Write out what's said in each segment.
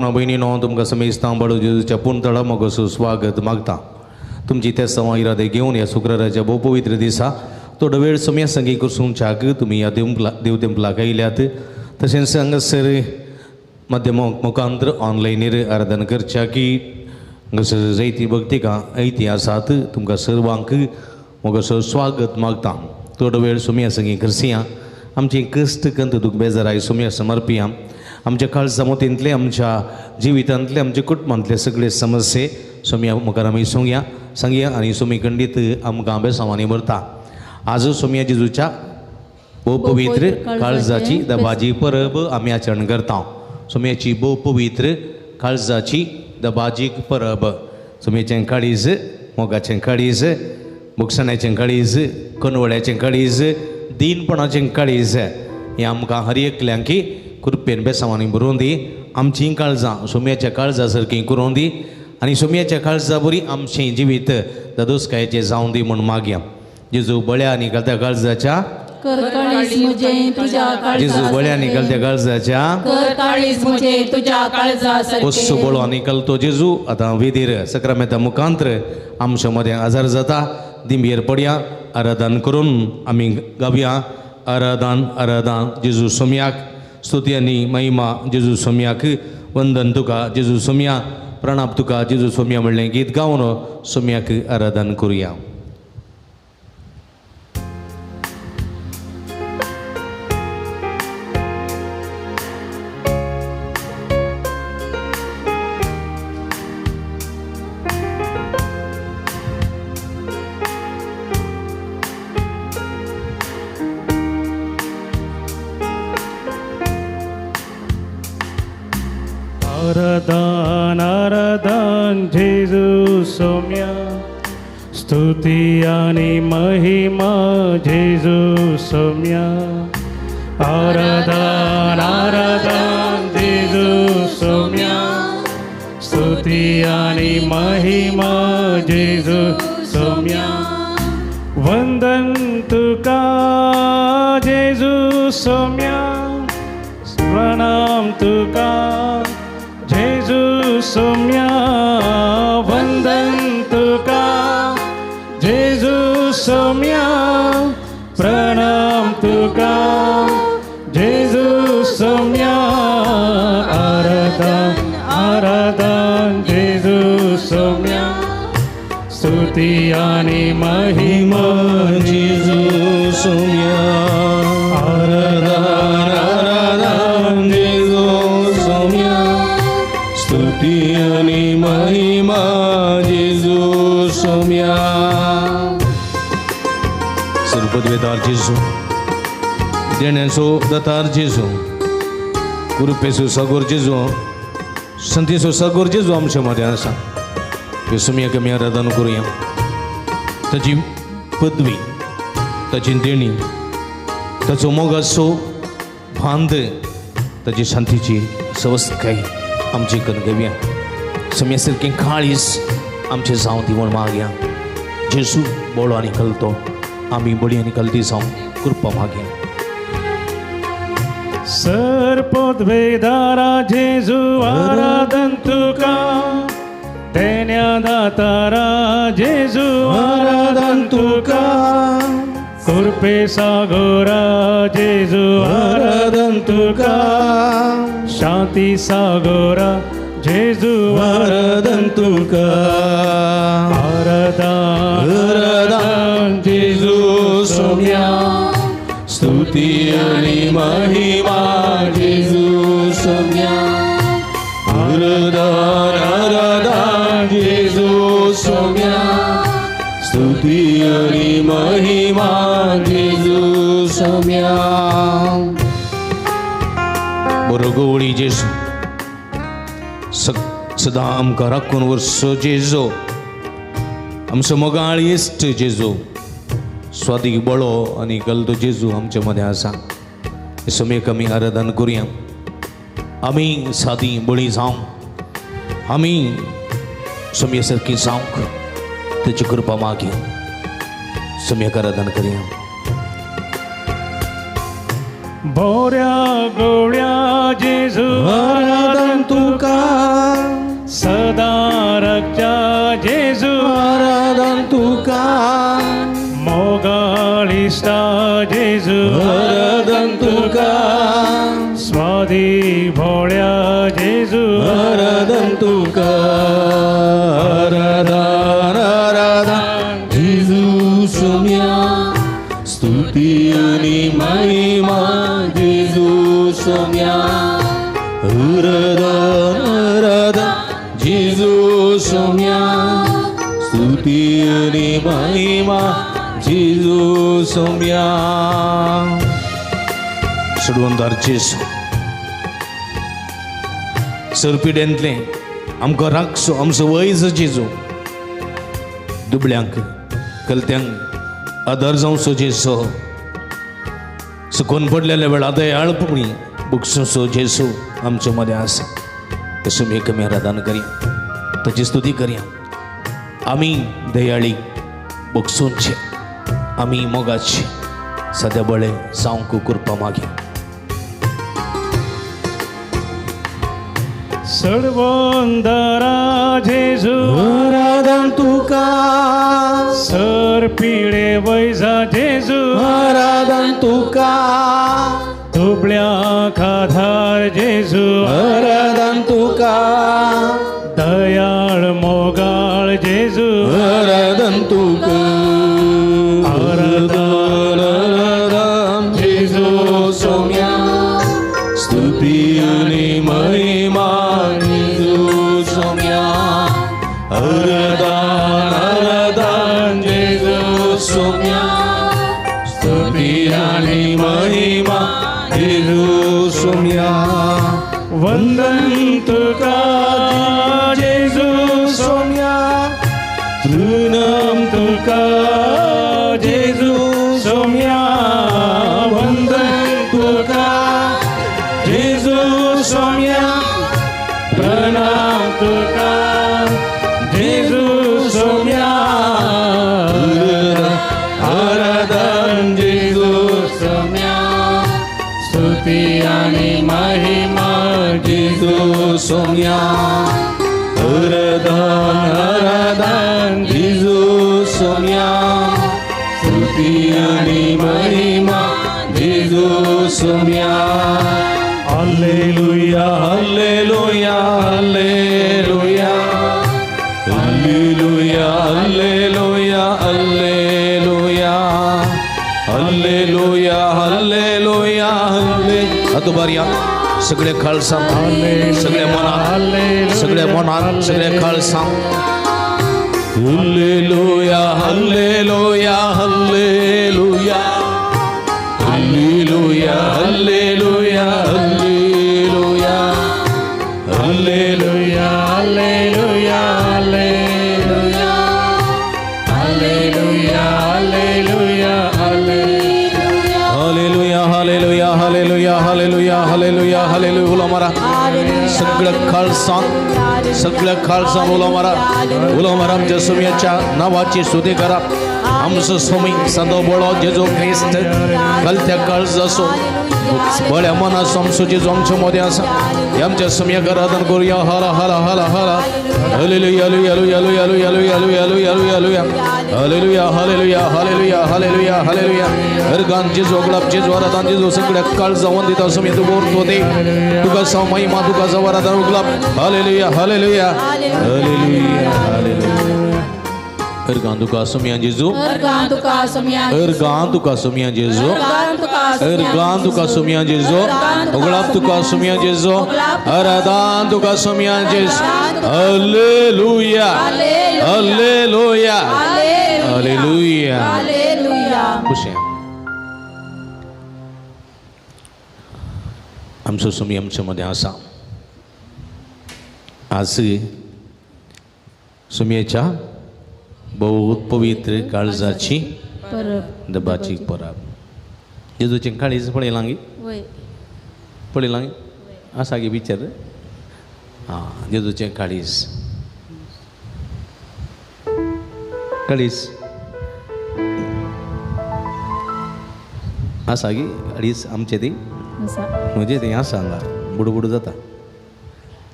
भयणीनो तुमकां समेस्तां बडो जेजूच्या पुनतळा मोगसो स्वागत मागता. तुमची तेसांव इरादे घेवन ह्या शुक्राराच्या भोव पवित्र दिसा थोडो वेळ सोम्या संगी कुसूंच्याक तुमी ह्या देव तेंपलाक आयल्यात. तशेंच हांगासर माध्यम मुखांतर ऑनलायनीर आराधन करच्या की हांगासर जैती भक्तिका ऐती आसात तुमकां सर्वांक मोगसो स्वागत मागता. थोडो वेळ सोम्या संगी करसिया आमची कश्ट कंत दुख बेजाराय सोम्या समर्पिया. आमच्या काळजा मोतींतले आमच्या जिवितांतले आमच्या कुटुंबांतले सगळे समस्ये सोम्या मुखार आमी सोंगया सांगया आनी सोमी खंडीत आमकां बेसांवांनी भरता. आज सोम्या जेजूच्या भोव पवित्र काळजाची दबाजी परब आमी आचरण करता. सोम्याची भोव पवित्र काळजाची दबाजी परब. सोम्याचें काळीज मोगाचें काळीज भोगसण्याचें काळीज कनवळ्याचें काळीज दीनपणाचें काळीज हें आमकां हर एकल्यांकी कृपेन बेसांवांनी बरोवन दी. आमचीं काळजां सोम्याच्या काळजा सारकीं करून दी आनी सोम्याच्या काळजा बरी आमचें जिवीत दादोसकायेचें जावं दी म्हूण मागया. जेजू बळ्या आनी घालत्या काळजाच्या जेजू बळ्या आनी घालत्या काळजाच्या ओसो बळो आनी कलतो जेजू आतां वेदीर सक्रामेता मुखांत्र आमच्या मदें आजार जाता. दिंबेर पडया आराधन करून आमी गावया. आराधन आराधन जेजू सोम्याक स्तुती आनी महिमा जेजू सोम्याक वंदन तुका जेजू सोम्या प्रणाम तुका जेजू सोम्या म्हणलें गीत गावन सोम्याक आराधन करुया. आराधन आराधन जेजू सोम्या स्तुती आणि महिमा जेजू सोम्या. आराधन आराधन जेजू सोम्या स्तुती आणि महिमा जेजू सोम्या. वंदन तुका जेजू सोम्या प्रणाम तुका जेजू सोम्या. वंदन तुका जेजू सोम्या प्रणाम तुका जेजू सोम्या. आराधन आराधन जेजू सोम्या स्तुती आणि महिमा जेजू सोम्या. आराधन आराधन जेजू सोम्या स्तुती आणि महिमा जेजू सोम्या. सरपदवेदार जेजू देण्याचो दातार जेजू कृपेचो सागोर जेजू संतीचो सागोर जेजू आमच्या मदें आसा. सोम्याक आमी आराधन करुया. ताची पदवी ताची देणी ताचो मोगाचो भांद ताची शांतीची सवस्तकाय आमची करून घेवया. सोम्या सारकें काळीज आमचें जावं दी म्हूण मागया. जेजू बोळो आनी कलतो आमी बळी आनी कलती जावं कृपा मागया. सर पदवेदारा जेजू आराधन तुका तेन्या दातारा जेजू आराधन तुका कृपे सागोरा जेजू आराधन तुका शांती सागोरा जेजू आराधन तुका. आराधन आराधन जेजू सोम्या स्तुती आणि महिमा जेजू सोम्या. आराधन आराधन जेजू सोम्या स्तुती आणि महिमा जेजू सोम्या. बरो गवळी जेजू सदां आमकां राखून वर्सो जेजू आमचो मोगाळ इश्ट जेजू स्वादीक बळो आनी गलतो जेजू आमचे मदें आसा. सोम्याक आमी आराधन करुया. आमी सादी बळी जावं आमी सोम्या सारकी जावंक ताची कृपा मागया. सोम्याक आराधन करुया. बोऱ्या गोळ्या जेजू आराधन तुका सदां राखच्या जेजू आराधन तुका मोगाळ इश्टा जेजू आराधन तुका स्वादी भोळ्या जेजू आराधन तुका आराधन आराधन जेजू सोम्या स्तुती आनी महिमा जेजू सोम्या आराधन आराधन जेजू सोम्या स्तुती आनी महिमा जेजू सोम्या. सोडवंदार जेजू सरपिडेंतलें आमकां राखचो आमचो वैज जेजू दुबळ्यांक कलत्यांक आदार जावचो जेजू सुकून पडलेल्या वेळा दयाळपणी बुकसो जेजू आमचे मदें आसा. तशें आमी कमी आराधना करया, ताची स्तुती करया. आमी दयाळी बक्षूंचे आमी मोगाचे सद्या बळे जावंक कृपा मागया. सडवंदरा जेजू आराधन तुका सर पिळे वैजा जेजू आराधन तुका दुबळ्यांक आधार जेजू आराधन तुका दयाळ मोगाळ जेजू आराधन तुका आराधन आराधन जेजू सोम्या स्तुती आनी महिमा जेजू सोम्या आराधन आराधन जेजू सोम्या स्तुती आनी महिमा जेजू सोम्या. वंदन तुका जेजू सोम्या तृणम तुका जेजू सोम्या वंदन तुका जेजू सोम्या प्रणाम तुका जेजू सोम्या आराधन जेजू सोम्या स्तुती आणि महिमा जेजू सोम्या आराधन आराधन जेजू सोम्या स्तुती आणि महिमा जेजू Saumya. Hallelujah hallelujah hallelujah hallelujah hallelujah hallelujah hallelujah hallelujah हल्ले. हातोबारया सगळे खालसां सगळे मनात सगळे मनात सगळे खालसां. Hallelujah hallelujah hallelujah hallelujah hallelujah hallelujah hallelujah hallelujah hallelujah hallelujah hallelujah hallelujah hallelujah hallelujah hallelujah hallelujah hallelujah. उलो मारा सगळं खालसां सगळं खालसां उलो मारा उलो मारा. आमच्या सोम्याच्या नावाची स्तुती करा. आमचो स्वामी सदो बळो जेजू क्रिस्त कलत्या काळजाचो बळ्या मनाचो आमचो जेजू आमच्या मदें आसा. आमच्या सोम्याक आराधन करुया. हरा हरा हरा हरा hallelujah hallelujah hallelujah hallelujah hallelujah hallelujah hallelujah hallelujah hallelujah hallelujah hallelujah. हरगान जेजू अगळाप जेजू आराधन जेजू सगळ्या काळजा वंदिता सोम्या तुका उरतो दे तुका साव महिमा तुका जाव आराधन उगलाप. Hallelujah hallelujah hallelujah hallelujah. अर्गां तुका सोम्या जेजू अर्गां तुका सोम्या अर्गां तुका सोम्या जेजू अर्गां तुका सोम्या जेजू उगळाप तुका सोम्या जेजू आराधन तुका सोम्या जेजू. Hallelujah hallelujah hallelujah. खुशी आमचो सोमी आमच्या मदें आसा. आज सोमयेच्या बहुत पवित्र काळजाची दबाची परब. जेजूचें काळीज पळयलां गी पळयलां आसा गी पिक्चर. आं जेजूचें काळीज काळीज आसा गी अडीच आमचे ती म्हजे थंय आसा हांगा बुडबुड जाता.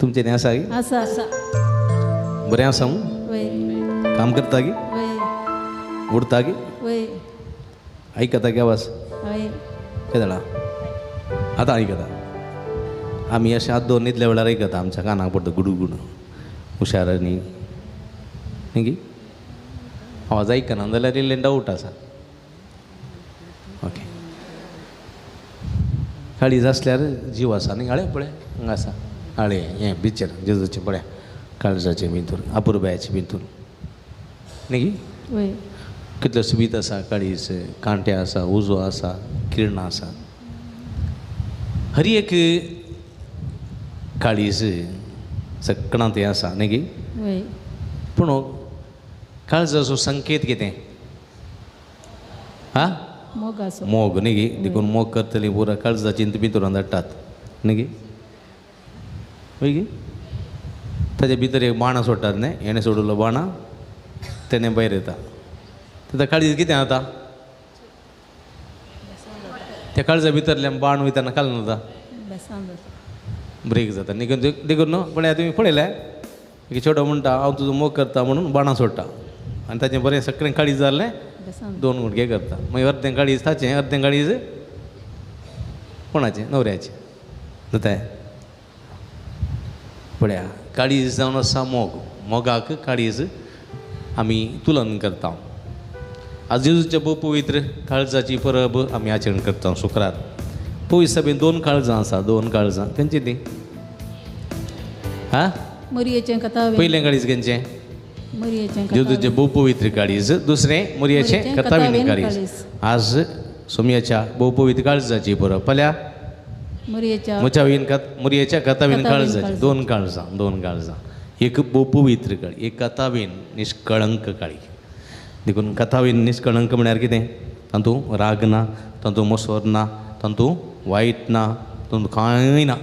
तुमचे थंय आसा गी? आसा. बरें आसा मू? काम करता गी? उडता गी? आयकता गी आवाज? काय जाणा आतां आयकता. आमी अशें हात दोन न्हिदल्या वेळार आयकता, आमच्या कानाक पडटा गुडू गुडू हुशार न्ही न्ही गी? आवाज आयकना जाल्यार इल्लें डावट आसा. ओके, काळीज आसल्यार जीव आसा न्ही. हाळे पळय हांगा आसा हाळे हें बिचर जेजूचें पळय काळजाचें भितूर अपुरबायाचें भितूर न्ही गी? कितलो सुबीत आसा काळीज, कांटे आसा, उजो आसा, किरणां आसा. हर एक काळीज सगळ्यांत तें आसा न्ही गी? पूण काळजाचो संकेत कितें? हा, मोग न्ही गी? देखून मोग करतली पुरा काळजाची भितूरान धाडटात न्ही गी? वय गी? ताजे भितर एक बाणां सोडटात न्ही, हेणें सोडिल्लो बाणां तेणें भायर येता. तेन्ना काळीज कितें जाता? त्या काळजा भितरल्यान बाण वयतना कालना जाता, ब्रेक जाता न्ही. देखून न्हू पळय तुमी पळयलें की चेडो म्हणटा हांव तुजो मोग करता म्हणून बाणां सोडटा आनी ताचें बरें सगळें काळीज जालें दोन गुडगे करता. मागीर अर्दें काळीज ताचें, अर्दें काळीज कोणाचें? न्हवऱ्याचें जाता. पळया काळीज जावन आसा मोग, मोगाक काळीज आमी तुलन करता. आज जेजूच्या भोव पवित्र काळजाची परब आमी आचरण करता शुक्रार. पवित्र सभेन दोन काळजां आसा, दोन काळजां खंयची ती? हा, पयलें काळीज खंयचें? जेजूचें भोव पवित्र काळीज. दुसरें मोरयेचें कथाविनी काळीज. आज सोमयाच्या भोव पवित्र काळजाची परब. पल्या मोरयेच्या कथावीन काळजाची. दोन काळजां, दोन काळजां, एक भोव पवित्र काळी, एक कथावीन निष्कळंक काळी. देखून कथावीन निष्कळंक म्हळ्यार कितें? तातूंत राग ना, तातूंत मोसोर ना, तातूंत वायट ना, तातूंत कांय ना.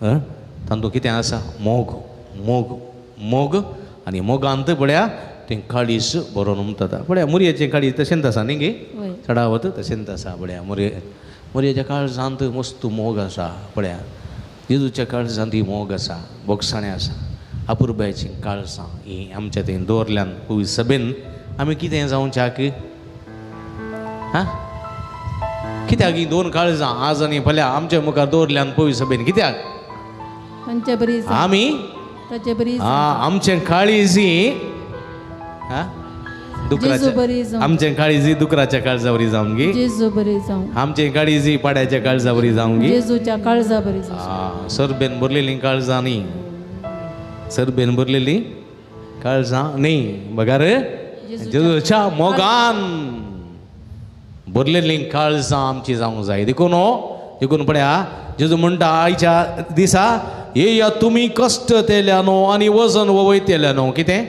तातूंत कितें आसा? मोग, मोग, मोग. आनी मोगांत पळया तें काळीज बरोवन उमता. पळया मोरयेचें काळीज तशेंच आसा न्ही गी? चडावत तशेंच आसा. पळया मोरयेच्या काळजांत मस्त मोग आसा. पळया जेजूच्या काळजांत ही मोग आसा, बोगसाणें आसा, अपुरबायचीं काळजां ही आमच्या थंय दवरल्यान पवित्र सभेन आमी कितें जावच्याक? हा, कित्याक ही दोन काळजां आज आनी फाल्यां आमच्या मुखार दवरल्यान पवित्र सभेन कित्याक? आमी आमचें काळीज दुकराच्या, आमचें काळीज दुकराच्या काळजावरी जावन गी, आमचें काळीज पाड्याच्या काळजावरी जावन गी, सरबेन भरलेली काळजां न्ही, सरबेन भरलेली काळजां न्ही, बघार जेजूच्या मोगान भरलेली काळजां आमची जावंक जाय. देखून देखून पळया जेजू म्हणटा आयच्या दिसा येया तुमी कश्ट तेल्यानो आनी वजन वयतेल्यानो. कितें?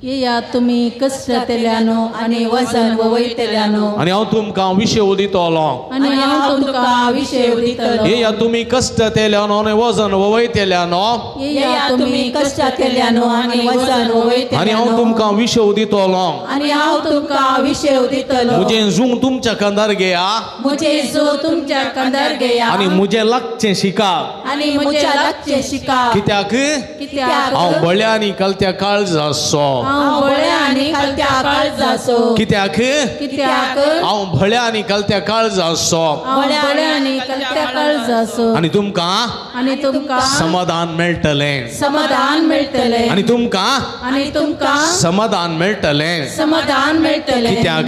येया तुमी कश्ट तेल्यानो आनी वजन वयतेल्यानो आनी हांव तुमकां विशेव दितलो. आनी हांव तुमकां विशेव दितलो. येया तुमी कश्ट तेल्यानो आनी वजन वयतेल्यानो. येया तुमी कश्ट तेल्यानो आनी वजन वयतेल्यानो आनी हांव तुमकां विशेव दितलो. आनी हांव तुमकां विशेव दितलो. म्हजें जूं तुमच्या खांदार घेया. म्हजें जूं तुमच्या खांदार घेया. आनी म्हजें लागचें शिका. आनी म्हजें लागचें शिका. कित्याक? कित्याक हांव बळ्या आनी कलत्या काळजाचो. हांव भोळ्या आनी कलत्या काळजाचो. कित्याक? कित्याक हांव भोळ्या आनी कलत्या काळजाचो. हांव भोळ्या आनी कलत्या काळजाचो. आनी तुमकां, आनी तुमकां समाधान मेळटलें. समाधान मेळटलें. आनी तुमकां, आनी तुमकां समाधान मेळटलें. समाधान मेळटलें. कित्याक?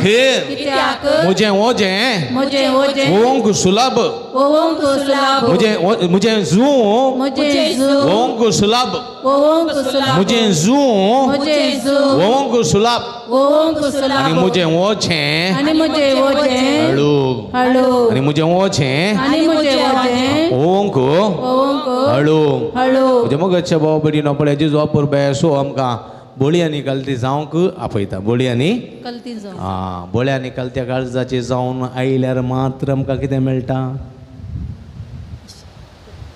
कित्याक म्हजें ओजें, म्हजें ओजें ओंक सुलभ. ओंक सुलभ. म्हजें म्हजें जूं, म्हजें जूं ओंक सुलभ. ओंक सुलभ. म्हजें जूं, म्हजें जूं ओंक सुलभ. ओंक सुलभ. आनी म्हजें ओजें, आनी म्हजें ओजें हळू. हळू. आनी म्हजें ओजें, आनी म्हजें ओजें ओंक ओंक हळू. हळू. म्हज्या मोगाच्या भाव भयणीनो पळय जेजू अपुरबाय सो आमकां बोळयांनी कलती जावंक आपयता. बोळयांनी कलती जावंक. आं, बोळयांनी कलत्या काळजाची जावन आयल्यार मात्र आमकां कितें मेळटा?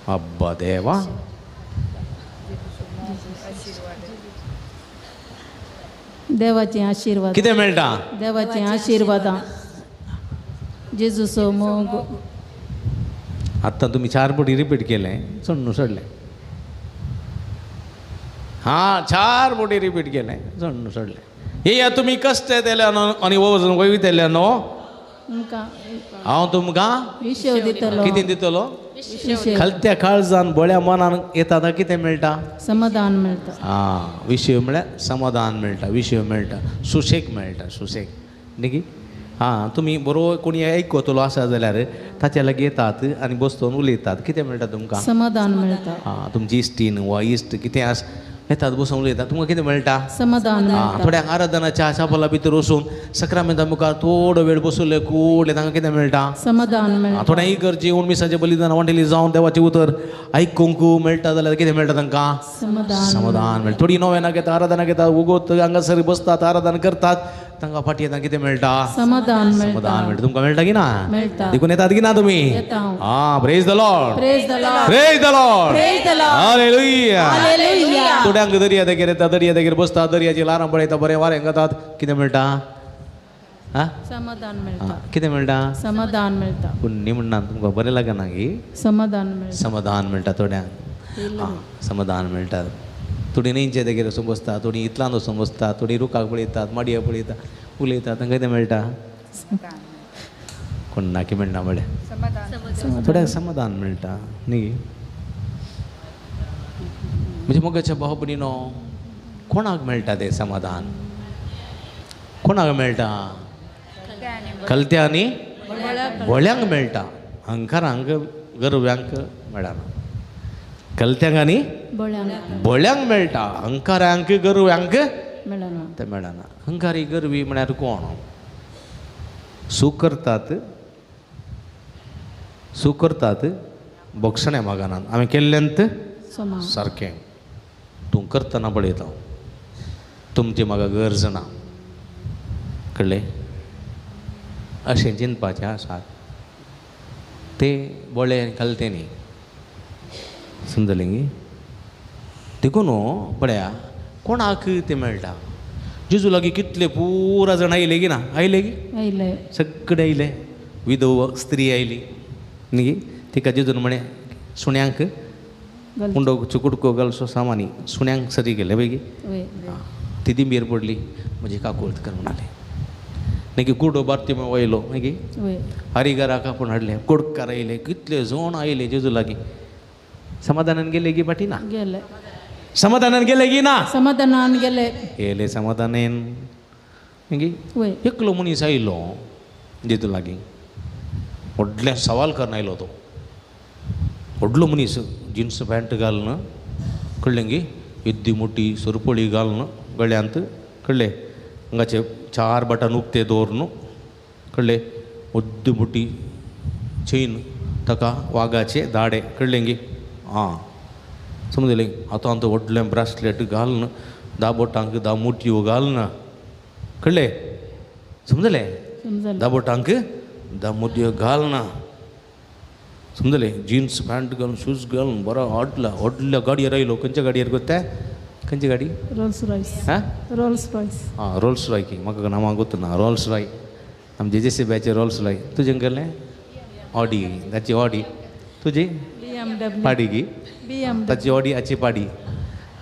अब्बा देवा. देवाचे आशीर्वाद. कितें मेळटा? देवाचे आशीर्वाद. जेजूचो मोग. आत्तां तुमी 4 पटी रिपीट केलें सोडून सोडलें. हां 4 पटी रिपीट केलें सोडून सोडलें. येया तुमी कश्ट येतले आनी वजन वयतले न्हू, हांव तुमकां विशेव दितलो. कितें दितलो? खलत्या काळजान बळ्या मनान येता कितें मेळटा? समाधान मेळटा. आं, विशेव म्हळ्यार समाधान मेळटा, विशेव मेळटा, सुशेग मेळटा, सुशेग न्ही. आं, तुमी बरो कोणी आयकतलो आसा जाल्यार ताच्या लागीं येतात आनी बसतून उलयतात, कितें मेळटा तुमकां? समाधान मेळटा. आं, तुमची इश्टीन वा इश्ट कितें आसा येतात बसून उलयतात, तुमकां कितें मेळटा? समाधान मेळटा. थोड्यांक आराधनाच्या चापला भितर वचून सक्रामेंता मुखार थोडो वेळ बसले कुडले तांकां कितें मेळटा? समाधान मेळटा. थोड्यांक इगर्जी येवन मिसाचें बलिदान वांटेली जावन देवाचें उतर आयकूंक मेळटा जाल्यार कितें मेळटा तांकां? समाधान मेळटा. थोडीं नोवेनाक येता, आराधनाक येता, उगोत हांगासर बसतात, आराधना करतात, तांकां फाटी येता कितें मेळटा? समाधान मेळटा. समाधान मेळटा. तुमकां मेळटा की ना? मेळटा. देखून येतात की ना तुमी? आं, praise the Lord, praise the Lord, praise the Lord, praise the Lord. Hallelujah, hallelujah. थोड्यांक दर्या देगेर येता, दर्या देगेर बसतात, दर्याची ल्हारां पळयता, बरें वारें घेतात, कितें मेळटा? आं, समाधान मेळटा. कितें मेळटा? समाधान मेळटा. पूण न्ही म्हणना तुमकां बरें लागना की समाधान मेळटा. समाधान मेळटा थोड्यांक. आं, समाधान मेळटा. थोडीं न्हंयचे देगेर वचून बसता, थोडीं इतल्यान वचून बसता, थोडीं रुखाक पळयतात, माडये पळयतात, उलयतात, तांकां कितें मेळटा? कोण ना की मेळना म्हळ्यार थोड्यांक समाधान मेळटा न्ही. म्हणजे मोगाच्या भाव भयणीनो, कोणाक मेळटा तें समाधान? कोणाक मेळटा? कलत्या आनी भोळ्यांक मेळटा, अहंकारांक गर्व्यांक मेळना. कलत्यांक आनी भोळ्यांक मेळटा, अहंकारांक गर्व्यांक मेळना. तें मेळना. अहंकारी गर्वी म्हळ्यार कोण? सूख करतात, सूख करतात भक्षण्या मागानान हांवें केल्लेंत सारकें तूं करतना पळयता, तुमची म्हाका गरज ना, कळ्ळें? अशें चिंतपाचें आसा. ते बोळे आनी कलते न्ही, समजलें गी? देखून पळया कोणाक तें मेळटा. जेजू लागीं कितले पुरा जाण आयले की ना? आयले की? आयले, सगळे आयले. विधव स्त्री आयली न्ही, तिका जेजून म्हळें सुण्यांक उंडो कुडको घालसो सामानी सुण्यांक सरी गेले पळय की ती दिंबेर पडली, म्हजी काकूळत कर म्हणाले. मागीर कुडो बारती वयलो, मागीर हरिघराक आपोवन हाडले, कोडकार आयले, कितले जण आयले जेजू लागीं. समाधानान गेले की फाटी ना? गेले. समाधानान गेले की ना? समाधानान गेले. गेले समाधानान. मागीर एकलो मनीस आयलो जेजू लागीं, व्हडलें सवाल करून आयलो तो. व्हडलो मनीस, जिन्स पॅन्ट घालून, कळ्ळें गी, येद्दी मोठी सरपळी घालून गळ्यांत, कळ्ळें, हांगाचे 4 बटन उक्ते दवरून, कळ्ळें, येद्दी मोठी चेन, ताका वागाचे दाडे, कळ्ळें गी, आं समजलें. आतां आतां व्हडलें ब्रासलेट घालून, 10 बोटांक 10 मुठयो घालून, कळ्ळें, समजलें, 10 बोटांक 10 मुठयो घालून, समजलें, जिन्स पॅन्ट घालून, शूज घालून, बरो व्हडल्या व्हडल्या गाडयेर आयलो. खंयच्या गाडयेर गोत्ता? खंयची गाडी? Rolls Royce. हां, रोल्स रॉयस. आं, रोल्स रॉय की म्हाका नांवां गोत्त ना. रोल्स रॉय आमचे जे सी बीचे रोल्स रॉय. तुजें केलें ऑडी, ताची ऑडी. तुजी पाडी की? ताची ऑडी, हाची पाडी.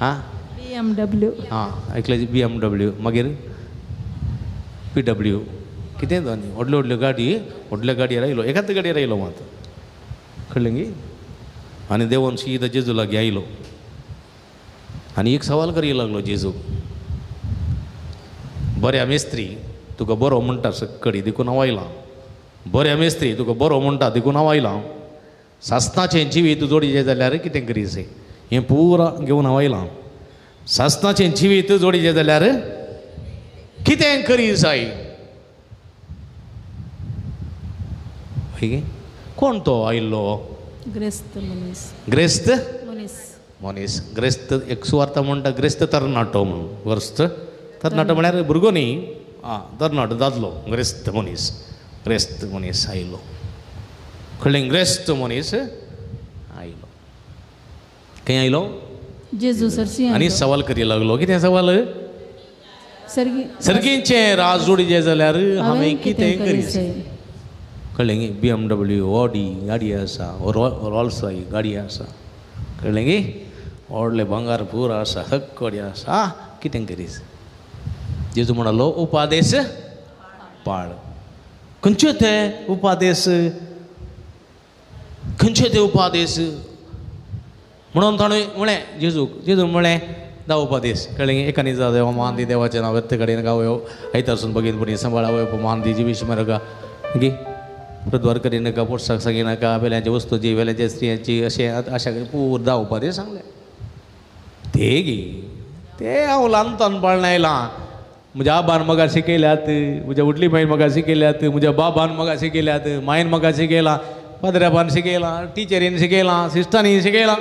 हां, BMW. हां, एकल्याची BMW, मागीर PW, कितें दोनी व्हडल्यो व्हडल्यो गाडी, व्हडल्या गाडयेर आयलो, एकाच गाडयेर आयलो मात, कळ्ळें गी. आनी देंवन सीधा जेजू लागीं आयलो आनी एक सवाल करी लागलो जेजू, बऱ्या मेस्त्री तुका बरो म्हणटा सक्कडी देखून हांव आयलां, बऱ्या मेस्त्री तुका बरो म्हणटा देखून हांव आयलां, सासणाचें जिवीत जोडीचें जाल्यार कितें करीसे, हें पुरा घेवन हांव आयलां, सासणाचें जिवीत जोडीचें जाल्यार कितें करी जाय. कोण तो आयिल्लो? ग्रेस्त मनीस. ग्रेस्त मनीस. मनीस. ग्रेस्त एक सुवार्ता म्हणटा ग्रेस्त तरणाटो म्हणून. ग्रेस्त तरणाटो म्हळ्यार भुरगो न्ही, आं, तरणाटो दादलो, ग्रेस्त मनीस. ग्रेस्त मनीस आयलो, कळ्ळें? ग्रेस्त मनीस आयलो. खंय आयलो? जेजू सरशी. आनी सवाल करी लागलो. कितें सवाल? सर्गीचें राज जोडीचें जाल्यार हांवें कितें करी? कळ्ळें गी BMW Audi गाडी आसा, रॉल्स रॉय गाडी आसा, कळ्ळें गी व्हडलें भांगर पूर आसा, हक्कडी आसा, कितें करीस? जेजू म्हणालो उपादेश पाळ. खंयचे ते उपादेश? खंयचे ते उपादेश म्हणून ताणें म्हळें जेजूक. जेजू म्हळें धा उपादेश, कळ्ळें गी एकानी जा देवा मान दी, देवाचें नांव व्यक्त कडेन गावयो, आयतारसून बगीन पुणी सांबाळावयो, मान दी जिवीश मरगा गी प्रद्वार करी नाका, पोटसाक सांगी नाका, वेल्यांचे वस्तूची वेल्यांच्या स्त्रियांची, अशें अशा पूर धा उपादेश सांगले. ते गी ते हांव ल्हानतान पाळण आयलां. म्हज्या आबान म्हाका शिकयल्यात, म्हज्या व्हडली मायन म्हाका शिकयल्यात, म्हज्या बाबान म्हाका शिकयल्यात, मायन म्हाका शिकयलां, पाद्र्याबान शिकयलां, टिचरीन शिकयलां, सिस्टरांनी शिकयलां.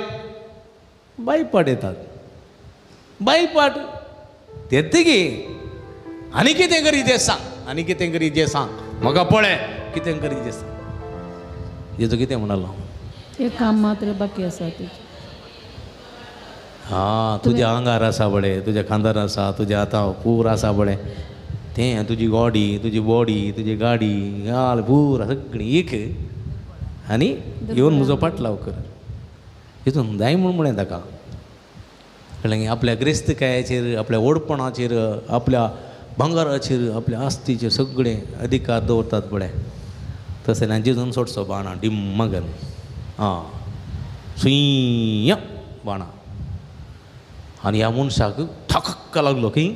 बायपाट येतात, बायपाट तेत गी आनी कितें करी जें सांग, आनी कितें करी जें सांग, म्हाका पळय कितें करी जें सांग. जेजू कितें म्हणालो? एक काम मात्र बाकी आसा तुजें. हां, तुज्या आंगार आसा पळय, तुज्या खांदार आसा, तुज्या आतां पूर आसा पळय, तें तुजी गॉडी, तुजी बॉडी, तुजी गाडी घाल पूर सगळी एक आनी येवन म्हजो पाटलाव कर. हितून जाय म्हूण म्हळें ताका, कळ्ळें? आपल्या ग्रेस्तकायेचेर, आपल्या व्हडपणाचेर, आपल्या भांगराचेर, आपल्या आस्तीचेर सगळे अधिकार दवरतात पळय. तशें जाल्यार जेजून सोडचो बाणां डिम्म करून, आं सुय बाणां, आनी ह्या मनशाक ठकक्क लागलो की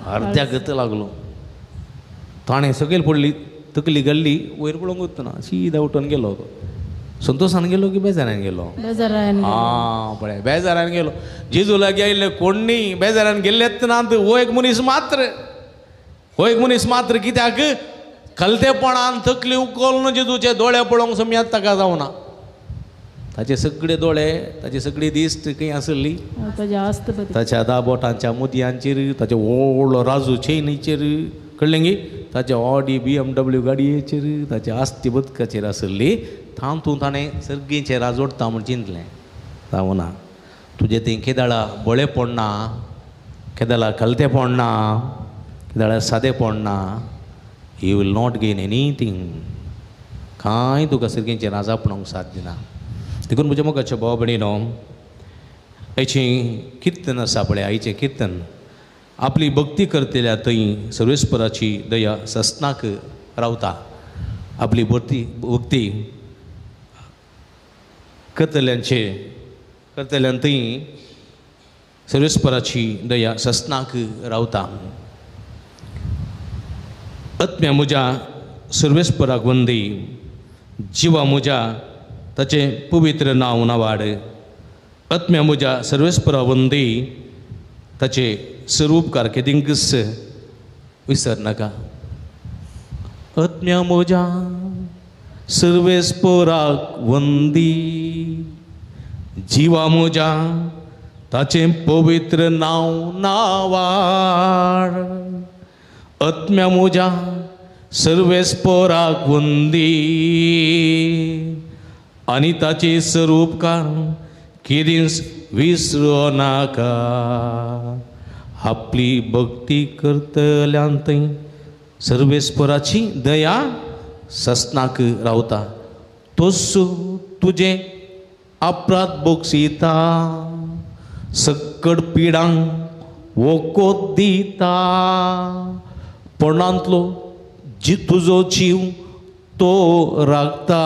अर्द्याक लागलो. ताणें सकयल पडली, तकली घाल्ली वयर पळोवंक वतना सीधा उठून गेलो. संतोशान गेलो की बेजारान गेलो? आं पळय, बेजारान गेलो. जेजू लागीं आयिल्ले कोण न्ही, बेजारान गेल्लेच ना. हो एक मनीस मात्र, हो एक मनीस मात्र. कित्याक खलतेपणान तकली उखलून जेजूचे दोळे पळोवंक समयात ताका जावना. ताचे सगळे दोळे, ताची सगळी दिश्ट खंय आसली? ताच्या धा बोटांच्या मुदयांचेर, ताच्या व्हडलो राजू चेनीचेर, कळ्ळें गी, ताच्या ऑडी BMW गाडयेचेर, ताच्या आस्ती बदकाचेर आसली. तातूंत ताणें सर्गीचें राज ओडटा म्हूण चिंतलें. जावना तुजें तें केदाळा बळेपण ना, केदाळा खलतेपण ना, केदाळा सादेपण ना. You will not gain anything. कांय तुका सर्गीचें राज आपणावंक साध्य ना. देखून म्हज्या मोगाच्या भाव भयणीनो, आयचें किर्तन आसा पळय, आयचें किर्तन आपली भक्ती करतल्या थंय सर्वेस्पराची दया ससनाक रावता. आपली भक्ती भक्ती करतल्यांचे करतल्यान थंय सर्वेस्पराची दया ससनाक रावता. आत्म्या म्हज्या सर्वेस्पराक वंदी, जिवा म्हज्या ताचें पवित्र नांव नावाड. आत्म्या म्हज्या सर्वेस्परा वंदी, ताचे सर्व उपकार केदिंकच विसर नाका. आत्म्या म्हज्या सर्वेस्पराक वंदी, जिवा म्हज्या ताचें पवित्र नांव नावाड. आत्म्या म्हज्या सर्वेस्पराक वंदी, आनी ताचे सर्व उपकार केदींच विसरूं नाका. आपली भक्ती करतल्यान थंय सर्वेस्पराची दया ससनाक रावता. तोच तुजें अपराध बोगसिता, सक्कड पिडांक वोकोत दिता. पणांतलो जी तुजो जीव तो राखता.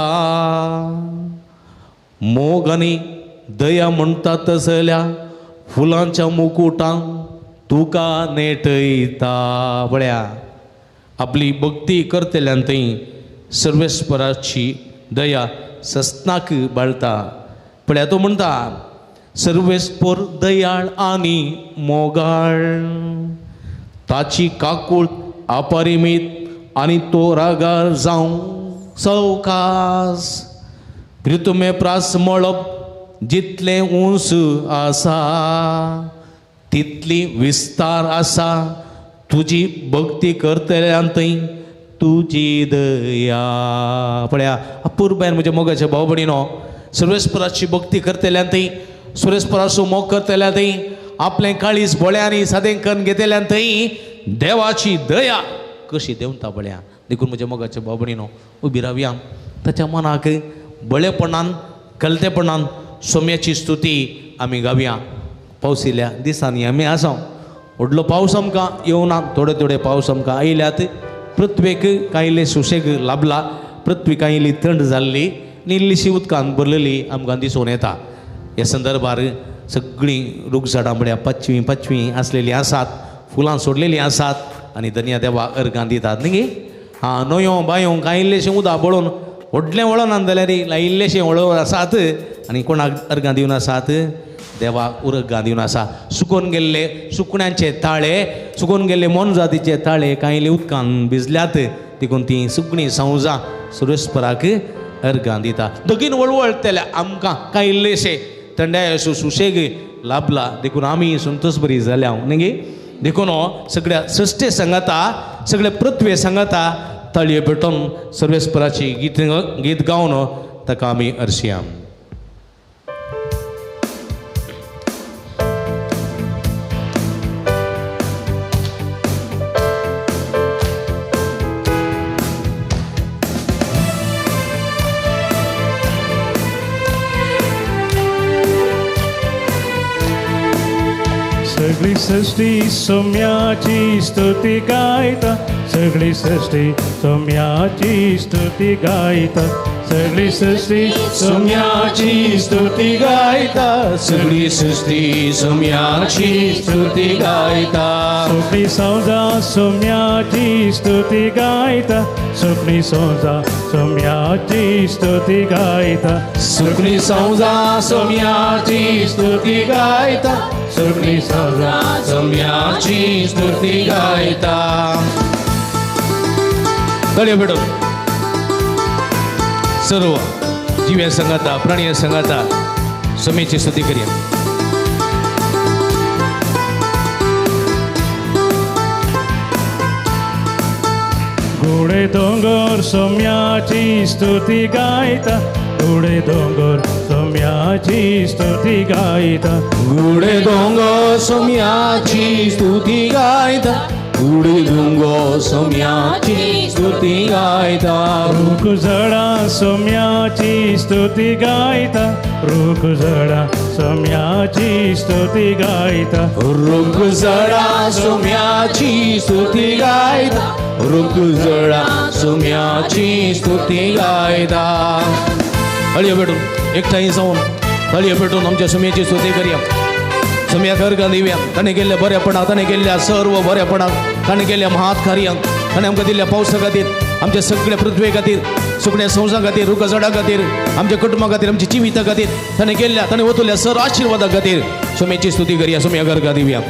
मोग आनी दया म्हणटा तसल्या फुलांच्या मुकुटांक तुका नेटयता. पळया, आपली भक्ती करतल्यान थंय सर्वेस्पराची दया ससनाक बाळता. पळया, तो म्हणटा सर्वेस्पर दयाळ आनी मोगाळ, ताची काकूळ अपरिमीत आनी तो रागार जावं सवकास. प्रितुमे प्रास मळप जितलें उंच आसा तितली विस्तार आसा. तुजी भक्ती करतल्यान थंय तुजी दया. पळया, अपुरबायन म्हज्या मोगाच्या भाव भयणीनो, सर्वेस्पराची भक्ती करतल्यान थंय, सर्वेस्पराचो मोग करतल्यान थंय, आपलें काळीज बोळ्यांनी सादें करून घेतल्यान थंय देवाची दया कशी देंवता. पळया, देखून म्हज्या मोगाच्या बाबणीनो उबी रावया, ताच्या मनाक बळेपणान कलतेपणान सोम्याची स्तुती आमी गावया. पावसिल्या दिसांनी आमी आसा, व्हडलो पावस आमकां येवना, थोडे थोडे पावस आमकां आयल्यात. पृथ्वेक कांय इल्लें सुशेग लाभला, पृथ्वी कांय इल्ली थंड जाल्ली आनी इल्लीशी उदकान भरलेली आमकां दिसून येता. ह्या संदर्भार सगळीं रूख झाडां म्हळ्यार पाचवीं पाचवीं आसलेलीं आसात, फुलां सोडलेलीं आसात आनी धनया देवा अर्गां दितात न्ही. आं, न्हंयो बांयो कांय इल्लेशें उदक पळोवन व्हडलें वळना जाल्यार इल्लेशें वळोवन आसात आनी कोणाक अर्गां दिवन आसात, देवाक उर्गां दिवन आसा. सुकून गेल्ले सुकण्यांचे ताळे, सुकून गेल्ले मोनजातीचे ताळे कांय इल्ले उदकान भिजल्यात, देखून तीं सुकणीं संवजां सुरेस्पराक अर्गां दिता. दगीन वळवळटल्या आमकां कांय इल्लेशे थंडाय सुशेग लाभला, देखून आमी संतोष बरी जाल्या न्ही. देखून सगळ्या सृश्टे सांगाता, सगळ्या पृथ्वे सांगाता ताळयो पेटोवन सर्वेस्पराची गीत गीत गावन ताका आमी अर्शया. सगळी सृष्टी सोम्याची स्तुती गायता, सगळी सृष्टी सोम्याची स्तुती गायता, सगळी सृष्टी सोम्याची स्तुती गायता, सगळी सृष्टी सोम्याची स्तुती गायता. सुखणी संजा सोम्याची स्तुती गायता, सुखणी संजा सोम्याची स्तुती गायता, सुखणी संजा सोम्याची स्तुती गायता, सुखणी संजा सोम्याची स्तुती गायता. तळयो पेटोवन सर्व जिव्या संगाता प्राणी संगाता समेची स्तुती करूया. घोडे दोंगर सोम्याची स्तुती गायता, घोडे दोंगर सोम्याची स्तुती गायता, घोडे दोंगर सोम्याची स्तुती गायता, घोडे दोंगर सोम्याची स्तुती गायता. रूख झाडा सोम्याची स्तुती गायता, रूख झाडा सोम्याची स्तुती गायता, रूख झाडा सोम्याची स्तुती गायता, रूख झाडा सोम्याची स्तुती गायता. हळयो पेटून एकठांय जावन हळयो पेटून आमच्या सोम्याची स्तुती करया. सोम्याक अर्गां दिवया. ताणें केल्ल्या बरेपणाक, ताणें केल्ल्या सर्व बरेपणाक, ताणें केल्ल्या महात कार्यांक, ताणें आमकां दिल्ल्या पावसा खातीर, आमच्या सगळ्या पृथ्वे खातीर, सुकण्या संवसां खातीर, रुखा झाडां खातीर, आमच्या कुटुंबा खातीर, आमच्या जिविता खातीर ताणें केल्ल्या, ताणें वतल्या सर आशिर्वादा खातीर सोम्याची स्तुती करया. सोम्याक अर्गां दिवया.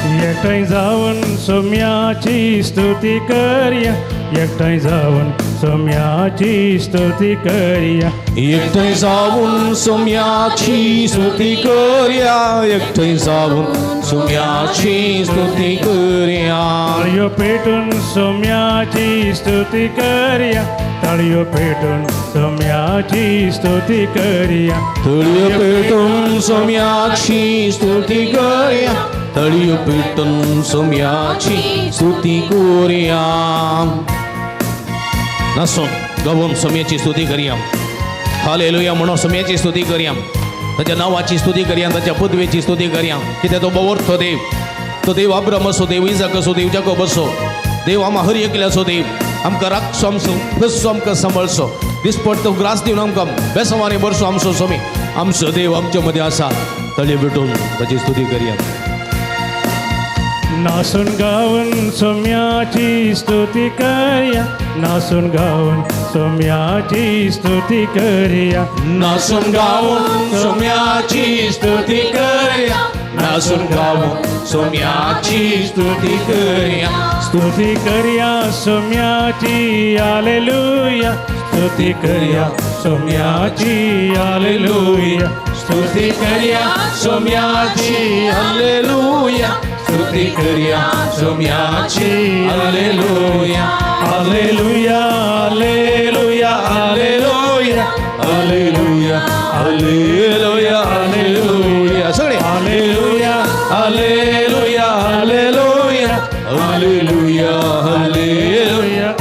एकठांय जावन सोम्याची स्तुती करया, एकठांय जावन सोम्याची स्तुती करया, एकठांय जावन सोम्याची स्तुती करया, एकठांय जावन सोम्याची स्तुती करया. ताळयो पेटून सोम्याची स्तुती करया, ताळयो पेटून सोम्याची स्तुती करया, ताळयो पेटून सोम्याची स्तुती करया, तळयो पेटून सोम्याची स्तुती करया. नासून गावून सोम्याची स्तुती करया. हालेलुया म्हणून सोम्याची स्तुती करया. ताच्या नांवाची स्तुती करया, ताच्या पदवेची स्तुती करया. कित्याक तो बवर्थो देव, तो देव अब्राम असो देव, इजाक असो देव, जाकोब असो देव, आमा हर एकल्या असो देव, आमकां राखचो, आमचो कसो आमकां सांबाळचो, दिसपट तो ग्रास दिवन आमकां बेसवानी बरसो आमचो सोमी, आमचो देव आमचे मदें आसा. तळयो पेटून ताची स्तुती करया. नासून गावन सोम्याची स्तुती करया, नासून गावन सोम्याची स्तुती करया, नासून गावन सोम्याची स्तुती करया, नासून गावन सोम्याची स्तुती करया. स्तुती करया सोम्याची हालेलुया, स्तुती करया सोम्याची हालेलुया, स्तुती करया सोम्याची हालेलुया, स्तुती करया सोम्याची hallelujah. Hallelujah hallelujah hallelujah hallelujah hallelujah hallelujah. सगळे hallelujah hallelujah hallelujah hallelujah hallelujah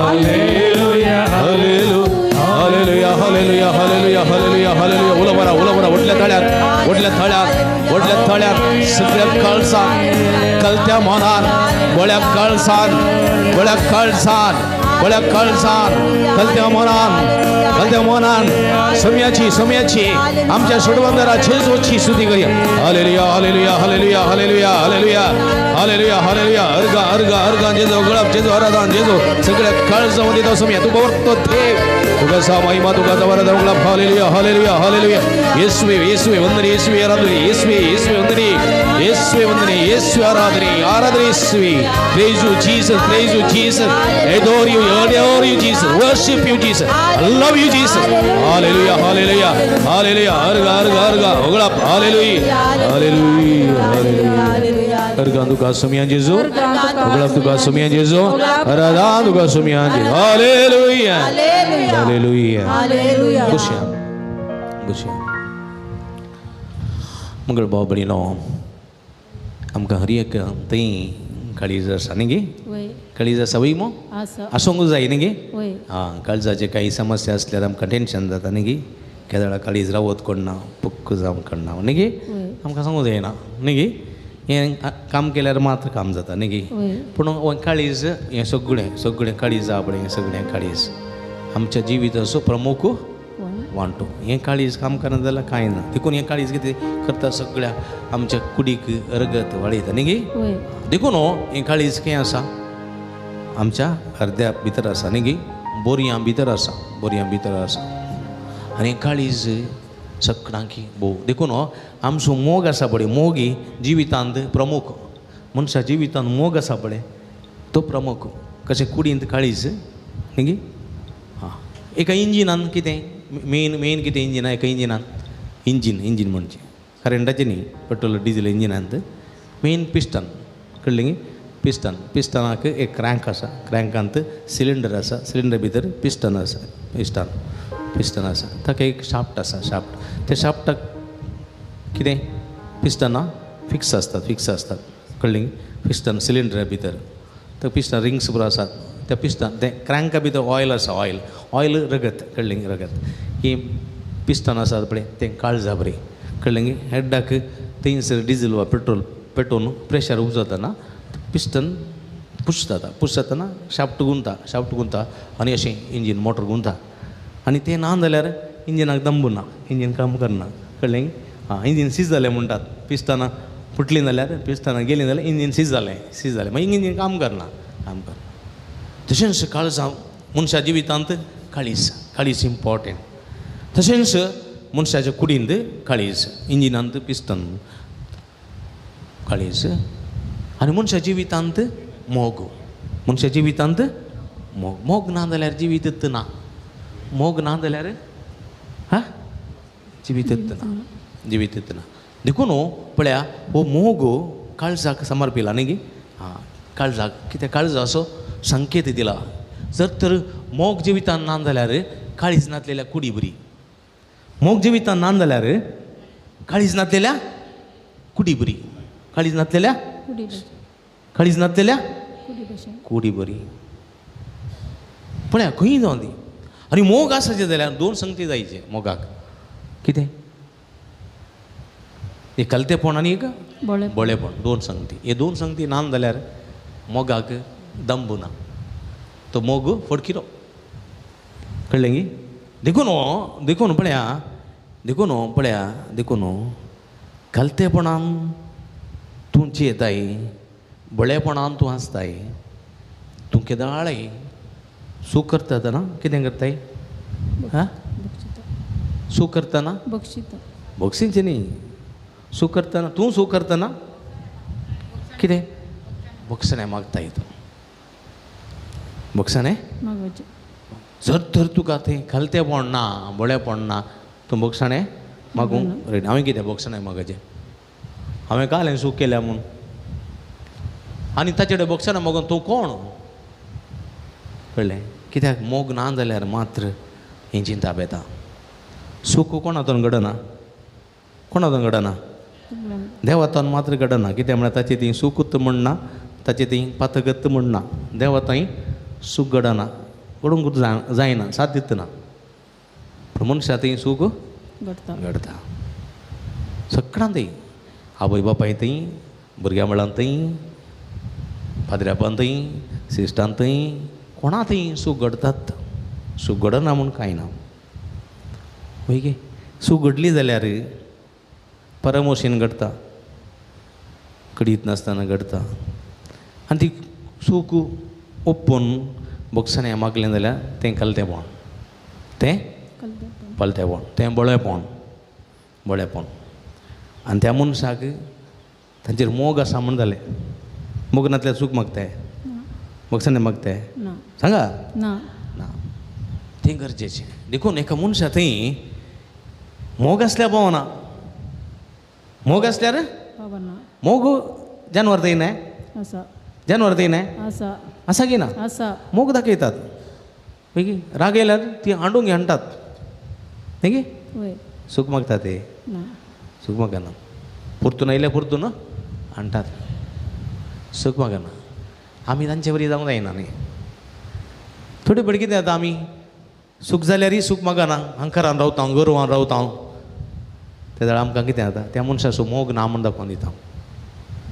Hallelujah, hallelujah, hallelujah, hallelujah, hallelujah, hallelujah. उलो बरा, उलो बरा. वडल्या ताळ्यात, वडल्या थाळ्यात, वडल्या थाळ्यात सगळ्या काळसान, कलत्या मनान, बळ्या काळसान, बळ्या काळसान, बळ्या काळसान, कलत्या मनान, कलत्या मनान सम्याची, सम्याची आमच्या सोडवंदरा जेजूची स्तुती करूया. Hallelujah, hallelujah, hallelujah, hallelujah, hallelujah, hallelujah, hallelujah. अर्गा अर्गा अर्गा जेजू गळप जेजू आराधन जेजू सगळ्या काळजामध्ये तो सम्या तू बरतो देव तुका सा महिमा तुका जवळ उगळप. Hallelujah, hallelujah, hallelujah. येसुवे, येसुवे वंदने, येसुवे आराधने, येसुवे, येसुवे वंदने, येसुवे वंदने, येसुवे आराधने, आराधने येसुवे. Praise you Jesus, praise you Jesus, adore you, adore you Jesus, worship you Jesus, I love you Jesus. Hallelujah, hallelujah, hallelujah. अर्गा अर्गा अर्गा उगळप. हालेलुया, हालेलुया, हालेलुया. अर्गा तुका सुमिया जेजू, उगळप तुका सुमिया जेजू, आराधन तुका सुमिया जेजू. हालेलुया, हालेलुया, हालेलुया. खुशिया, खुशिया. मंगळ भाव भयणीनो, आमकां हर एक थंय काळीज आसा न्ही गे? काळीज आसा वय मो आसूंक जाय न्ही गे? आं, काळजाचे काही समस्या आसल्यार आमकां टेंशन जाता न्ही गे? केदळा काळीज रावत कोण ना, पुक्क जावंक कोण ना न्ही गे? आमकां सांगूंक जायना न्ही गे? हें काम केल्यार मात्र काम जाता न्ही गे? पूण काळीज हें सगळें सगळें काळीज आहा पळय, हें सगळें काळीज आमच्या जिविताचो प्रमुख वांटो. हें काळीज काम करना जाल्यार कांय ना. देखून हें काळीज कितें करता सगळ्या आमच्या कुडीक रगत वाडयता न्ही गे? देखून हें काळीज खंय आसा? आमच्या अर्द्या भितर आसा न्ही गे? बोरयां भितर आसा, बोरयां भितर आसा. आनी काळीज सगळ्यांकी भोव. देखून आमचो मोग आसा पळय, मोगी जिवितांत प्रमुख. मनशा जिवितांत मोग आसा पळय तो प्रमुख. कशें कुडींत काळीज न्ही गे? हां, एका इंजिनान कितें मेन मेन कितें इंजिन एका इंजिनान इंजीन इंजीन म्हणजे करंटाचें न्ही, पेट्रोल डिझल इंजिनांत मेन पिस्टन कळ्ळें न्ही? पिस्टन, पिस्टनाक एक क्रँक आसा, क्रँकांत सिलिंडर आसा, सिलिंडर भितर पिस्टन आसा, पिस्टन पिस्टन आसा, ताका एक शाफ्ट आसा, शाफ्ट त्या शाफ्टाक कितें पिस्टनां फिक्स आसतात, फिक्स आसतात कळ्ळें न्ही? पिस्टन सिलिंडरा भितर त्या पिस्टन रिंग्स पुरो आसात, त्या पिस्टन तें क्रँका भितर ऑयल आसा, ऑयल ऑयल रगत कळ्ळें न्ही? रगत ही पिस्टन आसात पळय तें काळजा बरें कळ्ळें न्ही? हेड्डाक थंयसर डिझल वा पेट्रोल पेटोवन प्रेशर उब जाताना पिस्टन पुश जाता, पुश जाताना शाफ्ट गुंता, शाफ्ट गुंता आनी अशें इंजीन मोटर गुंता. आनी तें ना जाल्यार इंजिनाक दंब ना, इंजीन काम करना कळ्ळें न्ही? आं, इंजीन सीज जालें म्हणटात, पिस्टनां फुटलीं जाल्यार पिस्टनां गेलीं जाल्यार इंजीन सीज जालें, सीज जालें मागीर इंजीन काम करना, काम करना. तशेंच काळजां मनशा जिवितांत काळीज, काळीज इम्पॉर्टंट. तशेंच मनशाच्या कुडींत काळीज, इंजिनांत पिस्टन काळीज. आनी मनशा जिवितांत मोग, मनशा जिवितांत मोग. मोग ना जाल्यार जिवीत ना, मोग ना जाल्यार हा जिवीत ना, जिवीत ना. देखून पळया हो मोग काळजाक समर्पिला न्ही गे? आं, काळजाक कित्याक काळजाचो संकेत दिला. जर तर मोग जिवितान ना जाल्यार काळीज नातलेल्या कुडी बरी, मोग जिवितान ना जाल्यार काळीज नातलेल्या कुडी बरी, काळीज नातलेल्या काळीज नातलेल्या कुडी बरी. पळया खंय जावन ती. आनी मोग आसाचें जाल्यार दोन संगती जायचे मोगाक, कितें एक कलतेपण आनी एक बळेपण, दोन संगती. हे दोन संगती ना जाल्यार मोगाक दंब ना, तो मोग फडकिरो कळ्ळें गी? देखून देखून पळया, देखून पळया, देखून कलतेपणान तूं जियेताय, बळेपणान तूं आसताय, तूं केदाळय सूख करता ना, कितें करताय? हां, सूख करतना बक्षीचें न्ही, सूख करतना तूं सूख करतना कितें बक्षणें मागताय तूं, बक्षणें. जर तर तुका थंय खालतेपण ना, बळेपण ना, तूं बक्षणें मागूंक रेडी. हांवें कितें बक्षणें मागचें? हांवें काल हांवें सूख केल्या म्हूण आनी ताचे कडेन बक्षणें मागून तूं कोण? कळ्ळें? कित्याक मोग ना जाल्यार मात्र हें चिंताप येता. सूख कोणातून घडना, कोणातून घडना? देवातून मात्र घडना. कितें म्हळ्यार ताचें ती सुखूत म्हणना, ताचें ती पातगत म्हणना, देवा थंय सूख घडना. घडूंक जायना, साथ दितना. पूण मनशां थंय सूख घडटा घडता सगळ्यां थंय, आवय बापाय थंय, भुरग्यां बाळां थंय, पाद्र्यापान थंय, सिस्टान थंय, कोणा थंय सूख घडतात. सूख घडना म्हूण कांय ना. वय गे, सूख घडली जाल्यार परमोशीन घडटा, कडीत नासतना घडटा. आनी ती सूख ओपून बोगसाणें मागलें जाल्यार तें कलतेपण, तें पलतेपण, तें बळेपण, बळेपण. आनी त्या मनशाक तांचेर मोग आसा म्हूण जालें. मोग नासल्यार चूक मागताय, बोगसाणें मागताय, सांगा ना, तें गरजेचें. देखून एका मनशा थंय मोग आसल्यार पावना. मोग आसल्यार पावना. मोग जानवर थंय न्हय, जानवर थंय न्हय, आसा की ना? मोग दाखयतात. मागीर राग येयल्यार ती हांडूंक हाणटात न्ही गे, सूख मागता ते, सूख मागना. परतून आयल्यार परतून हाणटात, सूख मागना. आमी तांचे वरी जावंक जायना न्ही. थोडे पळय कितें जाता, आमी सूख जाल्यारय सूख मागना, हंकारान रावता, गोरवान रावता. ते जाल्यार आमकां कितें जाता, त्या मनशाचो मोग ना म्हूण दाखोवन दिता.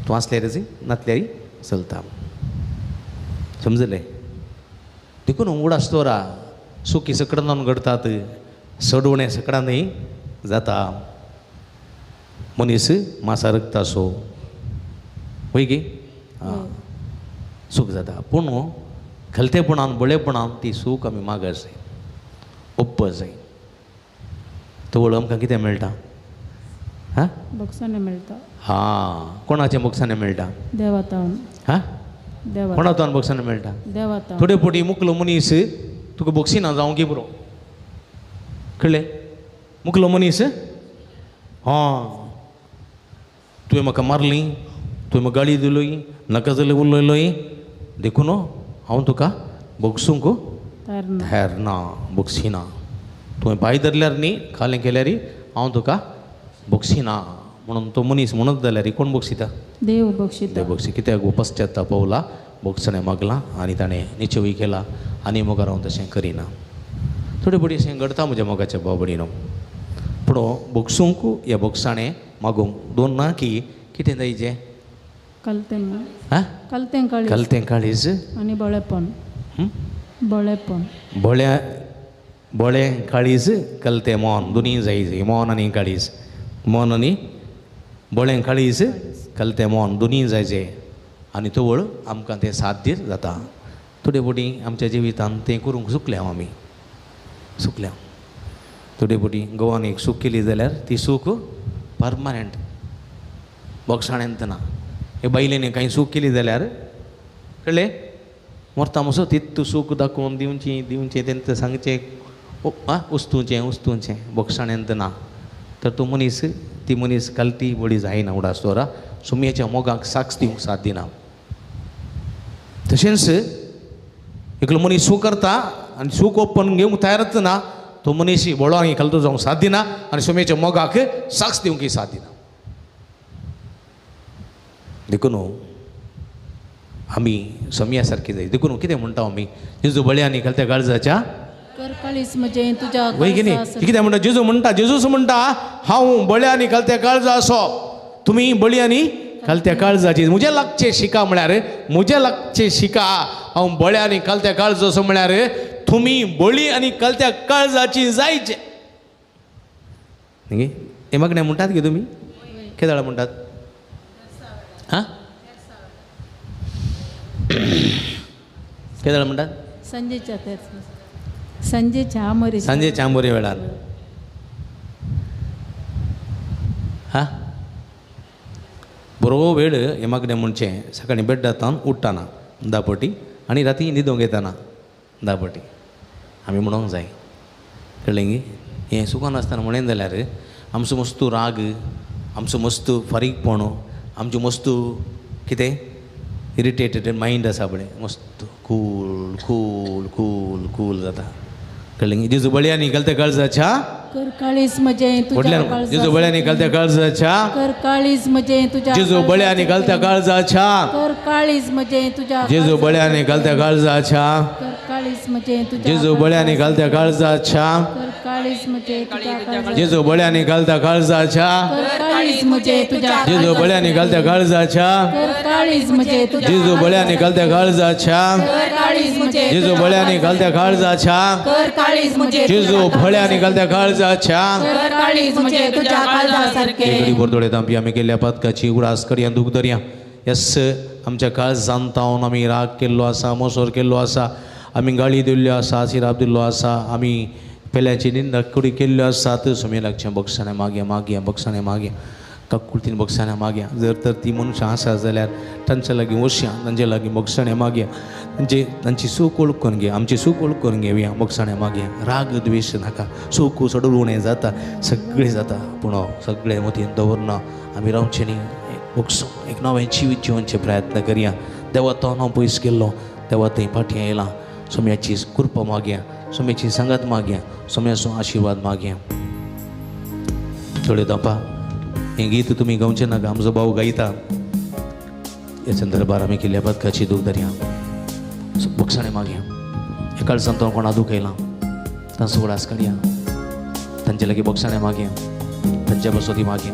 तूं आसल्यारच नासल्यारय चलता. समजलें? देखून उगडास दवरा, सुखी सकडान घडतात, सडवणें सकडानय जाता. मनीस मासा रगतासो वय गे, आं सूख जाता. पूण खलतेपणान बळेपणान ती सूख आमी मागत जाय, ओप्प जाय. तवळ आमकां कितें मेळटा? हां, बोगसाणें मेळटा. हां, कोणाचें बोगसाणें मेळटा? देवातावन. हां, कोणातावन बोगसाणें मेळटा? देवातावन. थोडे फावटी मुकलो मनीस तुका बोगसिना जावंक बरो, कळ्ळें? मुकलो मनीस, हां तुवें म्हाका मारली, तुवें म्हाका गाळी दिलोय, नाका जाल्यार उलयलोय, देखून हांव तुका बोगसूंक तयार ना, बोगसिना. तुवें पांय धरल्यार न्ही, खालें केल्यार हांव तुका बोगसिना म्हणून तो मनीस म्हणत जाल्यार कोण बोगसिता? देव बोगसिता. देव बोगसी. कित्याक पश्चाताप पावला, बोगसणें मागलां आनी ताणें निश्चयूय केला आनी मुखार हांव तशें करिना. थोडे फावटी अशें घडता म्हज्या मोगाच्या भाव भयणीनो. पूण बोगसूंक या बोगसाणें मागूंक दोन ना की कितें जायचें? कलतें काळीज, कलतें काळीज आनी बळेपण. बळेपण, बळ्या बळें काळीज, कलतें मन, दोनूय जायचे. मन आनी काळीज, मन आनी बळें काळीज, कलतें मन, दोनूय जायचे. आनी तवळ आमकां तें साध्य जाता. थोडे फावटी आमच्या जिवितांत तें करूंक चुकल्या आमी, चुकल्या. थोडे फावटी गोवान एक सूख केली जाल्यार ती सूख परमनंट, बोगसाण्यांत ना. हे बायलेन कांय सूख केली जाल्यार कळ्ळें, मरता मसो तितू सूख दाखोवन दिवची दिवचें, तेंकां सांगचें, आं उस्तुचें उस्तुचें, बोगसाण्यांत ना. तर तो मनीस, ती मनीस कलती बडी जायना. उडास दवरा, सुमयेच्या मोगाक साक्ष दिवंक साथ दिना. तशेंच एकलो मनीस सूख करता आनी सूख ओपन घेवंक तयारच ना, तो मनीस बळो आनी कलतो जावंक साथ दिना आनी सुमयेच्या मोगाक साक्ष दिवंकय साथ दिना. देखून आमी समया सारकी जाय. देखून कितें म्हणटा आमी, जेजू बळ्यांनी कलत्या काळजाच्या वय की न्ही? कितें म्हणटा जेजू? म्हणटा जेजूच म्हणटा, हांव बळ्यांनी कलत्या काळजा असो, तुमी बळयांनी कलत्या काळजाची. म्हज्या लागचें शिका म्हळ्यार, म्हज्या लागचें शिका, हांव बळ्यांनी कलत्या काळजा असो म्हळ्यार तुमी बळी आनी कलत्या काळजाची जायचे. न्ही हें मागणें म्हणटात गे तुमी? केदाळ म्हणटात? हां, केदाळ म्हणटात? संजेच्या, संजेच्या आमोरी, सांजेच्या आमोरी वेळार. हां, बरो वेळ हें मागणें म्हणचें सकाळीं बेड्डातावन उठ्ठाना 10 पटी आनी राती न्हिदोंक येताना 10 पटी आमी म्हणोंक जाय. कळ्ळें गी? हें सुकोन आसतना म्हणेन जाल्यार आमचो मस्तू राग, आमचो मस्त फारीकपण, आमचो मस्त कितें इरिटेटेड मायंड आसा पळय, मस्त कूल कूल कूल कूल जाता. कळ्ळें गी? जेजू बळयांनी कलत्या काळजाच्या कर काळीज म्हजें तुज्या जेजू बळ्यांनी घालत्या काळजाच्या कर काळीज म्हजें तुज्या जेजू बळ्यांनी घालत्या काळजाच्या कर काळीज म्हजें तुज्या जेजू बळ्यांनी घालत्या काळजाच्या कर काळीज म्हजें तुज्या जेजू बळ्यांनी घालत्या काळजाच्या कर काळीज म्हजें तुज्या जेजू बळ्यांनी घालत्या काळजाच्या कर काळीज म्हजें तुज्या जेजू बळ्यांनी घालत्या काळजाच्या कर काळीज म्हजें तुज्या जेजू बळ्यांनी घालत्या काळजाच्या कर काळीज म्हजें जेजू बळ्यांनी घालत्या काळजाच्या कर काळीज म्हजें जेजू बळ्यांनी घालत्या काळजाच्या कर काळीज म्हजें तुज्या काळजासारकें. एकडे बोरदोळे तांपी आमी केल्ल्या पातकाची उडास करया दूख धरया. येस आमच्या काळजान तावन आमी राग केल्लो आसा, मोसोर केल्लो आसा, आमी गाळी दिल्ल्यो आसा, सिराप दिल्लो आसा, आमी पेल्याची निंदा कुडी केल्ल्यो आसात. सुमी लागचें बक्षाणे मागया मागया बक्षाणे मागया काकुळतीन बक्षाणे मागया. जर तर ती मनशां आसा जाल्यार तांच्या लागीं वशया, तांचे लागीं बक्षाणे मागया, तांचे तांची सूख ओळखून घे, आमची सूख ओळखून घेवया. बक्षाणे मागया, राग द्वेश नाका. सूख चड उणें जाता, सगळें जाता, पूण सगळें मतीन दवरना आमी रावचें न्ही. बक्षूं एक नवें जिवीत जिवनचे प्रयत्न करया. देवा तो हांव पयस गेल्लो, देवा थंय फाटीं आयला. सोम्याची कृपा मागया, सोम्याची सांगात मागया, सोम्याचो आशिर्वाद मागया. थोडे दापा हें गीत तुमी गावचें नाका, आमचो भाव गायता. ह्या संदर्भार आमी केल्ल्या पदकाची दूख धरया, बक्षाणे मागया. ह्या काळजान तो कोणा दुखयला तांचो उगडास काडया, तांचे लागीं बक्षाणे मागया, तांच्या बसोती मागया.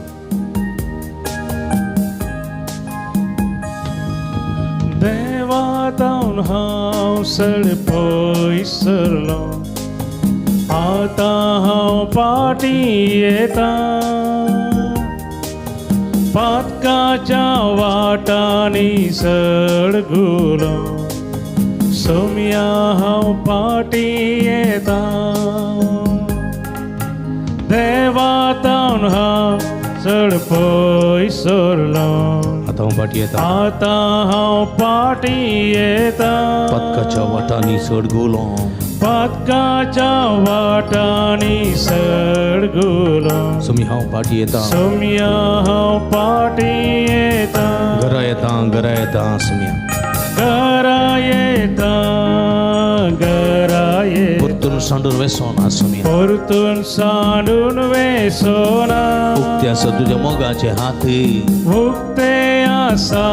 देवा तावन हांव सड पयसरलो, आतां हांव फाटीं येता. पातकाच्या वाटांनी सडगुलो, सोम्या हांव फाटीं येता. देवा तावन हांव चड पयसरलो, आतां हांव फाटीं येता, आतां हांव फाटीं येता. पातकाच्या वाटांनी सडगुलो, पातकाच्या वाटांनी सडगुलो, सोमी हांव फाटीं येता, सोम्या हांव फाटीं येता. घरा येता, घरा येता सोम्या, घरा येता, घरा येता. परतून सांडून वेसोना सोम्या, परतून सांडून वेसोना. उक्ते आसा तुज्या मोगाचे हात, उक्ते आसा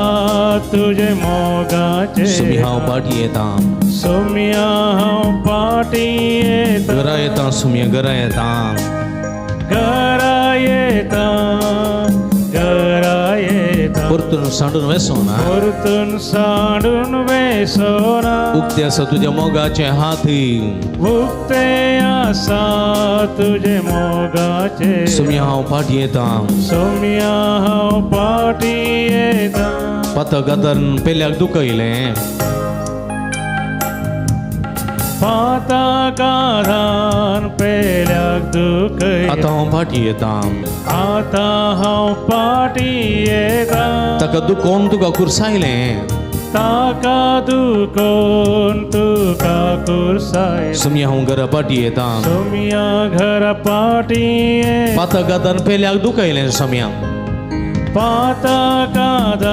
तुजे मोगाचे. सोमी हांव फाटीं येता, सोम्या हांव फाटीं येता. घरा येता सोम्या, घरा येता, घरा येता, घरा येता. परतून सांडून वेसोना, परतून सांडून वेसोना. उक्ते आसा तुज्या मोगाचे हात, उक्ते आसा तुजे मोगाचे. सोम्या हांव फाटीं येता, सोम्या हांव फाटीं येता. पातक पेल्याक दुखयलें, पातकारान पेल्याक दुखयलें. आतां हांव फाटीं येता, आतां हांव फाटीं येता. ताका दुखोवन तुका कुर्सायलें, ताका दुखोवन तुका कुर्सायलें. सोम्या हांव घरा फाटीं येता, सोम्या घरा फाटीं येता. पातकारान पेल्याक दुखयलें सोम्या, पातकारान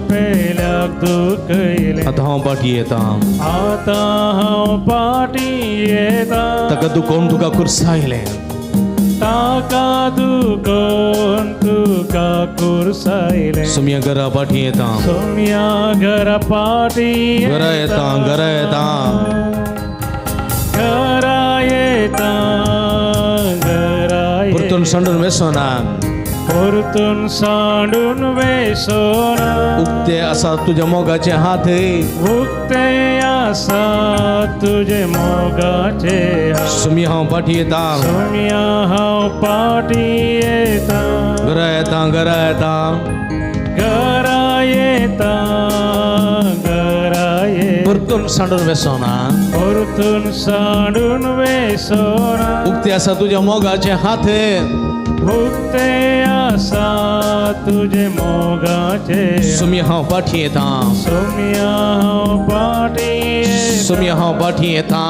पेल्याक दुखयलें. आतां हांव फाटीं येता, आतां हांव फाटीं येता. ताका दुखोवन तुका कुर्सायलें, ताका दुखोवन तुका कुर्सायलें. सोम्या घरा फाटीं येता, सोम्या घरा फाटीं घरा येता, घरा येता, घरा येता, घरा येता. परतून सांडून वेसोना, परतून सांडून वेसोना. उक्ते आसा तुज्या मोगाचे हात, उक्ते आसा तुजे मोगाचे. सोम्या हांव फाटीं येता, सोम्या हांव फाटीं येता. घरा येता, घरा येता, घरा येता, घरा येता. परतून सांडून वेसोना, परतून सांडून वेसोना. उक्ते आसा तुज्या मोगाचे हात, उक्ते आसा तुजे मोगाचे. सोम्या हांव फाटीं येता, सोम्या हांव फाटीं येता. सोम्या हांव फाटीं येता,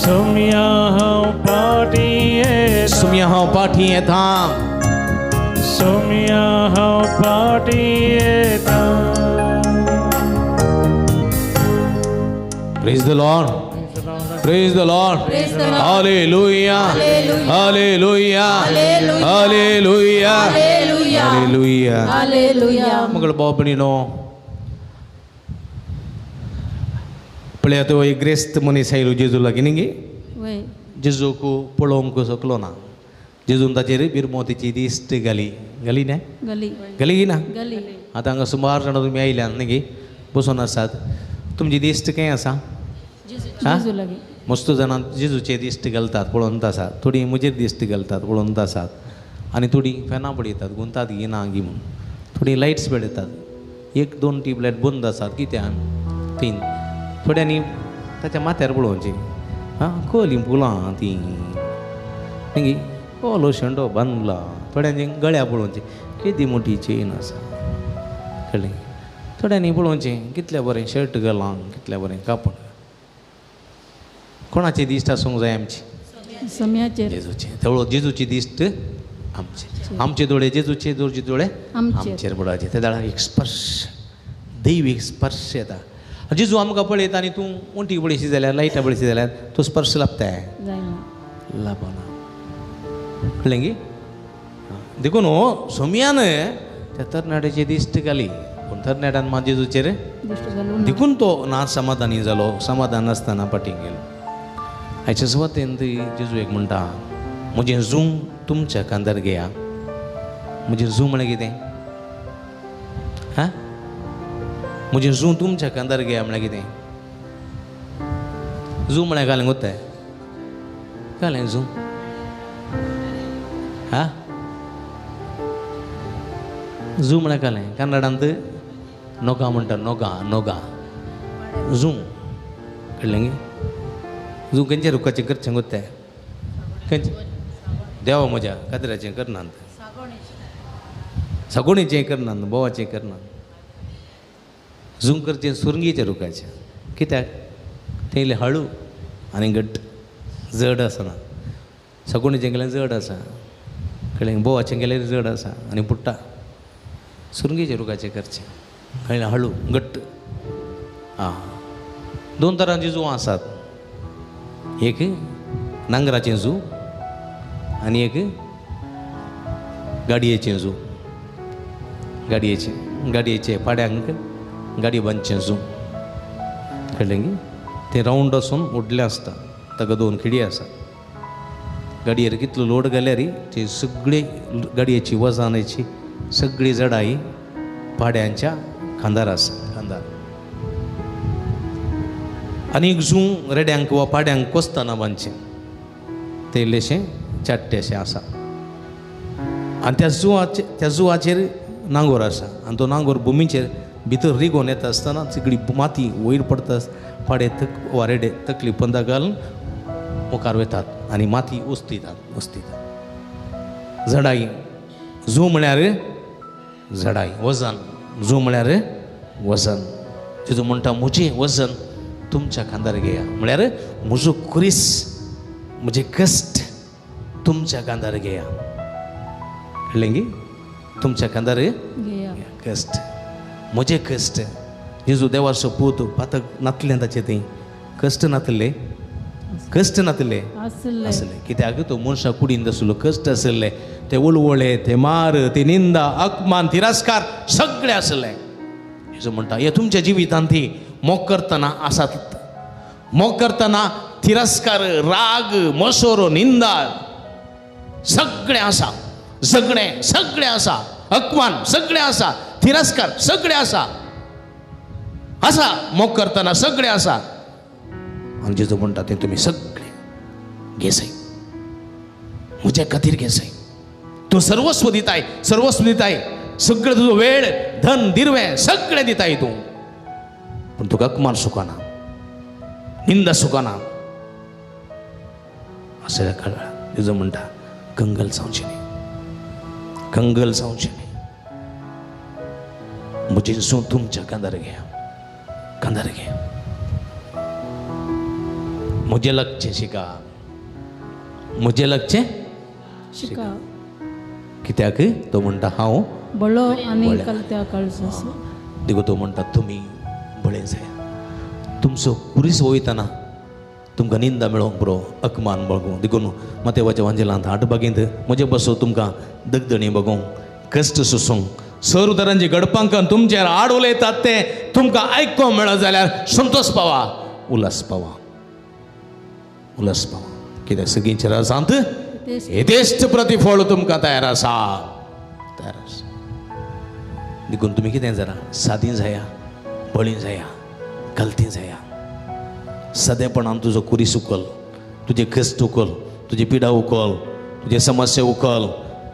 सोम्या हांव फाटीं येता. सोम्या हांव फाटीं येता, सोम्या हांव फाटीं येता. Praise the Lord. Praise the Lord. Hallelujah, hallelujah, hallelujah, hallelujah. मगळ भाव भयणीनो, पळयात तो एक ग्रेस्त मनीस आयलो जेजू लागीं न्ही गे, जेजूक पळोवंक शकलो ना. जेजून ताचेर बिरमोतीची दिश्ट घाली. घाली न्हय? घाली ना. आतां हांगा सुमार जाणां तुमी आयल्यान न्ही गे, बसून आसात. तुमची दिश्ट खंय आसा? मस्त जाणां जेजूचे दिश्ट घालतात पळोवन आसात, थोडीं म्हजेर दिश्ट घालतात पळोवन आसात, आनी थोडीं फॅनां पळयतात गुंतात गी ना गी म्हूण, थोडीं लायट्स पळयतात, एक दोन ट्यूबलायट बंद आसात कित्यान तीन, थोड्यांनी ताच्या माथ्यार पळोवचें, आं कसलीं फुलां तीं न्ही, कसलो शेंडो बांदला, थोड्यांनी गळ्या पळोवचें केदी मोठी चेन आसा, कळ्ळें? थोड्यांनी पळोवचें कितलें बरें शर्ट घालां, कितलें बरें कापड. कोणाची दिश्ट आसूंक जाय आमची? जेजूची. तेवळो जेजूची दिश्ट आमचे, आमचे दोळे जेजूचे, दोळचे दोळे आमचेर पडपाचे. त्या दाळाक एक स्पर्श, दैवीक स्पर्श येता. जेजू आमकां पळयता आनी तूं वण्टी पळयशी जाल्यार, लायटां पळयशी जाल्यार तो स्पर्श लाबताय? लाबना. कळ्ळें गी? देखून सोमयान त्या तरणाट्याची दिश्ट घाली, पूण तरणाट्यान मात जेजूचेर देखून तो ना समाधानी जालो. समाधान नासतना फाटीं गेलो. आयच्या सुवातेन ती जेजू एक म्हणटा, म्हजें जूं तुमच्या खांदार घेया. म्हजें जूं म्हळ्यार कितें? हा, म्हजें जूं तुमच्या खांदार घेया म्हळ्यार कितें? जूं म्हळ्यार घालें गोत्ताय, घालें जूं. हा, जूं म्हळ्यार घालें. कन्नडांत नोगा म्हणटा, नोगा, नोगा जूं. कळ्ळें गे? जूं खंयच्या रुखाचें करचें गोत्ताय? खंयचें? देवा म्हज्या कातऱ्याचें करनात, सागोणीचें करनात, बोवाचें करनात. जूं करचें सुरंगीच्या रुखाचें. कित्याक? तें इल्लें हळू आनी घट्ट, जड आसना. सागोणीचें केल्यार जड आसा, कळ्ळें? बोवाचें केल्यार जड आसा आनी पुट्टा. सुरंगीच्या रुखाचें करचें, कळ्ळें? हळू घट्ट. आं, दोन तरांचीं जुवां आसात, एक नांगराचें जू आनी एक गाडयेचें जू. गाडयेचें, गाडयेचे पाड्यांक गाडी बांदचें जू. कळ्ळें गी? तें रावंड आसून व्हडलें आसता, ताका दोन खिडी आसा. गाडयेर कितलो लोड घाल्यार ती सगळी गाडयेची वजनाची सगळी जडाई पाड्यांच्या खांदार आसा, खांदार. आनी एक जूं रेड्यांक वा पाड्यांक कोसतना बांदचें, तें इल्लेशें चाट्टेशें आसा. आनी त्या जुवाचेर, त्या जुवाचेर नांगोर आसा, आनी तो नांगोर भुमीचेर भितर रिगोवन येता आसतना सगळी माती वयर पडटा, पाडे तक वा रेडे तकली पंदा घालून मुखार वतात आनी माती उस्तितात, उस्तितात. जडाई, जूं म्हळ्यार जडाई, वजन. जूं म्हळ्यार वजन. जेजू म्हणटा म्हजें वजन तुमच्या खांदार घेया, म्हळ्यार म्हजो खुरीस, म्हजें कश्ट तुमच्या खांदार घेया. कळ्ळें गी? तुमच्या खांदार घेया कश्ट, म्हजें कश्ट. जेजू देवाचो पूत, पातक नातलें ताचें, थंय कश्ट नातले, कश्ट नातले आसले. कित्याक? तो मनशा कुडीन आसलो, कश्ट आसले, ते उलवळे, ते मार, ते निंदा, अपमान, तिरस्कार सगळे आसले. जेजू म्हणटा हे तुमच्या जिवितांत ती मोग करतना आसात. मोग करतना तिरस्कार, राग, मसोरो, निंदा सगळें आसा, झगडें सगळें आसा, अपमान सगळें आसा, तिरस्कार सगळें आसा, आसा मोग करतना सगळें आसा. आनी जेजू म्हणटा तें तुमी सगळें घेसय, म्हज्या खातीर घेसय. तूं सर्वस्व दिताय, सर्वस्व दिताय, सगळें तुजो वेळ, धन, दिरवें सगळें दिताय तूं, पूण तुका अपमान सुखाना, निंदा सुखाना. अशें कळ्ळा. जेजू म्हणटा कंगल जावचें न्ही, कंगल जावचें न्ही. म्हजें जूं तुमच्या खांदार घेया, खांदार घेया. म्हजें लागचें शिका, म्हजें लागचें शिका. कित्याक? तो म्हणटा हांव बळो आनी कलत्या काळजाचो. देखून तो म्हणटा तुमी बळे जाय. तुमचो कुरीस वयतना तुमकां निंदा मेळोंक पुरो, अकमान बगूं. देखून मातेवाच्या वांजेलांत 8 बागेंत म्हजे बसो तुमकां दगदणी बगूंक, कश्ट सोसूंक, सर उतरांची घडपांकां तुमचेर आड उलयतात ते तुमकां आयकोंक मेळत जाल्यार संतोश पावा, उल्हास पावा, उल्हास पावा. कित्याक सगळींचे राजांत येदेश्ट प्रतिफळ तुमकां तयार आसा, तयार आसा. देखून तुमी कितें जरा सादी जाया, बळी जाया, गलती जाया. सादेपणान तुजो कुरीस उखल, तुजे कश्ट उखल, तुजी पिडा उखल, तुजे समस्या उखल,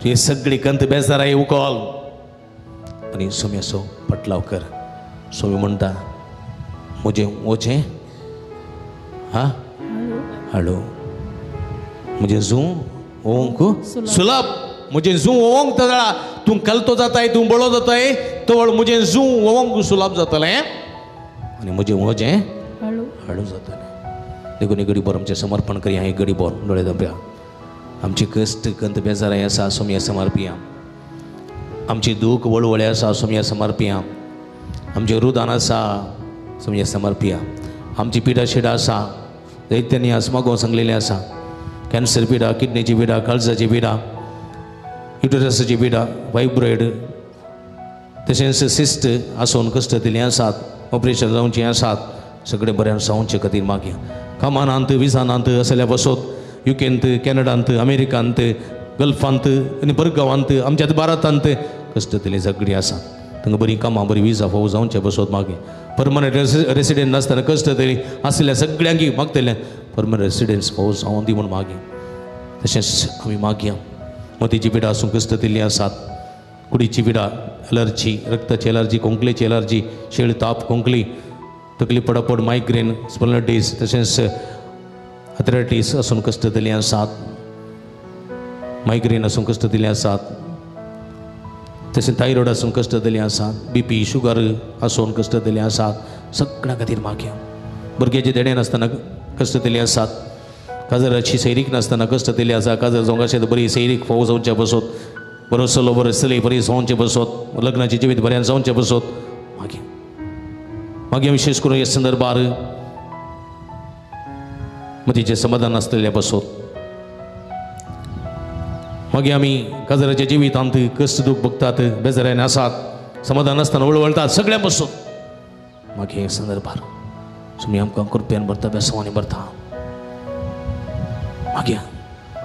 तुजे सगळी कंत बेजाराय उखल आनी सोम्याचो पटलाव कर. सोमी म्हणटा म्हजें वचें हा हाडू, म्हजें जूं ओवंक सुलभ, म्हजें जूं ओवंक जाल्यार तूं कलतो जाताय, तूं बळो जाताय, तवळ म्हजें जूं ओवंक सुलभ जातलें आनी म्हजें वजें हाडू जातलें. देखून एक गडीभर आमचें समर्पण करया, एक गडीभर दोळे धांपया. आमचे कश्ट कंत बेजाराय आसा सोमया समर्पिया, आमची दूख वळवळे आसा सोमया समर्पिया, आमचें रुदान आसा सोमया समर्पिया, आमची पिडा शिडा आसा दैत्यांनी आसमागो सांगलेलें आसा, कॅन्सर पिडा, किडनीची पिडा, काळजाची पिडा, युटरसाची पिडा, फायब्रॉयड तशेंच सिस्ट आसून कश्ट दिल्लीं आसात, ऑपरेशन जावचीं आसात, सगळें बऱ्यान जावचे खातीर मागया. कामानांत विजानांत असल्या बसोत युकेंत, कॅनडांत, अमेरिकांत, गल्फांत आनी परगांवांत, आमच्या भारतांत कश्ट दिल्लीं सगळीं आसात. तांकां बरीं कामां, बरी विजा फावो जावचे बसोत मागीर. परमनंट रेसिडेंट नासतना कश्ट तरी आसल्या सगळ्यांकी मागतले परमनंट रेसिडेंट्स फावो जावं दी म्हूण मागीर. तशेंच आमी मागया मोतीची पिडा आसूं कश्ट दिल्लीं आसात, कुडीची पिडा, एलर्जी, रक्ताची एलर्जी, खोंकलेची एलर्जी, शेळ, ताप, खोंकली, तकली पडपड, मायग्रेन, स्पोनलायटीस तशेंच आथरायटीस आसून कश्ट दिल्लीं आसात, मायग्रेन आसून कश्ट दिल्लीं आसात, तशें थायरॉयड आसून कश्ट दिल्लीं आसात, बीपी, शुगर आसून कश्ट दिल्लीं आसात. सगळ्यां खातीर मागया. भुरग्याचे देणें नासतना कश्ट दिल्लीं आसात, काजराची सैरीक नासतना कश्ट दिल्ली आसा, काजर जावंक अशें बरी सैरीक फावो जावचे बसोत, बरो चलो बरो चली बरी जावचे बसोत, लग्नाचे जिवीत बऱ्यान जावचे बसोत मागीर. मागीर विशेष करून हे संदर्भार मतीचें समाधान नासलेलें बसोत. मागीर आमी काजराच्या जिवितांत कश्ट दूख भोगतात, बेजारान आसात, समाधान नासतना वळवळटात, सगळ्यां बसोत. मागीर हे संदर्भार तुमी आमकां कृपयान भरता, बेसवानी भरता. मागीर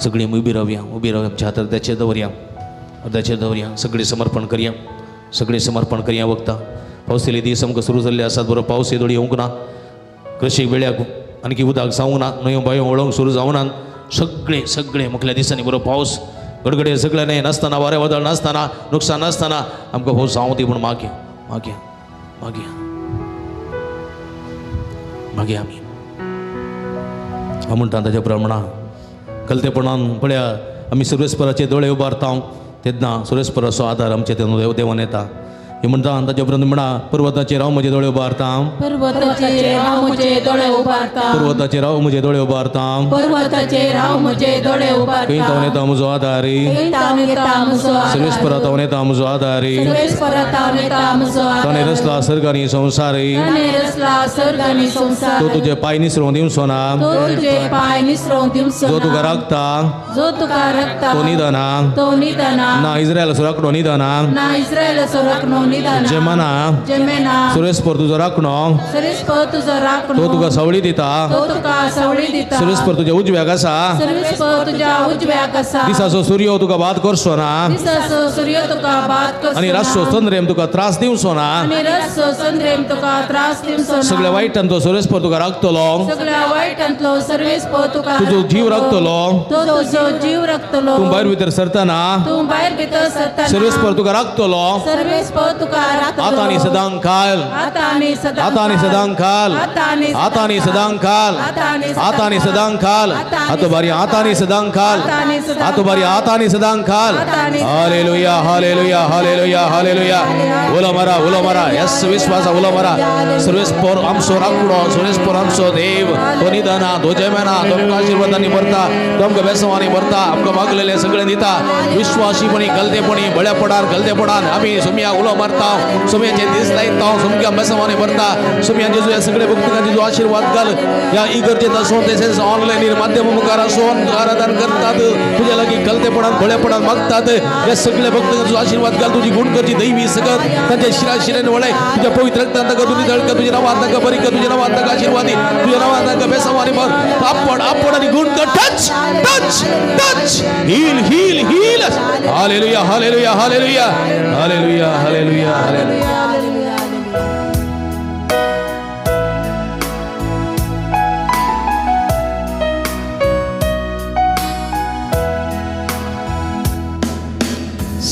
सगळीं उबी रावया, उबी रावया, आमच्या हात अर्द्याचेर दवरया, अर्द्याचेर दवरया, सगळें समर्पण करया, सगळें समर्पण करया. वखता पावसेले दीस आमकां सुरू जाल्ले आसात, बरो पावस येदोळी येवंक ना, कृशीक वेळ्याक आणखी उदक जावंक ना, न्हंयो बांयो वळोवंक सुरू जावना, सगळें सगळें मुखल्या दिसांनी बरो पावस गडगडे सगळें न्हय नासतना, वारें वादळ नासतना, नुकसान नासतना आमकां पावस जावं दी म्हूण मागया, मागया, मागया, मागया. आमी हांव म्हणटा ताच्या प्रमाणा कलतेपणान पळया आमी सुरेस्पराचे दोळे उबारता तेन्ना सुरेस्पराचो आदार आमच्या तेन्ना देवान येता. हे म्हणटा ताच्या उपरांत म्हणा पर्वताचेर हांव म्हजे दोळे उबारता, पर्वताचेर हांव म्हजे दोळे उबारता, पर्वताचेर हांव म्हजे दोळे उबारता, पर्वताचेर हांव म्हजे दोळे उबारता. खंय तावन येता म्हजो आदार, सर्वेस्परा तावन येता म्हजो आदार, ताणें रचला सर्ग आनी संवसार, तो तुजे पांय निसरोवन दिवचो ना, जो तुका राखता तो निदना, ना इस्रायलाचो राखणो निदना, जेमना सुरेस्पर तुजो राखणो, तो तुका सावळी दिता, सुरेस्पर तुज्या उजव्याक आसा, दिसाचो सूर्य तुका बाद करचो ना आनी रातचो चंद्रेम तुका त्रास दिवचो ना, सगळ्या वायटांतलो सुरेस्पर तुका राखतलो, तुजो जीव राखतलो, तूं भायर भितर सरतना सुरेस्पर तुका राखतलो, आता आनी सदांकाल, आता आनी सदांकाल, आता आनी सदांकाल, आता आनी सदांकाल, आतो बारी आता आनी सदांकाल, आतो बारी आता आनी सदांकाल. Hallelujah, hallelujah, hallelujah, hallelujah. उलो मारा, उलो मारा, यस विश्वासा उलो मारा. सर्वेस्पर आमचो राखणो, सर्वेस्पर आमचो देव, तो निदाना, तो जेमेना, तो आमकां आशिर्वादांनी भरता, तो आमकां बेसवांनी भरता, आमकां मागलेलें सगळें दिता. विश्वासीपणी, गलतेपणी, बळेपणान, गलतेपणान आमी सुमया उलो मारता. भरता सोम्याचे दीस लायता सोमक्या बेसांवांनी भरता सोम्या जेजू ह्या सगळे भक्तांक जेजू आशिर्वाद घाल ह्या इगर्जेंत आसूं तशेंच ऑनलायनीर माध्यम मुखार आसून आराधन करतात तुज्या लागीं कलतेपणान भोळेपणान मागतात ह्या सगळे भक्तांक तुजो आशिर्वाद घाल तुजी गुण करची दैवी सकत तांच्या शिरा शिरेन वळय तुज्या पवित्र रक्तान तांकां तुजी दळक तुज्या नांवान तांकां बरी कर तुज्या नांवान तांकां आशिर्वादी तुज्या नांवान तांकां बेसांवांनी भर आपण आपण आनी गुण कर touch touch touch heal heal heal hallelujah hallelujah hallelujah hallelujah hallelujah hallelujah.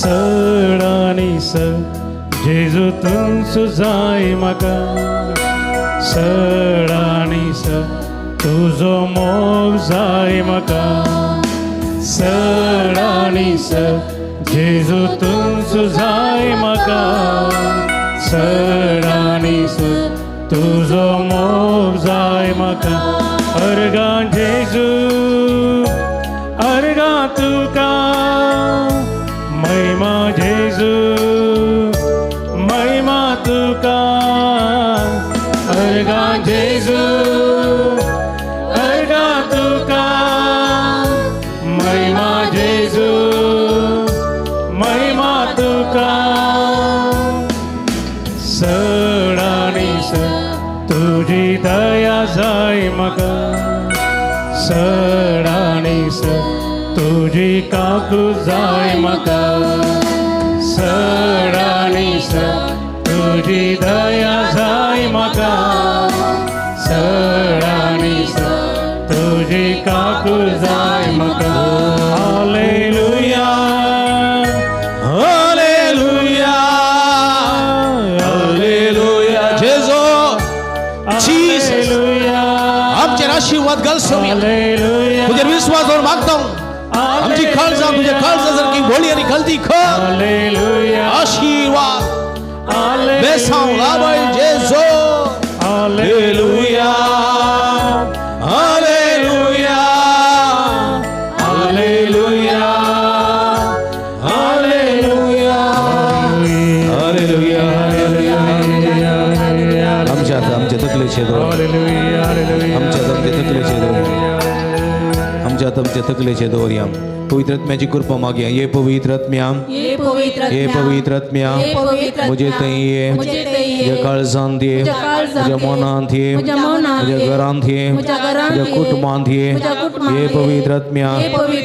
सड आनी सड जेजू तुमचो जाय म्हाका सड आनी सड तुजो मोग जाय म्हाका सड आनी सड जेजू तुमचो जाय म्हाका सड आनी सड तुजो मोग जाय म्हाका अर्गां जेजू अर्गां तुका महिमा जेजू महिमा तुका अर्गां जेजू अर्गां तुका महिमा जेजू महिमा तुका सड आनी सड तुजी दया जाय म्हाका सड आनी सड तुजी काकू जाय म्हाका सड आनी सड तुजी दया जाय म्हाका सड आनी सड तुजी काकू जाय म्हाका हालेलुया हालेलुया हालेलुया जेजू जीसस आमचेर आशिर्वाद घाल सोम्या तुजेर विश्वास दवर मागता आमची काळजां तुज्या काळजा सारकी भोळी आनी खलती खर आशिर्वाद बेसांव लाभय जेजू hallelujah hallelujah hallelujah hallelujah hallelujah hallelujah. आमच्या आमच्या तकलेचे दोर आमच्या आमच्या तकलेचे दोर आमच्या आमच्या तकलेचे दवरया पवित्र आत्म्याची कृपा मागया ये पवित्र आत्म्या ये पवित्र आत्म्या म्हजे थंय ये म्हज्या काळजांत ये म्हज्या मनांत ये म्हज्या घरांत ये म्हज्या कुटुंबांत ये ये पवित्र आत्म्या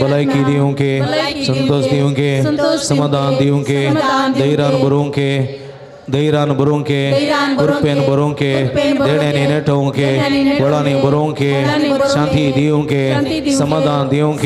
भलायकी दिवंक संतोष दिवंक समाधान दिवंक धैर्यान भरूंक धैर्यान भरूंक कृपेन भरूंक देण्यांनी नेटोवंक वळांनी भरूंक शांती दिवंक समाधान दिवंक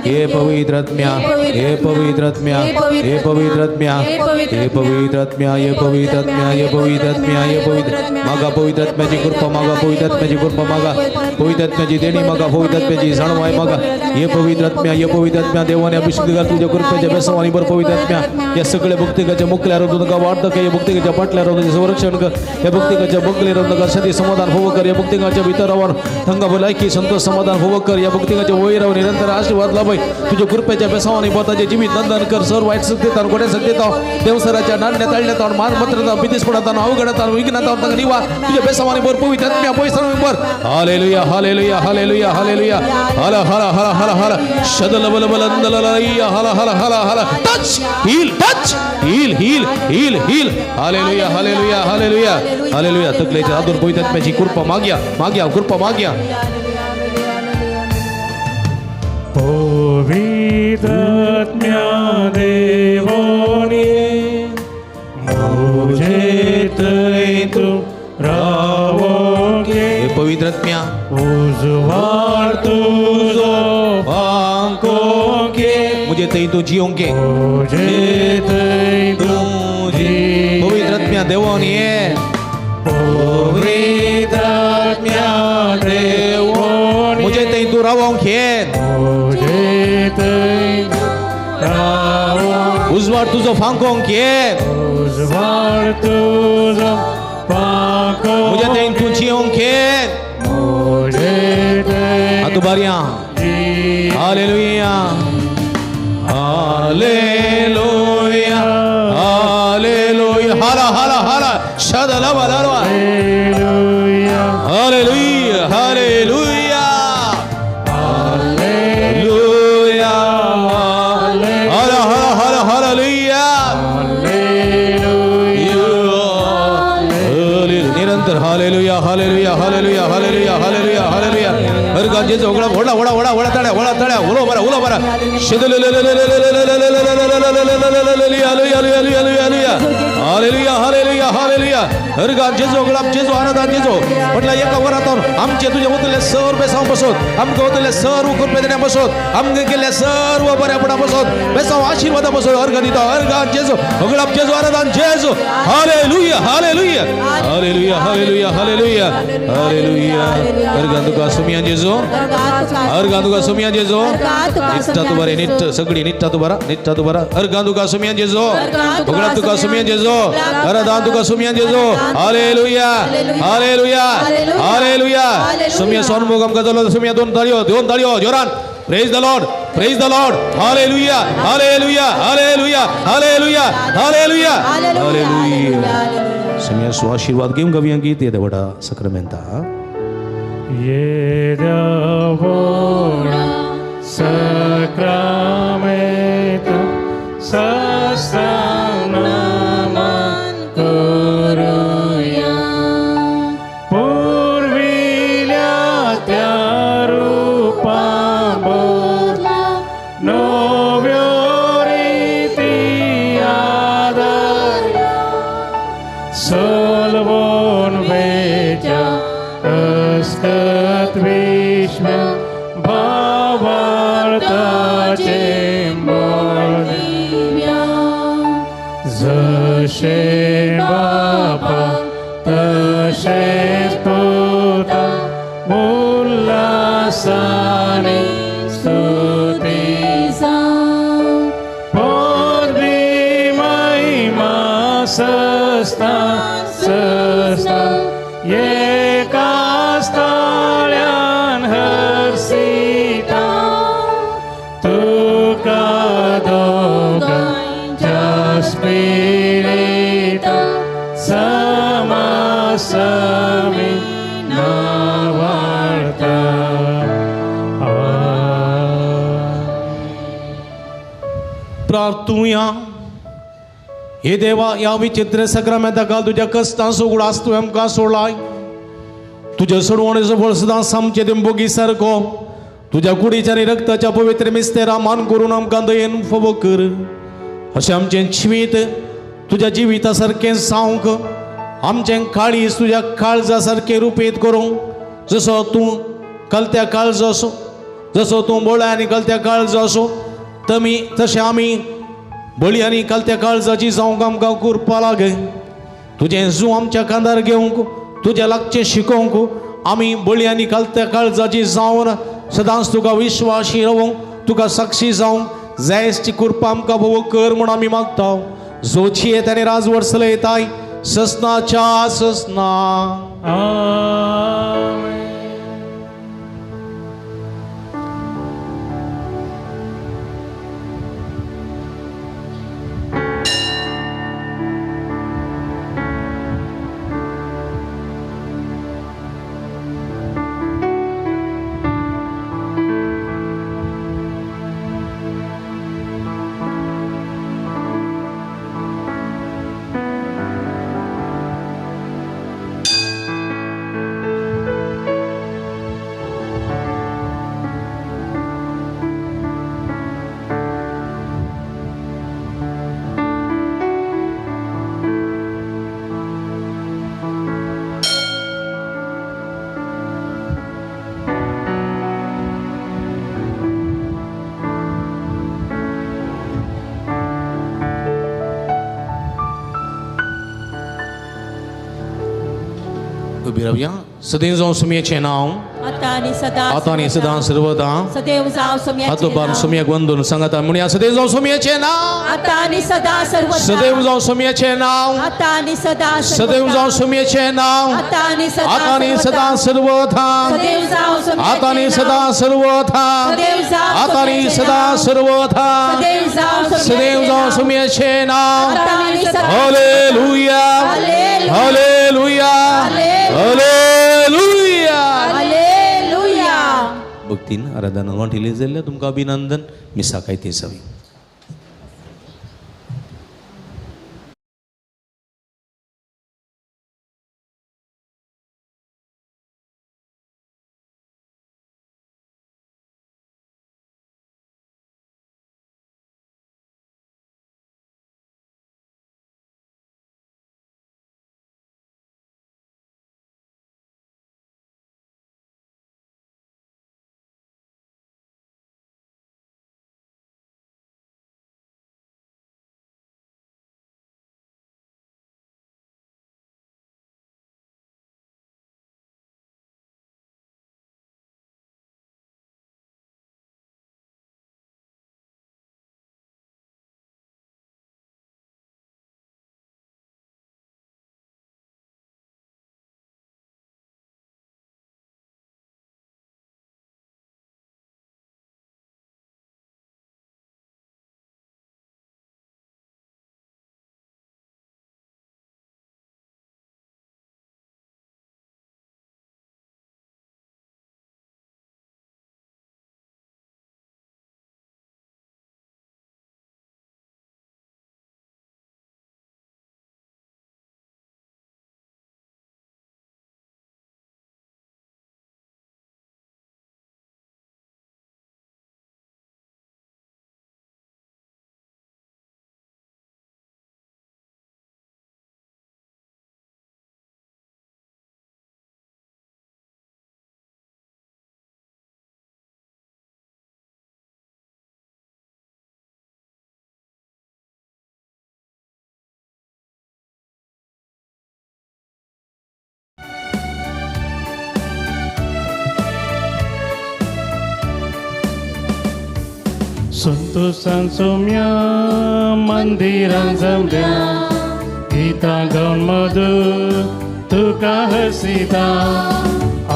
हे पवित्र आत्म्या हे पवित्र आत्म्या हे पवित्र आत्म्या हे पवित्र आत्म्या हे पवित्र आत्म्या हे पवित्र आत्म्या हे पवित्र मागा पवित्र आत्म्याची कृपा मागा पवित्र आत्म्याची कृपा मागा पवित्र आत्म्याची देणी मागा पवित्र आत्म्याची जाणवाय मागा हे पवित्र आत्म्या हे पवित्र आत्म्या देवाने अभिषेक घाल तुझ्या कृपेच्या बेसवानी भर पवित्र आत्म्या या सगळ्या भक्तिकाच्या मुकल्यार तुका वाटतं की भक्तिकाच्या पाटल्यार तुझे संरक्षण कर या भक्तिकाच्या बगलेर तुका शांती समाधान होवं कर या भक्तिकाच्या भितरावर थंगा भलायकी संतोष समाधान होवं कर या भक्तिकाच्या वैरावर निरंतर आशीर्वाद लाभय तुझ्या कृपेच्या बेसवानी भर ताजे जीवित नंदन कर सर्व वाईट सत्तेतान गोड्या सत्तेताव देवसराच्या नाण्या ताळण्यातावर मानपत्राताव भीतीस्फोटातान अवघडातान विघ्नातावर तांका निवार तुझ्या बेसवानी भर पवित्र आत्म्या पवित्र भर हालेलुया हालेलुया हालेलुया हालेलुया हर हर हर हर हर शदल बल बलंदललैया हर हर हर हर touch heal touch heal heal heal heal hallelujah hallelujah hallelujah hallelujah. तकलेच्या हातून पवित्र आत्म्याची कृपा मागया मागया कृपा मागया पवित्र आत्म्या देवोनी मुझे थंय तूं रावोंक पवित्र आत्म्या उजवाड तुजो फांकोंक मुझे थंय तूं जियोंक मुझे थंय तूं पवित्र आत्म्या देवोनी ये पवित्र आत्म्या देवोनी मुझे थंय तूं रावोंक ये मुझे थंय तूं रावोंक उजवाड तुजो फांकोंक ये उजवाड तुजो फांकोंक मुझे थंय तूं जियोंक ये मुझे थंय आतां बारया hallelujah hallelujah hallelujah. hala lava lava. Hallelujah hallelujah hallelujah hala hala hala hallelujah निरंतर hallelujah hallelujah hallelujah hallelujah hallelujah hallelujah. हर गाजेचं उघडा ओढा ओढा ओढा ओढा तळ्या ओढा तळ्या उलो बरा उलो बरा. Hallelujah hallelujah hallelujah. हर गाजेचो उघडा जेजो आनंदान जेजो म्हटलं एका वरातून आमचे तुझे उतरले सर्व बेसांव बसोत, आमकां उतरले सर्व कृपे देण्या बसोत, आमकां केल्ले सर्व बऱ्यापणा बसोत, बेसांव आशीर्वादा बसोत. हर गा दिता हर गा जेजो उघडा जेजो आनंदान जेजो. Hallelujah hallelujah hallelujah hallelujah hallelujah hallelujah. हर गा तुका सुमिया जेजो, हर गा तुका सुमिया जेजो. निट्टा तू बरे निट्ट सगळी निट्टा तू बरा निट्टा तू बरा. हर गा तुका सुमिया जेजो, उघडा तुका सुमिया जेजो, हर दान तुका सुमिया जेजो. Hallelujah hallelujah hallelujah. सुमिया सोनभोग आमकां जालो. सुमिया दोन ताळयो जोरान. Praise the Lord, praise the Lord. Hallelujah hallelujah hallelujah hallelujah hallelujah hallelujah. सुमिया सु आशीर्वाद घेऊन गावया गीत येदे व्हडा सक्रामेंता. येद्या व्हडा सक्रामेंता सस्तांग नमन करुया. पुर्विल्या त्या रुपा बदला नव्यो रिती आदरया. सलवून वेच्या अस्कत विश्व भावार्थाचे बळ दिव्या. जशें बापा तशेंच पुता उल्हासाने स्तुती जावं. पदवी महिमा सस्ता सस्ता एकाच ताळ्यान हर्षिता. तुका दोगांच्या स्पिरिता समासमी नावार्ता. प्रार्थुया. हे देवा, ह्या विचित्र सक्रामेंता काल तुज्या कश्टांचो उगडास तुवें आमकां सोडलाय. तुज्या सोडवणेचो फळ सदांच आमचे देंबोगी सारको तुज्या कुडीच्या आनी रक्ताच्या पवित्र मिस्तेरा मान करून आमकां दयेन फावो कर. अशें आमचें जिवीत तुज्या जिविता सारकें जावंक, आमचें काळीज तुज्या काळजा सारकें रुपेत करूंक. जसो तूं कलत्या काळजो आसो, जसो तूं बोळ्या आनी कलत्या काळजो आसो, तमी तशें आमी बळी आनी कलत्या काळजाची जावंक आमकां कुरपा लागे. तुजें जू आमच्या खांदार घेवंक, तुज्या लागचें शिकोवंक आमी बळी आनी कलत्या काळजाची जावन सदांच तुका विश्वासी रावूंक, तुका साक्षी जावंक जायची कृपा आमकां भोव कर म्हूण आमी मागता. जोची येता आनी राजवट चलयताय ससनाच्या ससना. आमेन. उबी रावया. सदैव जावं सुमयेचें नांव आतां आनी सदां आतां आनी सदां सर्वदा सदैव जावं सोम्याचें हातोबान सोम्याक वंदून सांगता म्हणया सदैव जावं सोम्याचें नांव आतां आनी सदां सर्वदा सदैव जावं सोम्याचें नांव आतां आनी सदां सदैव जावं सोम्याचें नांव आतां आनी सदां आतां आनी सदां सर्वथा सदैव जावं सोम्याचें आतां आनी सदां सर्वथा सदैव जावं आतां आनी सदां सर्वथा सदैव जावं सदैव जावं सोम्याचें नांव आतां आनी सदां hallelujah hallelujah hallelujah hallelujah. भक्तीन आराधना वांटिली जाल्यार तुमकां अभिनंदन. मिसा कायती सवी. संतोषान सोम्या मंदिरान जमल्या गीतां गावन मधुर तुका हसिता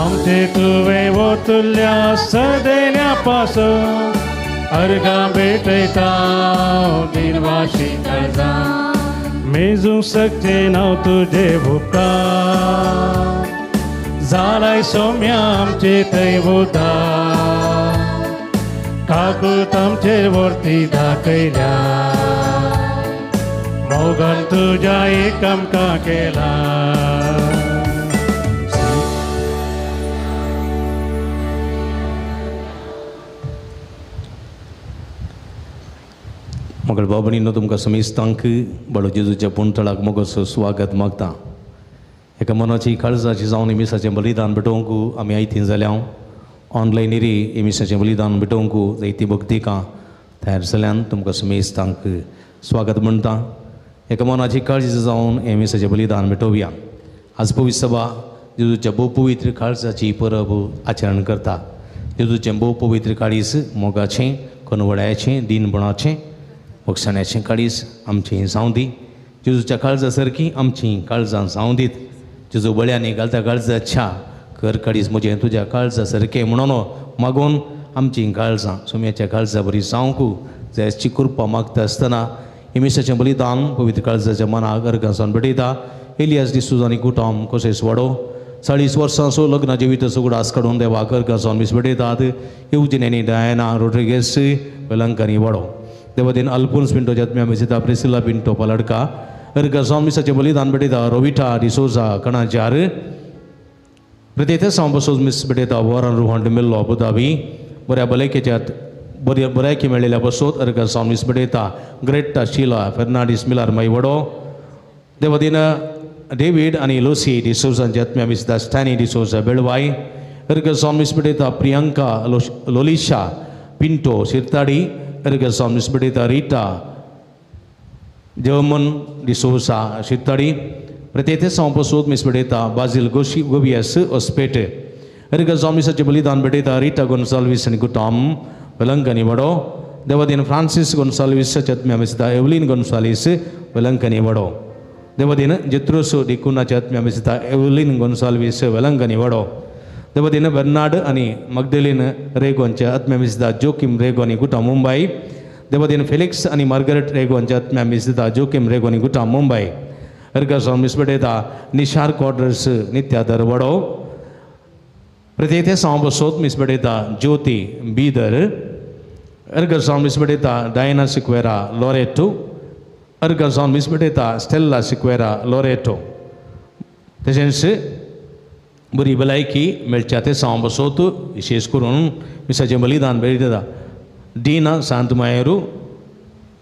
आमचे तुवें वतुल्या सदेन्या पासून अर्घां भेटयता निर्वाशी काळजां मेजूंक शकचें नांव तुजें उपकार जालाय सोम्या आमचे थंय उदार काकूत आमचेर वर्ती दाखयल्या मोगान तुज्या एक आमकां केला. मगळ बाबणीनो तुमकां समेस्तांक बाळू जेजूच्या पुणतळाक मोगोसो स्वागत मागता. एका मनाची काळजाची जावन मिसाचें बलिदान भेटोवंक आमी आयतीं जाल्या ऑनलायन रे मिसाचें बलिदान भेटोवंक जायती भक्तिकां तयार जाल्यान तुमकां समेस्तांक स्वागत म्हणटा. एका मनाची काळजी जावन हे मिसाचें बलिदान भेटोवया. आज पवित्र सभा जेजूच्या भोव पवित्र काळजाची परब आचरण करता. जेजूचें भोव पवित्र काळीज मोगाचें, कनवळ्याचें, दीनपणाचें, बक्षाण्याचें काळीज आमचें जावं दी. जेजूच्या काळजा सारकी आमचीं काळजां जावं दीत. जेजू बळ्यांनी घालता काळजाच्या कर काळीज म्हजें तुज्या काळजा सारकें म्हणून मागून आमचीं काळजां सोम्याच्या काळजा बरी जावंक जायची कृपा मागता आसतना मिसाचें बलिदान पवित्र काळजाच्या मनाक अर्घां जावन भेटयता. एलियास डिसूज आनी कुटुंब कोसेस वाडो 40 वर्सांचो लग्न जिविताचो उगडास काडून देवाक अर्घां जावन मीस भेटयतात. येवजण आनी डायना रोड्रिगेस वेलंकांनी वाडो देवदेन अल्फोन्स पिंटो जत्म्या मिसिता प्रिसिला पिंटो पलडका अर्घां जावन मिसाचें बलिदान भेटयता. रोविटा डिसोजा कणाचार प्रत्येक सावन बसोज मिस भेटयता. वॉरन रोहन डिमेल्लो अबुधाबी बऱ्या भलायकेच्या बऱ्या बऱ्याकी मेळिल्ल्या बसोत अर्घां जावन मिस भेटयता. ग्रेटा शिला फेर्नांडीस मिलार मायवडो देवदीन डेवीड आनी लुसी डिसोजांच्या आत्म्या मिसिता स्टॅनी डिसोजा बेळवाय अर्घां जावन मिस भेटयता. प्रियंका लोलिशा पिंटो शिरताडी अर्घां जावन मिस भेटयता. रिटा जर्मन डिसोजा शिरताडी प्रत्येक सावन बसोत मिस भेटयता. बाजील गोशी गोवियस ओस्पेट एरिका जामिसाचें बलिदान भेटयता रिटा गोन्साल्वीस आनी कुटाम वेलंकनी वडो. देवादीन फ्रांसीस गोन्साल्वीस आत्म्या मिसता एवलीन गोन्सालीस वेलंकनी वडो. देवादीन जेत्रोस डिकुनाच्या आत्म्या मिसता एवलीन गोन्साल्वीस वेलंकनी वडो. देवादीन बर्नाड आनी मगदेलीन रेगो हांच्या आत्म्या मिसता जोकीम रेगो आनी कुटाम मुंबय. देवादीन फेलिक्स आनी मार्गरेट रेगो हांच्या आत्म्या मिसता जोकीम रेगो आनी कुटाम मुंबय. अर्गासांव मिस भेटयता निशार क्वाड्रस नित्यादर वडो. प्रत्येक साव बसोत मिस भेटयता ज्योती बीदर. अर्गासांव मिस भेटयता डायना सिक्वेरा लोरेटो. अर्गासांव मिस भेटयता स्टेल्ला सिक्वेरा लोरेटो. तशेंच बरी भलायकी मेळच्या ते साव बसोत विशेष करून मिसाचें बलिदान भेटयता डीना सांतमायरू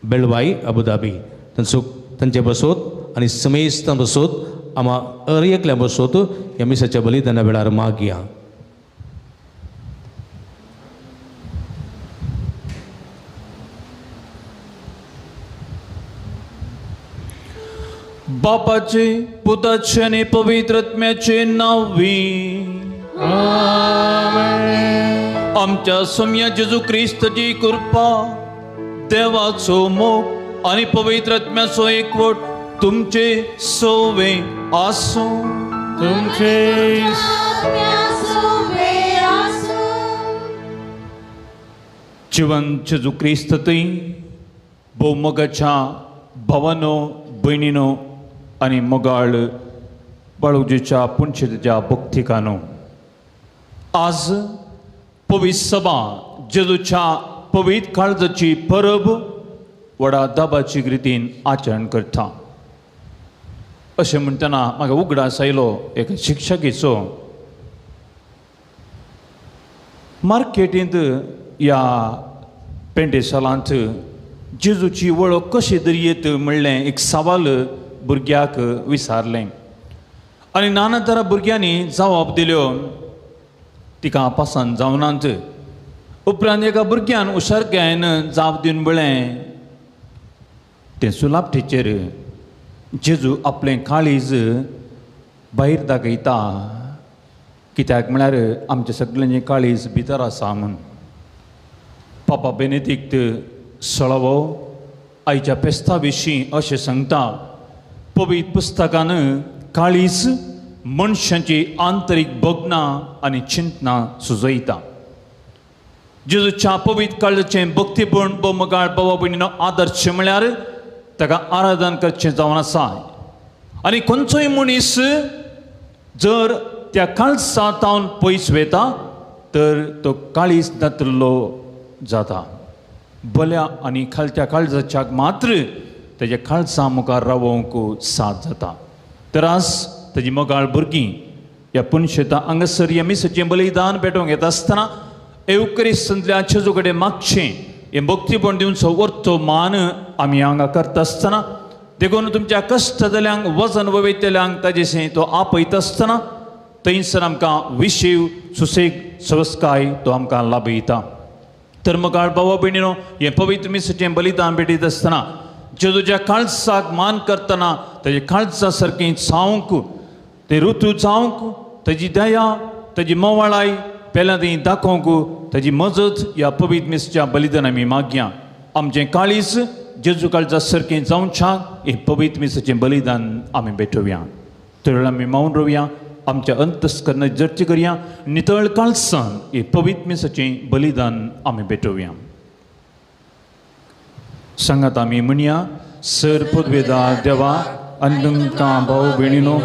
बेळवाई अबुधाबी. तांचो तांचे बसोत आनी समेस्तां बसोत आमा अर एकल्या बसोत ह्या मिसाच्या बलिदाना वेळार मागया. बापाचे पुताचे आनी पवित्र आत्म्याचे नांवी आमच्या सोम्या जेजू क्रिस्ताची कृपा, देवाचो मोग आनी पवित्र आत्म्याचो एकवट तुमचे सोवे आसूं. तुमचे जिवन जेजू क्रिस्त थंय भोवमोगाच्या भावानो भयणीनो आनी मोगाळ बाळूजीच्या पुनशेच्या भक्तिकानो, आज पवित्र सभा जेजूच्या पवित्र काळजाची परब व्हडा दाबाची रितीन आचरण करता. अशें म्हणटना म्हाका उगडास आयलो एका शिक्षकीचो. मार्केटींत ह्या पेंटेसालांत जेजूची वळख कशी तरी येत म्हणलें एक सवाल भुरग्याक विचारलें आनी नाना तरा भुरग्यांनी जवाब दिल्यो. तिका पसंत जावनात. उपरांत एका भुरग्यान हुशारकायेन जाप दिवन म्हळें, तें सुलाप टिचर, जेजू आपलें काळीज भायर दाखयता, कित्याक म्हळ्यार आमचें सगळ्यांचें काळीज भितर आसा म्हूण. पापा बेनेदिक्त सोळावो आयच्या फेस्ता विशीं अशें सांगता, पवित्र पुस्तकान काळीज मनशांची आंतरीक भोगणां आनी चिंतनां सुजयता. जेजूच्या पवित्र काळजाचें भक्तीपण भोवमगाळ बाबा भयणीनो आदर्श म्हळ्यार ताका आराधन करचें जावन आसा. आनी खंयचोय मनीस जर त्या काळजा तावन पयस वता तर तो काळीज नातलो जाता. बल्या आनी खालत्या काळजाच्याक मात्र तेज्या काळजा मुखार रावोवंक साथ जाता. तर आज ताजी मोगाळ भुरगीं ह्या पुनशेता हांगासर ह्या मिसाचें बलिदान पेटोवंक येता आसतना एवक्रिस्तांतल्या जेजू कडेन मागचें हें भक्तीपण दिवचो वरतो मान आमी हांगा करता आसतना, देखून तुमच्या कश्ट जाल्यांक वजन वयतल्यांक ताजेशें तो आपयता आसतना थंयसर आमकां विशीव सुसेग सवस्काय तो आमकां लाभयता. तर मोगाळ भावा भयणीनो हें पवित्र मिसाचें बलिदान भेटयता आसतना जेजूच्या काळजाक मान करतना ताजे काळजा सारकें जावंक, ते ऋतू जावंक, ताजी दया ताजी मोवाळाय पेल्या ती दाखोवंक ताजी मजत ह्या पवित्र मिसाच्या बलिदान आमी मागया. आमचें काळीज जेजू काळजा सारकें जावच्याक हें पवित्र मिसाचें बलिदान आमी भेटोवया. तर आमी मावन रोवया, आमच्या अंतस्करण जर्ची करया, नितळ काळसान हें पवित्र मिसाचें बलिदान आमी भेटोवया. सांगात आमी म्हणया, सर पदवेदा देवा आनी तुमकां भाव भयणीनो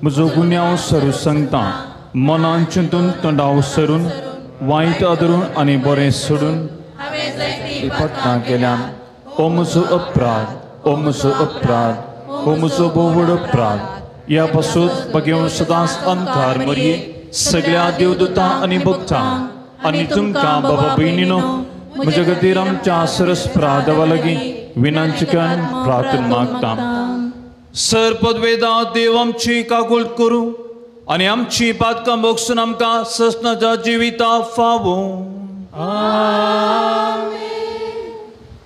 म्हजो गुन्यांव सरू सांगता, मनान चिंतून तोंडाव सरून वायट आदरून आनी बरें सोडून पटना केल्यान. ओ म्हजो अपराध, ओ म्हजो अपराध, ओ म्हजो भोव अपराध. ह्या पासून बगेवन सदांच अंधकार मरये सगळ्या देवदूतां आनी भक्तां आनी तुमकां बाबा भयणीनो म्हज्या खातीर आमच्या सरस प्रादवा लागीं विनंतीकन प्रार्थना मागता. सर पदवेदा देव आमची कागूल करूं आनी आमची पातकां भोगसून आमकां ससनाच्या जिविता फावो.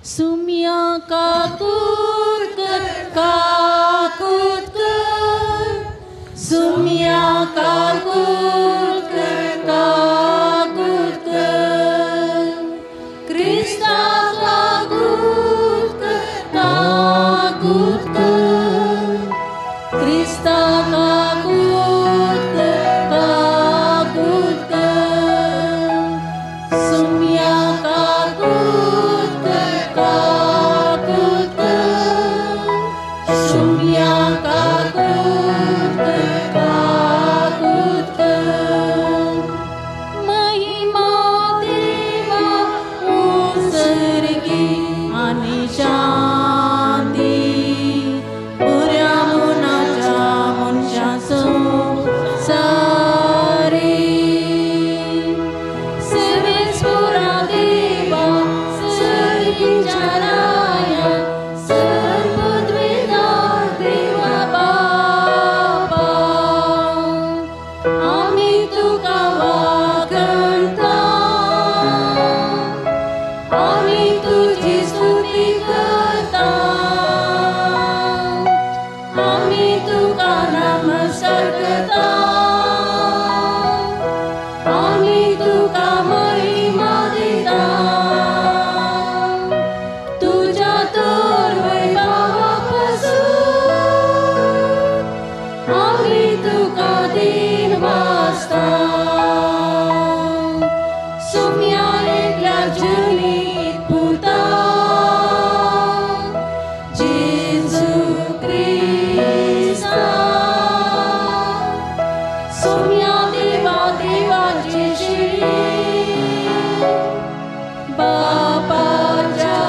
सुम्या काकूत कर, काकूत कर, सुम्या काकूत कर, आनी शांती पुऱ्या मनाच्या मनशां संवसारी. सर्वेस्पोरा देवा सर्वीच्या राया सर्वद्वेदा देवा बापा आमी तुका वागणता, आमी तुजी स्तुती करता, आमी तुका नमस्कार करता, आमी तुका महिमा दिता. तुज्या तर वैभवा पासून आमी तुका दिन वाचता. सुम्या एकल्या जनीत पुता जेजू क्रिस्ता, सुम्या देवा देवाचे श्री बापाच्या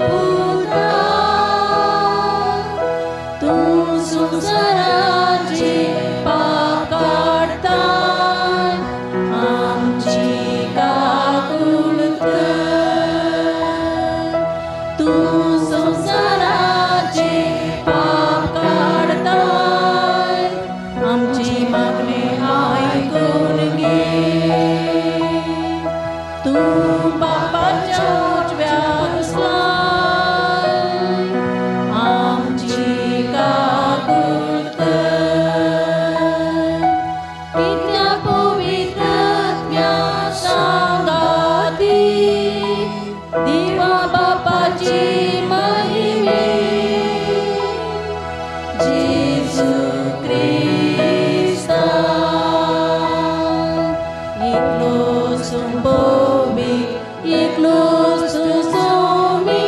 पुता, तूं संवसाराचे पाप काडता आमची काकूळ कर. तूं संवसाराचे पाप काडता आमची मागणी आयकून घे. तूं बापाच्या उजव्या बसलाय आमची काकूळ कर. कित्या पवित्र सांगाती देवा बापाची महिमे जेजू क्रिस्ता एकलो सुंबोमी एकलो सुसोमी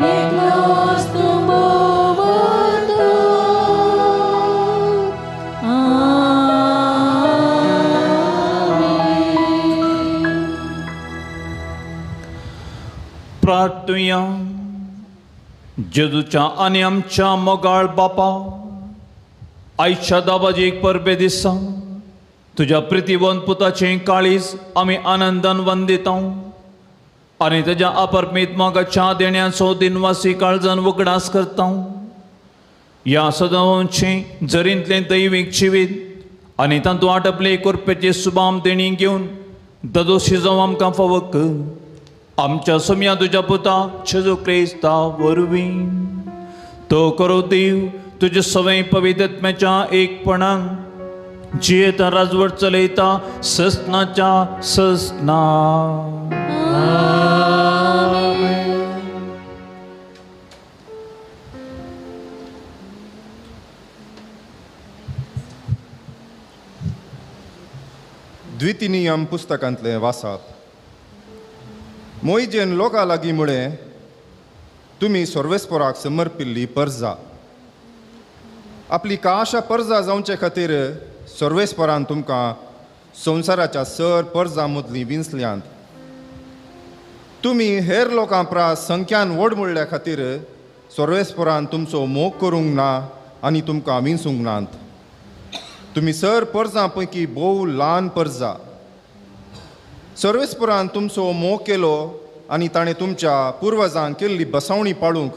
एकलो तुंबोवतो. आमेन. प्रार्थुया. जेजूच्या आनी आमच्या मोगाळ बापा, आयच्या दाबाजी एक परबे दिसा तुज्या प्रितीवंत पुताचें काळीज आमी आनंदान वंदिता आनी तेज्या अपरमीत मोगाच्या देण्याचो दिनवासी काळजान उगडास करता. ह्या सदांचें जरींतलें दैवीक जिवीत आनी तातूंत आटपले कृपेची सुबाम देणी घेवन ददोशी जावं आमकां फावो कर. आमच्या सोम्या तुज्या पुता जेजू क्रिस्ता वरवीं तो करो देव तुजे सवय पवित्रत्म्याच्या एकपणान जियेता राजवट चलयता ससनाच्या ससना. द्वितीनियम पुस्तकांतलें वासाप. मोइजेन लोकां लागीं म्हळें, तुमी सर्वेस्पोराक समर्पिल्ली परजा. आपली काशा परजा जावचे खातीर सर्वेस्पोरान तुमकां संवसाराच्या सर परजा मदलीं विंचल्यांत. तुमी हेर लोकां प्रास संख्यान व्हड म्हणल्या खातीर सर्वेस्पोरान तुमचो मोग करूंक ना आनी तुमकां विंचूंक नात. तुमी सर परजां पैकी भोव ल्हान परजा. सर्वेस्पोरान तुमचो मोग केलो आनी ताणें तुमच्या पुर्वजांक केल्ली बसावणी पाळूंक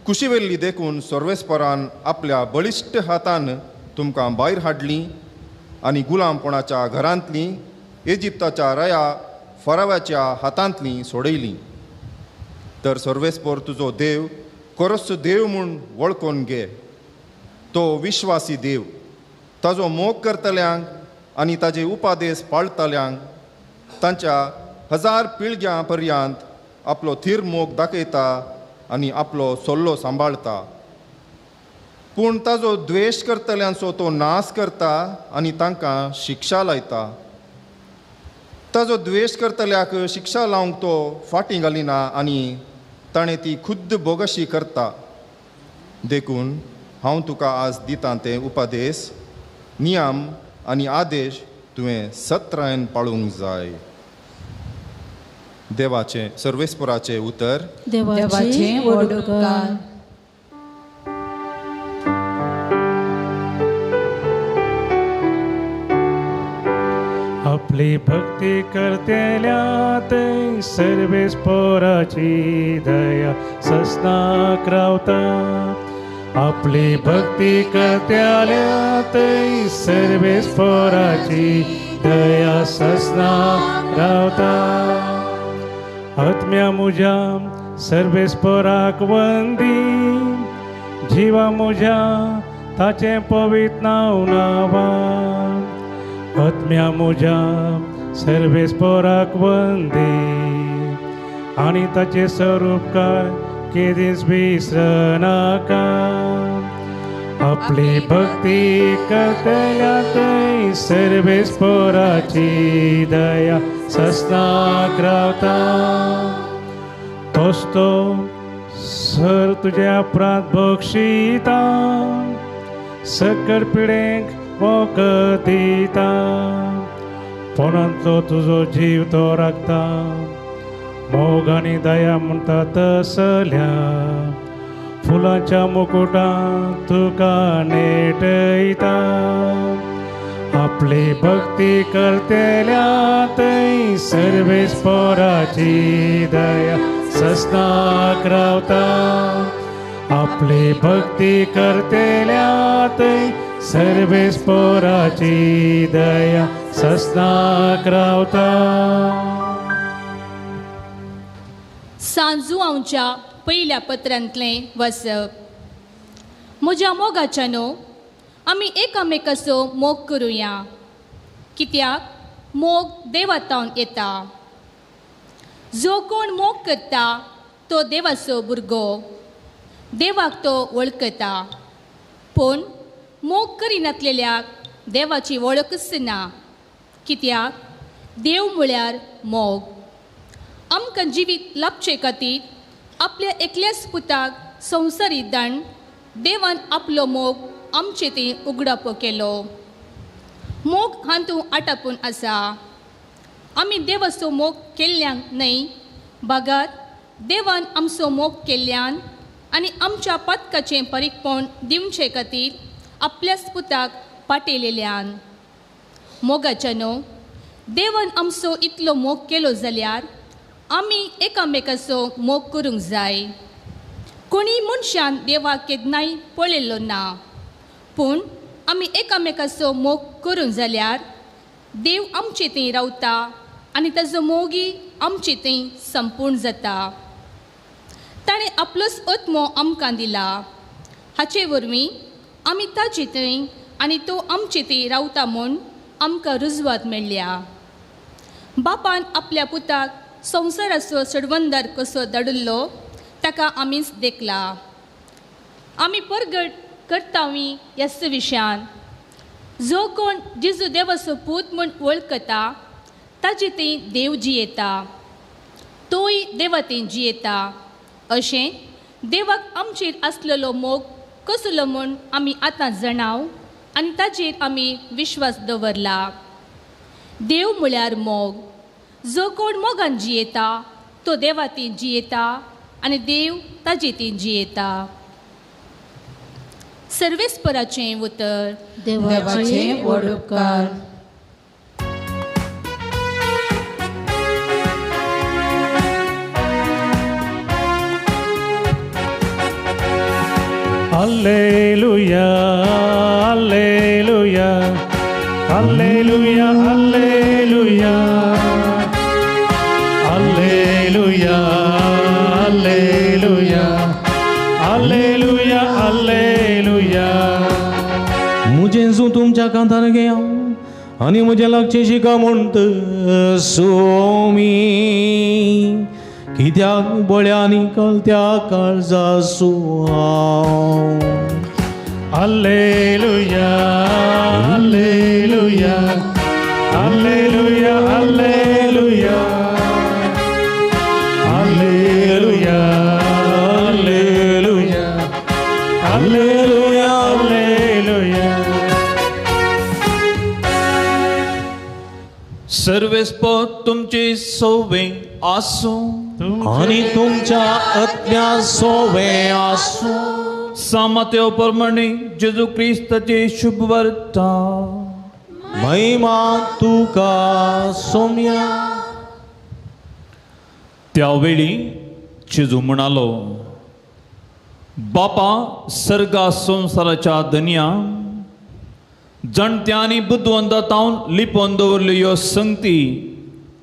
कुशीवेल्ली देखून सर्वेस्पोरान आपल्या बळिश्ट हातान तुमकां भायर हाडली आनी गुलामपणाच्या घरांतली इजिप्ताच्या राया फराव्याच्या हातांतली सोडयली. तर सर्वेस्पोर तुजो देव खरोच देव म्हूण वळखून घे. तो विश्वासी देव, ताजो मोग करतल्यांक आनी ताजे उपादेश पाळटल्यांक तांच्या 1000 पिळग्यां पर्यंत आपलो थीर मोग दाखयता आनी आपलो सल्लो सांबाळता. पूण ताजो द्वेश करतल्यांचो तो नाश करता आनी तांकां शिक्षा लायता. ताजो द्वेश करतल्याक शिक्षा लावंक तो फाटीं घालिना आनी ताणें ती खुद्द बोगशी करता. देखून हांव तुका आज दितां ते उपदेश, नियम आनी आदेश तुवें सत्रायन पाळूंक जाय. देवाचें सर्वेस्पराचें उतर. देवाचें व्हड उपकार. आपली भक्ती करतेल्या ते सर्वेस्पराची दया ससनाक रावता. आपली भक्ती करतेल्या ते सर्वेस्पराची दया ससनाक रावता. आत्म्या मुज्या सर्वेस्पराक वंदी, जिवा मुज्या ताचें पवित्र नांव नांवा. आत्म्या मुज्या सर्वेस्पराक वंदी, आनी ताचें स्वरूपकार केदींच विसरनाका. आपली भक्ती करतल्या थंय सर्वेस्पराची दया ससनाक रावता. तोच तो सर तुज्या अपराध बक्षिता, सकळ पिडेंक वखद दिता. पोणांतलो तुजो जीव तो राखता, मोग आनी दया म्हणटा तसल्या. फुलांच्या मुकुटांत तुका नेटयता. आपली भक्ती करतेल्या थंय सर्वेस्पराची दया ससनाक रावता. आपली भक्ती करतेल्या थंय सर्वेस्पराची दया ससनाक रावता. सांजुआंवच्या पयल्या पत्रांतलें वाचप. म्हज्या मोगाच्यानो, आमी एकामेकाचो मोग करुया, कित्याक मोग देवातावन येता. जो कोण मोग करता तो देवाचो भुरगो, देवाक तो वळखता. पूण मोग करिनातलेल्याक देवाची वळखच ना, कित्याक देव म्हळ्यार मोग. आमकां जिवीत लाभचे खातीर आपल्या एकल्याच पुताक संवसारी दान देवान आपलो मोग आमचे थंय उगडापो केलो. मोग हातूंत आटापून आसा. आमी देवाचो मोग केल्ल्यान न्हय, बागार देवान आमचो मोग केल्ल्यान आनी आमच्या पातकाचें परीकपण दिवचे खातीर आपल्याच पुताक पाटयलेल्यान. मोगाच्यानो, देवान आमचो इतलो मोग केलो जाल्यार आमी एकामेकाचो मोग करूंक जाय. कोणी मनशान देवाक केन्नाय पळयल्लो ना, पूण आमी एकामेकाचो मोग करूंक जाल्यार देव आमचे थंय रावता आनी ताजो मोगी आमचे थंय संपूर्ण जाता. ताणें आपलोच आत्मो आमकां दिला, हाचे वरवीं आमी ताचे थंय आनी तो आमचे थंय रावता म्हूण आमकां रुजवात मेळ्ळ्या. बापान आपल्या पुताक संवसाराचो सडवंदार कसो धाडिल्लो ताका आमीच देखला. आमी परगट करतावी ह्याच विशयान, जो कोण जेजू देवाचो पूत म्हूण वळखता ताजे थंय देव जियेता, तोय देवा थंय जियेता. अशें देवाक आमचेर आसलेलो मोग कसलो म्हूण आमी आतां जाणाव आनी ताचेर आमी विश्वास दवरला. देव म्हळ्यार मोग. जो कोण मोगान जियेता तो देवा थंय जियेता आनी देव ताजे थंय जियेता. सर्वेस्पराचें उतर. देवाचें व्हड उपकार. Alleluia, alleluia, alleluia, alleluia, alleluia, alleluia, alleluia, alleluia. मुजेंसू तुमच्या कांतार घेया आनी म्हज्या लागचे शिका म्हणत सोमी, कित्याक बळ्यांनी कलत्या काळजासू हांव. Alleluia, alleluia, alleluia, alleluia, alleluia, alleluia, alleluia, alleluia. सर्वेस्पोत तुमची सोवे आसूं आनी तुमच्या आत्म्या सोवे आसूं. सामत्यो प्रमाणे जेजू क्रिस्ताचे शुभ वार्ता. महिमा तुका सोम्या. त्या वेळी जेजू म्हणालो, बापा सर्गा संवसाराच्या धनया, जाणत्या आनी बुदवंता तावन लिपोवन दवरल्यो ह्यो संगती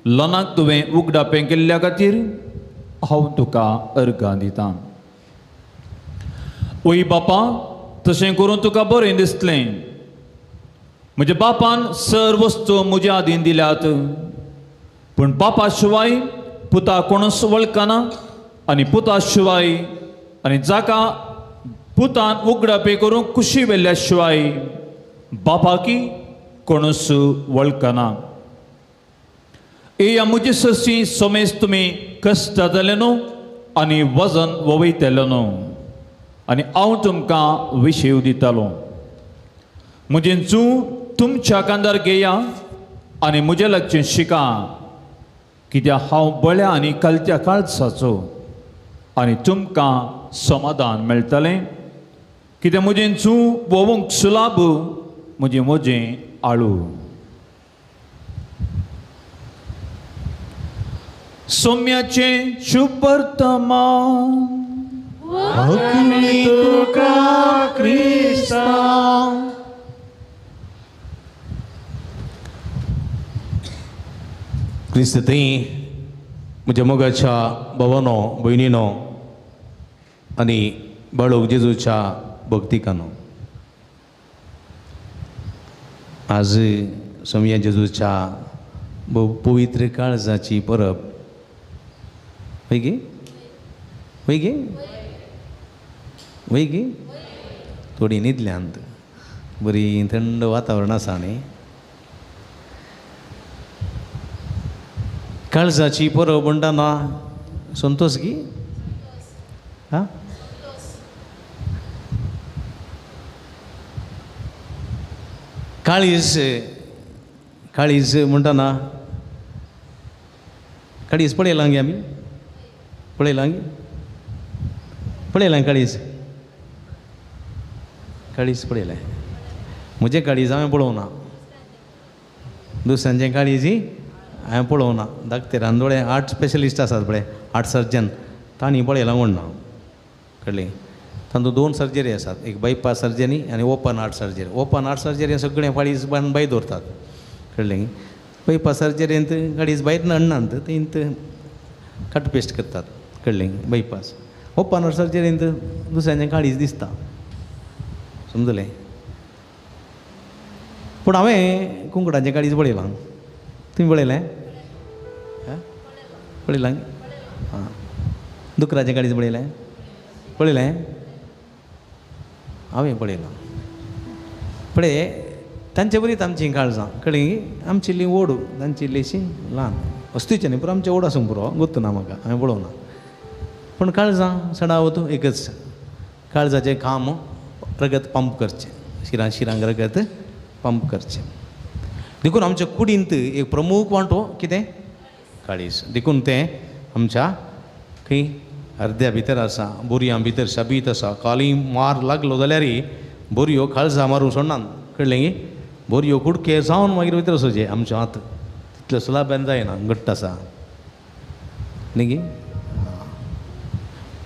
ल्हानाक तुवें उगडापें केल्ल्या खातीर हांव तुका अर्गां दितां. ओय बापा, तशें करून तुका बरें दिसलें. म्हज्या बापान सर वस्तू म्हज्या आदीन दिल्यात, पूण बापा शिवाय पुता कोणूच वळखना आनी पुता शिवाय आनी जाका पुतान उगडापें करूंक कुशी वेल्ल्या शिवाय बापाकी कोणूच वळखना. येया म्हजे सशी समेज तुमी कश्ट जातले न्हू आनी वजन ववयतले न्हू, आनी हांव तुमकां विशेव दितालो. म्हजें जूं तुमच्या कांदार घेया आनी म्हजें लागचें शिका, कित्याक हांव बळ्या आनी कालच्या काळजाचो, आनी तुमकां समाधान मेळटलें. कित्याक म्हजें जूं वोवंक सुलाभ, म्हजें म्हजें आळू. सोम्याचें शुभ वर्तमान. तुका क्रिस्ता. क्रिस्त थंय म्हज्या मोगाच्या भावानो भयणीनो आनी बाळूक जेजूच्या भक्तिकानो, आज सोमया जेजूच्या भोव पवित्र काळजाची परब. वय गे, वय गे, वय गे. थोडी न्हिदल्यांत, बरी थंड वातावरण आसा न्ही. काळजाची परब म्हणटना संतोष गी, हा काळीज, काळीज म्हणटना काळीज पळयलां गे आमी, पळयलां गे, पळयलां काळीज, काळीज पळयलें. म्हजें काळीज हांवें पळोवना, दुसऱ्यांचें काळीज हांवें पळोवना. डाक्टरान दोळे हार्ट स्पेशलिस्ट आसात पळय, हार्ट सर्जन, तांणी पळयलां म्हण ना, कळ्ळें. तातूंत दोन सर्जरी आसात, एक बायपास सर्जरी आनी open heart surgery. Open heart surgery सगळें काळीज बांद भायर दवरतात, कळ्ळें. बायपास सर्जरींत काळीज भायर नडनात, थंय कट पेस्ट करतात, कळ्ळें. बायपास ओपन हार्ट सर्जरींत दुसऱ्यांचें काळीज दिसता, समजलें. पूण हांवें कुंकडाचें काळीज पळयलां. तुमी पळयलें? पळयलां? आं, दुकराचें काळीज पळयलें? पळयलें? हांवें पळयलां. पळय तांचे बरीच आमचीं काळजां, कळ्ळीं. आमची इल्ली ओड, तांची इल्लीशी ल्हान वस्तूचें न्ही, पुरो आमचें ओड आसूंक पुरो, गोत्त ना म्हाका, हांवें पळोवना. पूण काळजां सडावत एकच, काळजाचें काम रगत पंप करचें, शिरां शिरांक रगत पंप करचें. देखून आमच्या कुडींत एक प्रमुख वांटो कितें? काळीज. देखून तें आमच्या खंय अर्द्या भितर आसा, बोरयां भितर शाबीत आसा. काली मार लागलो जाल्यार बोरयो काळजां मारूंक सोडनात, कळ्ळें गी. बोरयो कुडके जावन मागीर भितर वचचें. आमच्या हात तितलो सुलाब्यान जायना, घट्ट आसा न्ही गी.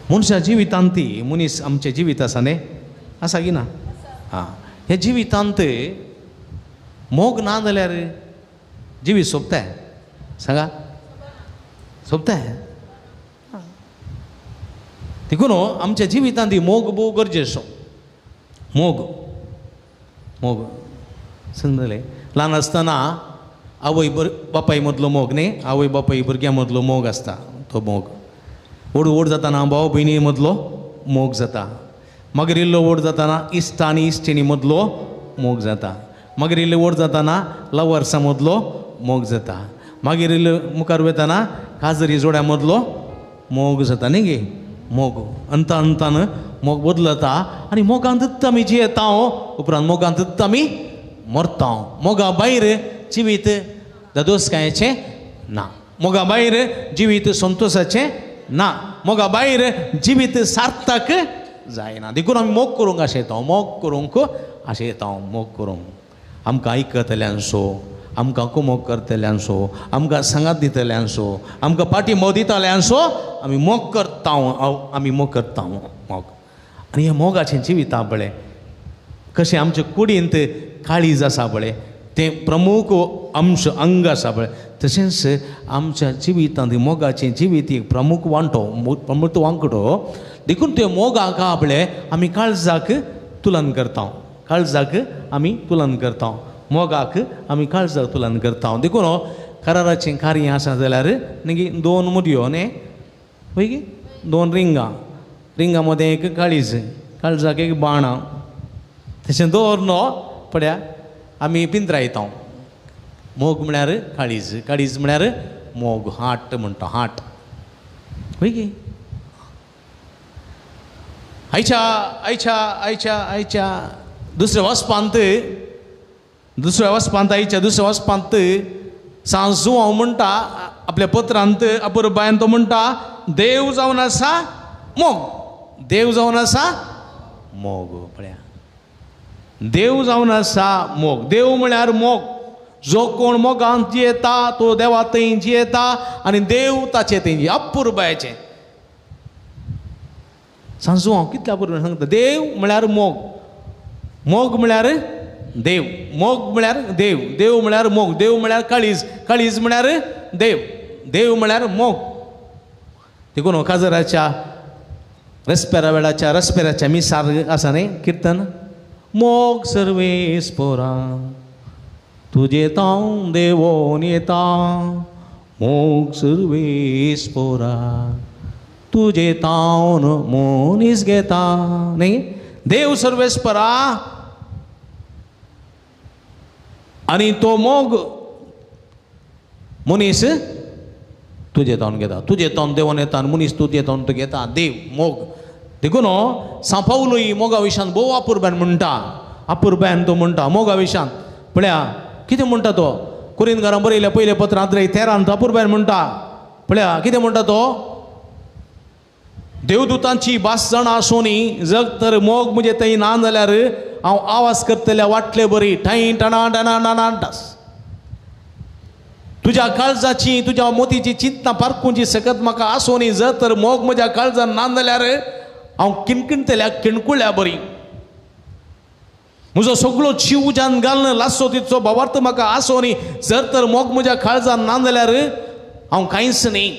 मनशा जिवितांत ती मनीस आमचें जिवीत आसा न्ही, आसा की ना? आं, हे जिवितांत मोग ना जाल्यार जिवीत सोंपताय, सांगा सोंपताय. देखून आमच्या जिवितांत मोग भोव गरजेचो. मोग, मोग समजलें. ल्हान आसतना आवय बापाय मदलो मोग न्ही, आवय बापाय भुरग्यां मदलो मोग आसता तो मोग. व्हड व्हड जाताना भाव भयणी मदलो मोग जाता. मागीर इल्लो व्हड जाताना इश्ट आनी इश्टिणी मदलो मोग जाता. मागीर इल्लो व्हड जाताना लवर्सां मदलो मोग जाता. मागीर इल्लो मुखार वतना काजरी जोड्या मदलो मोग जाता न्ही गे. मोग अंता अंतान मोग बदलता आनी मोगांतूच आमी जियेता, उपरांत मोगांतूच आमी मरता. मोगा भायर जिवीत दादोसकायेचें ना. मोगा भायर जिवीत संतोशाचें ना, मोगा भायर जिवीत सार्थक जायना. देखून आमी मोग करूंक आशेता, मोग करूंक आशेता, मोग करूंक. आमकां आयकतल्यांचो, आमकां कुमोक करतल्यांचो, आमकां सांगात दितल्यांचो, आमकां पाटी मोग दितल्यांचो आमी मोग करता, आमी मोग करता, मोग. आनी ह्या मोगाचें जिविता पळय कशें आमचे कुडींत काळीज आसा पळय, तें प्रमुख अंश अंग आसा पळय, तशेंच आमच्या जिवितांत मोगाचें जिवीत एक प्रमुख वांटो, प्रमुख वांकडो. देखून ते मोगाक पळय आमी काळजाक तुलन करता, काळजाक आमी तुलन करता, मोगाक आमी काळजाक तुलन करता. देखून कराराचें कार्य आसा जाल्यार न्ही दोन मुदयो न्ही पळय की दोन रिंगां, रिंगां मदें एक काळीज, काळजाक एक बाणां, तशें दवर न्हू पळया आमी पिंत्रायता. मोग म्हळ्यार काळीज, काळीज म्हळ्यार मोग, हार्ट म्हणटा, हार्ट पळय की. आयच्या आयच्या आयच्या आयच्या दुसऱ्या वचपांत, दुसऱ्या वचपांत आयच्या दुसऱ्या वचपांत सांजू हांव म्हणटा आपल्या पत्रांत अपुरबायन तो म्हणटा देव जावन आसा मोग, देव जावन आसा मोग. पळया देव जावन आसा मोग, देव म्हळ्यार मोग. जो कोण मोगान जियेता तो देवा थंय जियेता आनी देव ताचे थंय. अपुरबायेचें सांजू हांव कितल्या अपुरबायेन सांगता, देव म्हळ्यार मोग, मोग म्हळ्यार देव, मोग म्हळ्यार देव, देव म्हळ्यार मोग, देव म्हळ्यार काळीज, काळीज म्हळ्यार देव, देव म्हळ्यार मोग. देखून काजराच्या रस्पेरा वेळाच्या रस्पेराच्या मिसार आसा न्ही किर्तन, मोग सर्वेस्पोरा तुजे तांव देवोन येता, मोग सर्वेस्पोरा तुजे तावन मनीस घेता. न्ही देव सर्वेस्परा आनी तो मोग मनीस तुजे तावन घेता, तुजे तावन देवोन येता आनी मनीस तुजे तावन तो घेता, देव मोग. देखून सांव पावलूय मोगा विशान भोव अपुरबायन म्हणटा, अपुरबायन तो म्हणटा मोगा विशान. पळया कितें म्हणटा तो, कुरिनकारां बरयल्या पयलें पत्र आद्रे 13 अपुरबायन म्हणटा. पळया कितें म्हणटा तो, देवदूतांची भास जाणा आसूनी जग तर मोग म्हजे थंय ना जाल्यार हांव आवाज करतल्या वाटले बरी ठांय टणा टणा टणा टास. तुज्या काळजाची तुज्या मोतीची चिंतना पारखुंची सकत म्हाका आसूनी जर तर मोग म्हज्या काळजान ना जाल्यार हांव किणकिणतल्या किणकुळ्या बरी. म्हजो सगळो जीव उज्यान घालून लासो तिचो भावार्थ म्हाका आसूनी जर तर मोग म्हज्या काळजान ना जाल्यार हांव कांयच न्ही.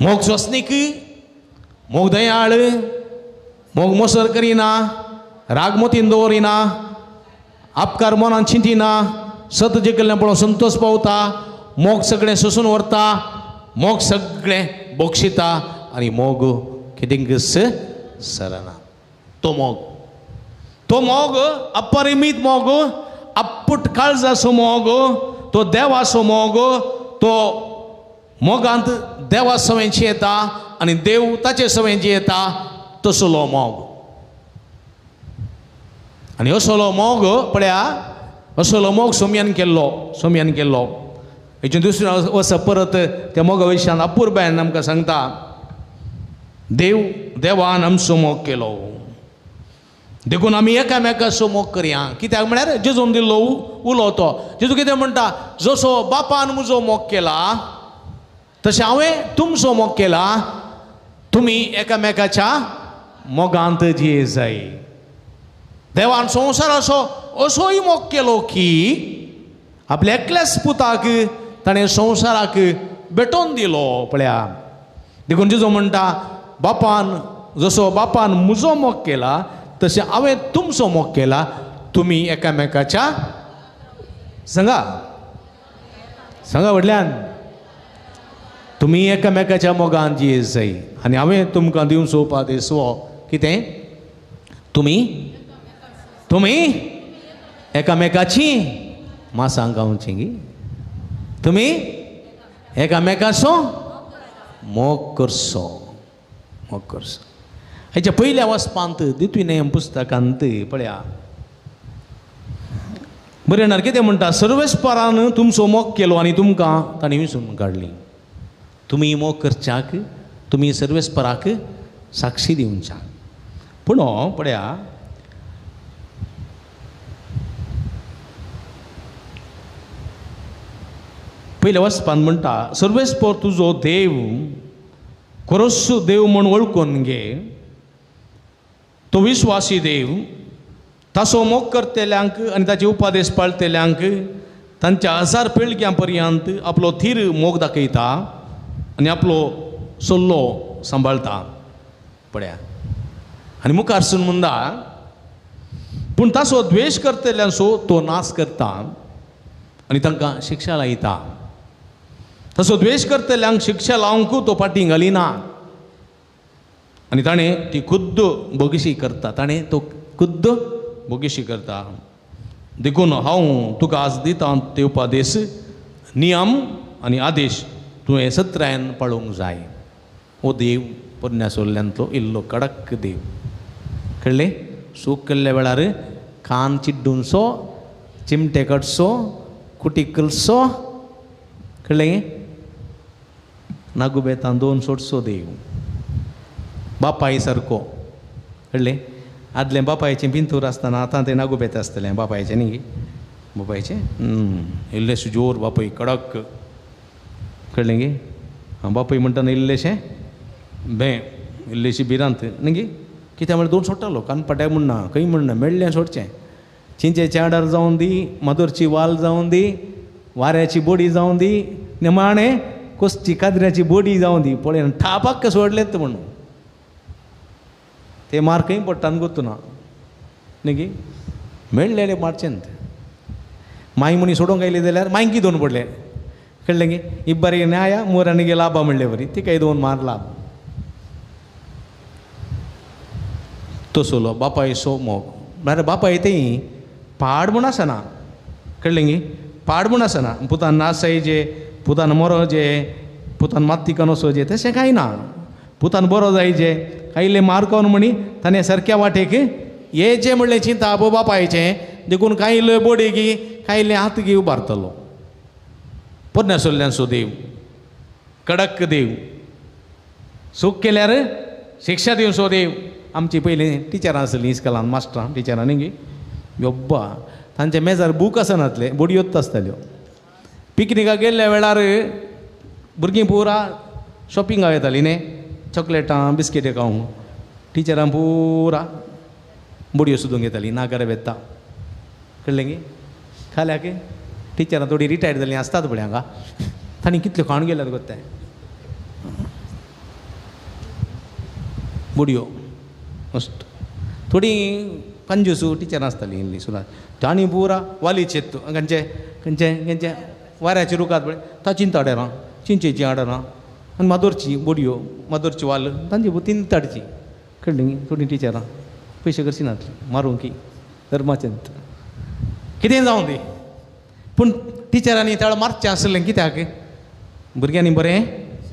मोग सोंसनीक, मोग दयाळ, मोग मोसर करिना, राग मोतीन दवरिना, आपकार मनान चिंतिना, सत जिखिल्लें पळोवन संतोष पावता, मोग सगळें सोंसून व्हरता, मोग सगळें बक्षिता आनी मोग कितेंकच सरना. तो मोग, तो मोग अपरिमीत मोग, अप्पुट काळजाचो मोग, तो देवाचो मोग, तो मोगांत देवा सवें जियेता आनी देव ताचे सवें जियेता तसलो मोग. आनी असलो मोग पळया, असलो मोग सोम्यान केल्लो, सोम्यान केल्लो. हेचे दुसरें वस परत त्या मोगा विशयान अपुरबायन आमकां सांगता, देव देवान आमचो मोग केलो देखून आमी एकामेकाचो मोग करया. कित्याक म्हळ्यार जेजून दिल्लो उलो तो. जेजू कितें म्हणटा, जसो बापान म्हजो मोग केला तशें हांवें तुमचो मोग केला, तुमी एकामेकाच्या मोगांत जिये जाय. देवान संवसाराचो असोय मोग केलो की आपल्या एकल्याच पुताक ताणें संवसाराक भेटोवन दिलो. पळया देखून जेजू म्हणटा, बापान जसो बापान म्हजो मोग केला तशें हांवें तुमचो मोग केला, तुमी एकामेकाच्या सांगा सांगा व्हडल्यान, तुमी एकामेकाच्या मोगान जिये जाय. आनी हांवें तुमकां दिवचो उपदेश हो कितें, तुमी तुमी एकामेकाची मासां गावची गी, तुमी एकामेकाचो मोग करचो, मोग करचो. हेच्या पयल्या वचपांत दितवी नेम पुस्तकांत पळया बरें णार कितें म्हणटा, सर्वेस्परान तुमचो मोग केलो आनी तुमकां ताणें विसून काडली. तुमी मोग करच्याक तुमी सर्वेस्पराक साक्षी दिवच्याक. पूण पळया पयल्या वचपान म्हणटा, सर्वेस्पर तुजो देव खरोच देव म्हूण वळखून घे, तो विश्वासी देव, ताचो मोग करतल्यांक आनी ताचे उपादेश पाळटल्यांक तांच्या हजार पिळग्यां पर्यंत आपलो थीर मोग दाखयता आनी आपलो सल्लो सांबाळता. पळया आनी मुखार सून म्हणटा, पूण ताचो द्वेश करतल्यांचो तो नाश करता आनी तांकां शिक्षा लायता. तसो द्वेश करतल्यांक शिक्षा लावंक तो फाटीं घालिना आनी ताणें ती खुद्द बोगशी करता, ताणें तो खुद्द बोगशी करता. देखून हांव तुका आज दितां ते उपदेश, नियम आनी आदेश तुवें सत्रायन पाळोवंक जाय. हो देव पोरण्या सोल्ल्यांतलो इल्लो कडक देव. कळ्ळें? सूक केल्ल्या वेळार कान चिड्डूनसो, चिमटे कटसो, कुटी कलसो, कळ्ळें? नागुबेतान दोन सोडसो देव बापाय सारको. कळ्ळें? आदलें बापायचें पिंतूर आसतना आतां तें नागुबेत आसतलें बापायचें न्ही, बापायचें इल्लेशें जोर बापूय कडक. कळ्ळें गे? बापूय म्हणटा इल्लेशें भें, इल्लेशी भिरांत न्ही गे. कित्याक म्हळ्यार दोन सोडटालो, कानपाट्याक म्हणना, खंय म्हणना, मेळ्ळें सोडचें. चिंचेचें आडार जावन दी, मादोरची वाल जावन दी, वाऱ्याची बोडी जावन दी, निमाणें कोसची कादऱ्याची बोडी जावन दी, पळय ठापाक सोडलें म्हणून ते मार खंय पडटा गोत्तू ना न्ही गे. मेळ्ळें मारचें. माई म्हणी सोडूंक आयली जाल्यार मायंकी दोन पडले. कळ्ळें गे? इब्बारी न्याय मोरांनी गे लाबा म्हणले बरी तिकाय दोन मार लाभ. तसलो बापायचो मोग. म्हळ्यार बापाय तें पाड म्हूण आसना. कळ्ळें गे? पाड म्हूण आसना. पुतान नासायचे, पुतान मरोचे, पुतान मात्तिकान वचोचे तशें कांय ना. पुतान बरो जायचे, कायले मारकोन म्हणी ताणें सारक्या वाटेक येचें म्हणलें चिंता बो बापायचें. देखून कांय बोडी गी कांय हात गी उबारतलो. पोरण्या सोल्ल्यांचो देव कडक देव, सूख केल्यार शिक्षा दिवचो देव. आमची पयलीं टिचरां आसलीं इस्कॉलान, मास्टरां टिचरां न्ही गे, योब्बा तांच्या मेजार बूक आसनातले, बोडयोच आसताल्यो. पिकनिकाक गेल्ल्या वेळार भुरगीं पुरा शॉपिंगाक येतालीं न्ही, चॉकलेटां बिस्किटां खावंक. टिचरां पुरा बोडयो सोदूंक येतालीं, नागर वेता. कळ्ळें गे? खाल्याक टिचरां थोडीं रिटायर्ड जालीं आसतात पळय हांगा, तांणी कितल्यो खाण गेल्यात गोत्ताय बोडयो मस्त. थोडीं कंजूस टिचरां आसतालीं इल्लीं सुद्दां, तांणी पुरा वाली चेत खंयचे खंयचे खंयचे वाऱ्याची रुखात पळय ताची आडरां, चिंचेचीं आडरां आनी मादोरची बोडयो, मादोरची वाल तांची तीन ताडची. कळ्ळीं? थोडीं टिचरां पयशे करची नासली मारूंक की धर्माचें कितें जावं दी, पूण टिचरांनी तेळ मारचें आसलें. कित्याक? भुरग्यांनी बरें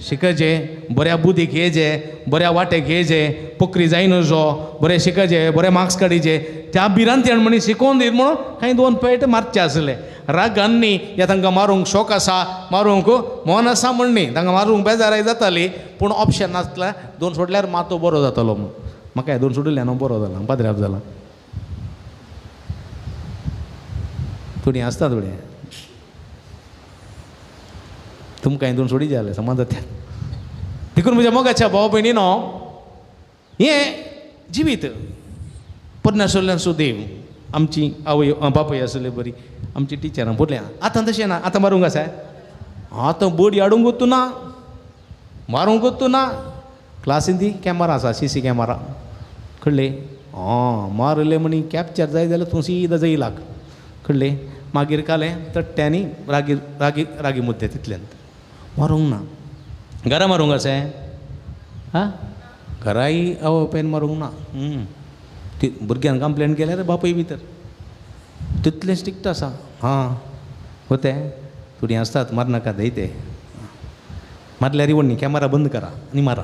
शिकचें, बऱ्या बुदीक येचें, बऱ्या वाटेक येचें, पोकरी जायना जो, बरें शिकचें, बरें मार्क्स काडीचे, त्या भिरांतेन म्हणी शिकोवन दीत म्हणून कांय दोन पेट मारचें आसलें. रागान न्ही, या तांकां मारूंक शोक आसा, मारूंक मन आसा म्हण न्ही, तांकां मारूंक बेजाराय जाताली, पूण ऑप्शन नासलें. दोन सोडल्यार मातो बरो जातलो म्हूण. म्हाका दोन सोडिल्ल्यान हांव बरो जाला, पाद्र्याब जाला. थोडीं आसता थोडीं तुमकां दोन सोडी जालें समज जाता. देखून म्हज्या मोगाच्या भाव भयणीनो, हें जिवीत पोरण्या सोल्ल्यांचो देव. आमची आवय बापूय आसले बरी, आमची टिचरां पोरल्या. आतां तशें ना, आतां मारूंक आसा, आतां बोडी हाडूंक वतू ना, मारूंक वतू ना. क्लासीन ती कॅमेरा आसा, सीसी कॅमेरा. कळ्ळें? आं मारलें म्हणी कॅप्चर जाय जाल्यार तूं सीदा जैलाक. कळ्ळें? मागीर कालें तट्ट्यांनी रागी रागी रागी मुद्दे तितल्यान मारूंक ना. घरा मारूंक आसा? आं घराय आवय बापायन मारूंक ना. ती भुरग्यान कंप्लेन केल्यार बापूय भितर तितलें स्ट्रिक्ट आसा. हां होते थोडीं आसतात मारनाका दय ते मारल्यार व्हडली कॅमेरा बंद करा आनी मारा,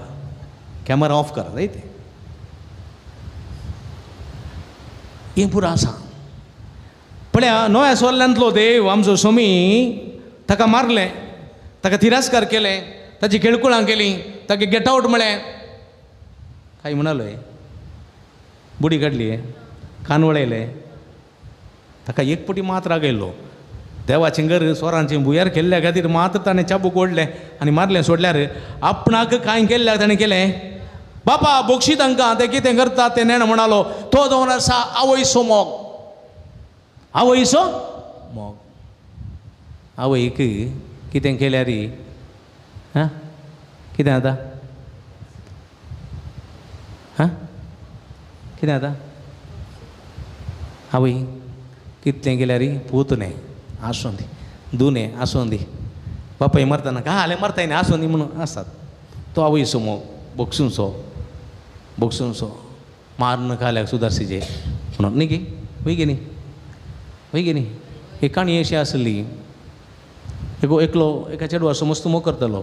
कॅमेरा ऑफ करा जाय ते. हें पुरो आसा. पळया नव्या सोल्ल्यांतलो देव आमचो सोमी ताका मारलें, ताका तिरस्कार केलें, ताची खेळकुळां केली, ताका गेट आवट म्हळें. काय म्हणालोय, बुडी काडली, कान वळयले, ताका एक पटी मात रागयलो. देवाचें घर सोरांचें भुंयार केल्ल्या खातीर मात्र ताणें चाबूक ओडलें आनी मारलें सोडल्यार आपणाक कांय केल्ल्याक ताणें केलें. बापा बोक्षी तांकां ते कितें करता तें नेण म्हणालो. तो जावन आसा आवयसो मोग, आवयसो मोग. आवयक कितें केल्यार हां कितें जाता, हां कितें जाता? आवय कितलें केल्यार पूत न्हय आसूं दी, दुने आसूं दी, बापाय मरतना घाले मरताय न्ही आसूं दी म्हणून आसात. तो आवयसो मोग बोगसूनसो बोगसूनसो मारून खाल्याक सुदारसीचे म्हणून न्ही गी, वय गे न्ही, वय गे न्ही. एक काणी अशी आसली, एकलो एका चेडवाचो मस्त मोग करतालो,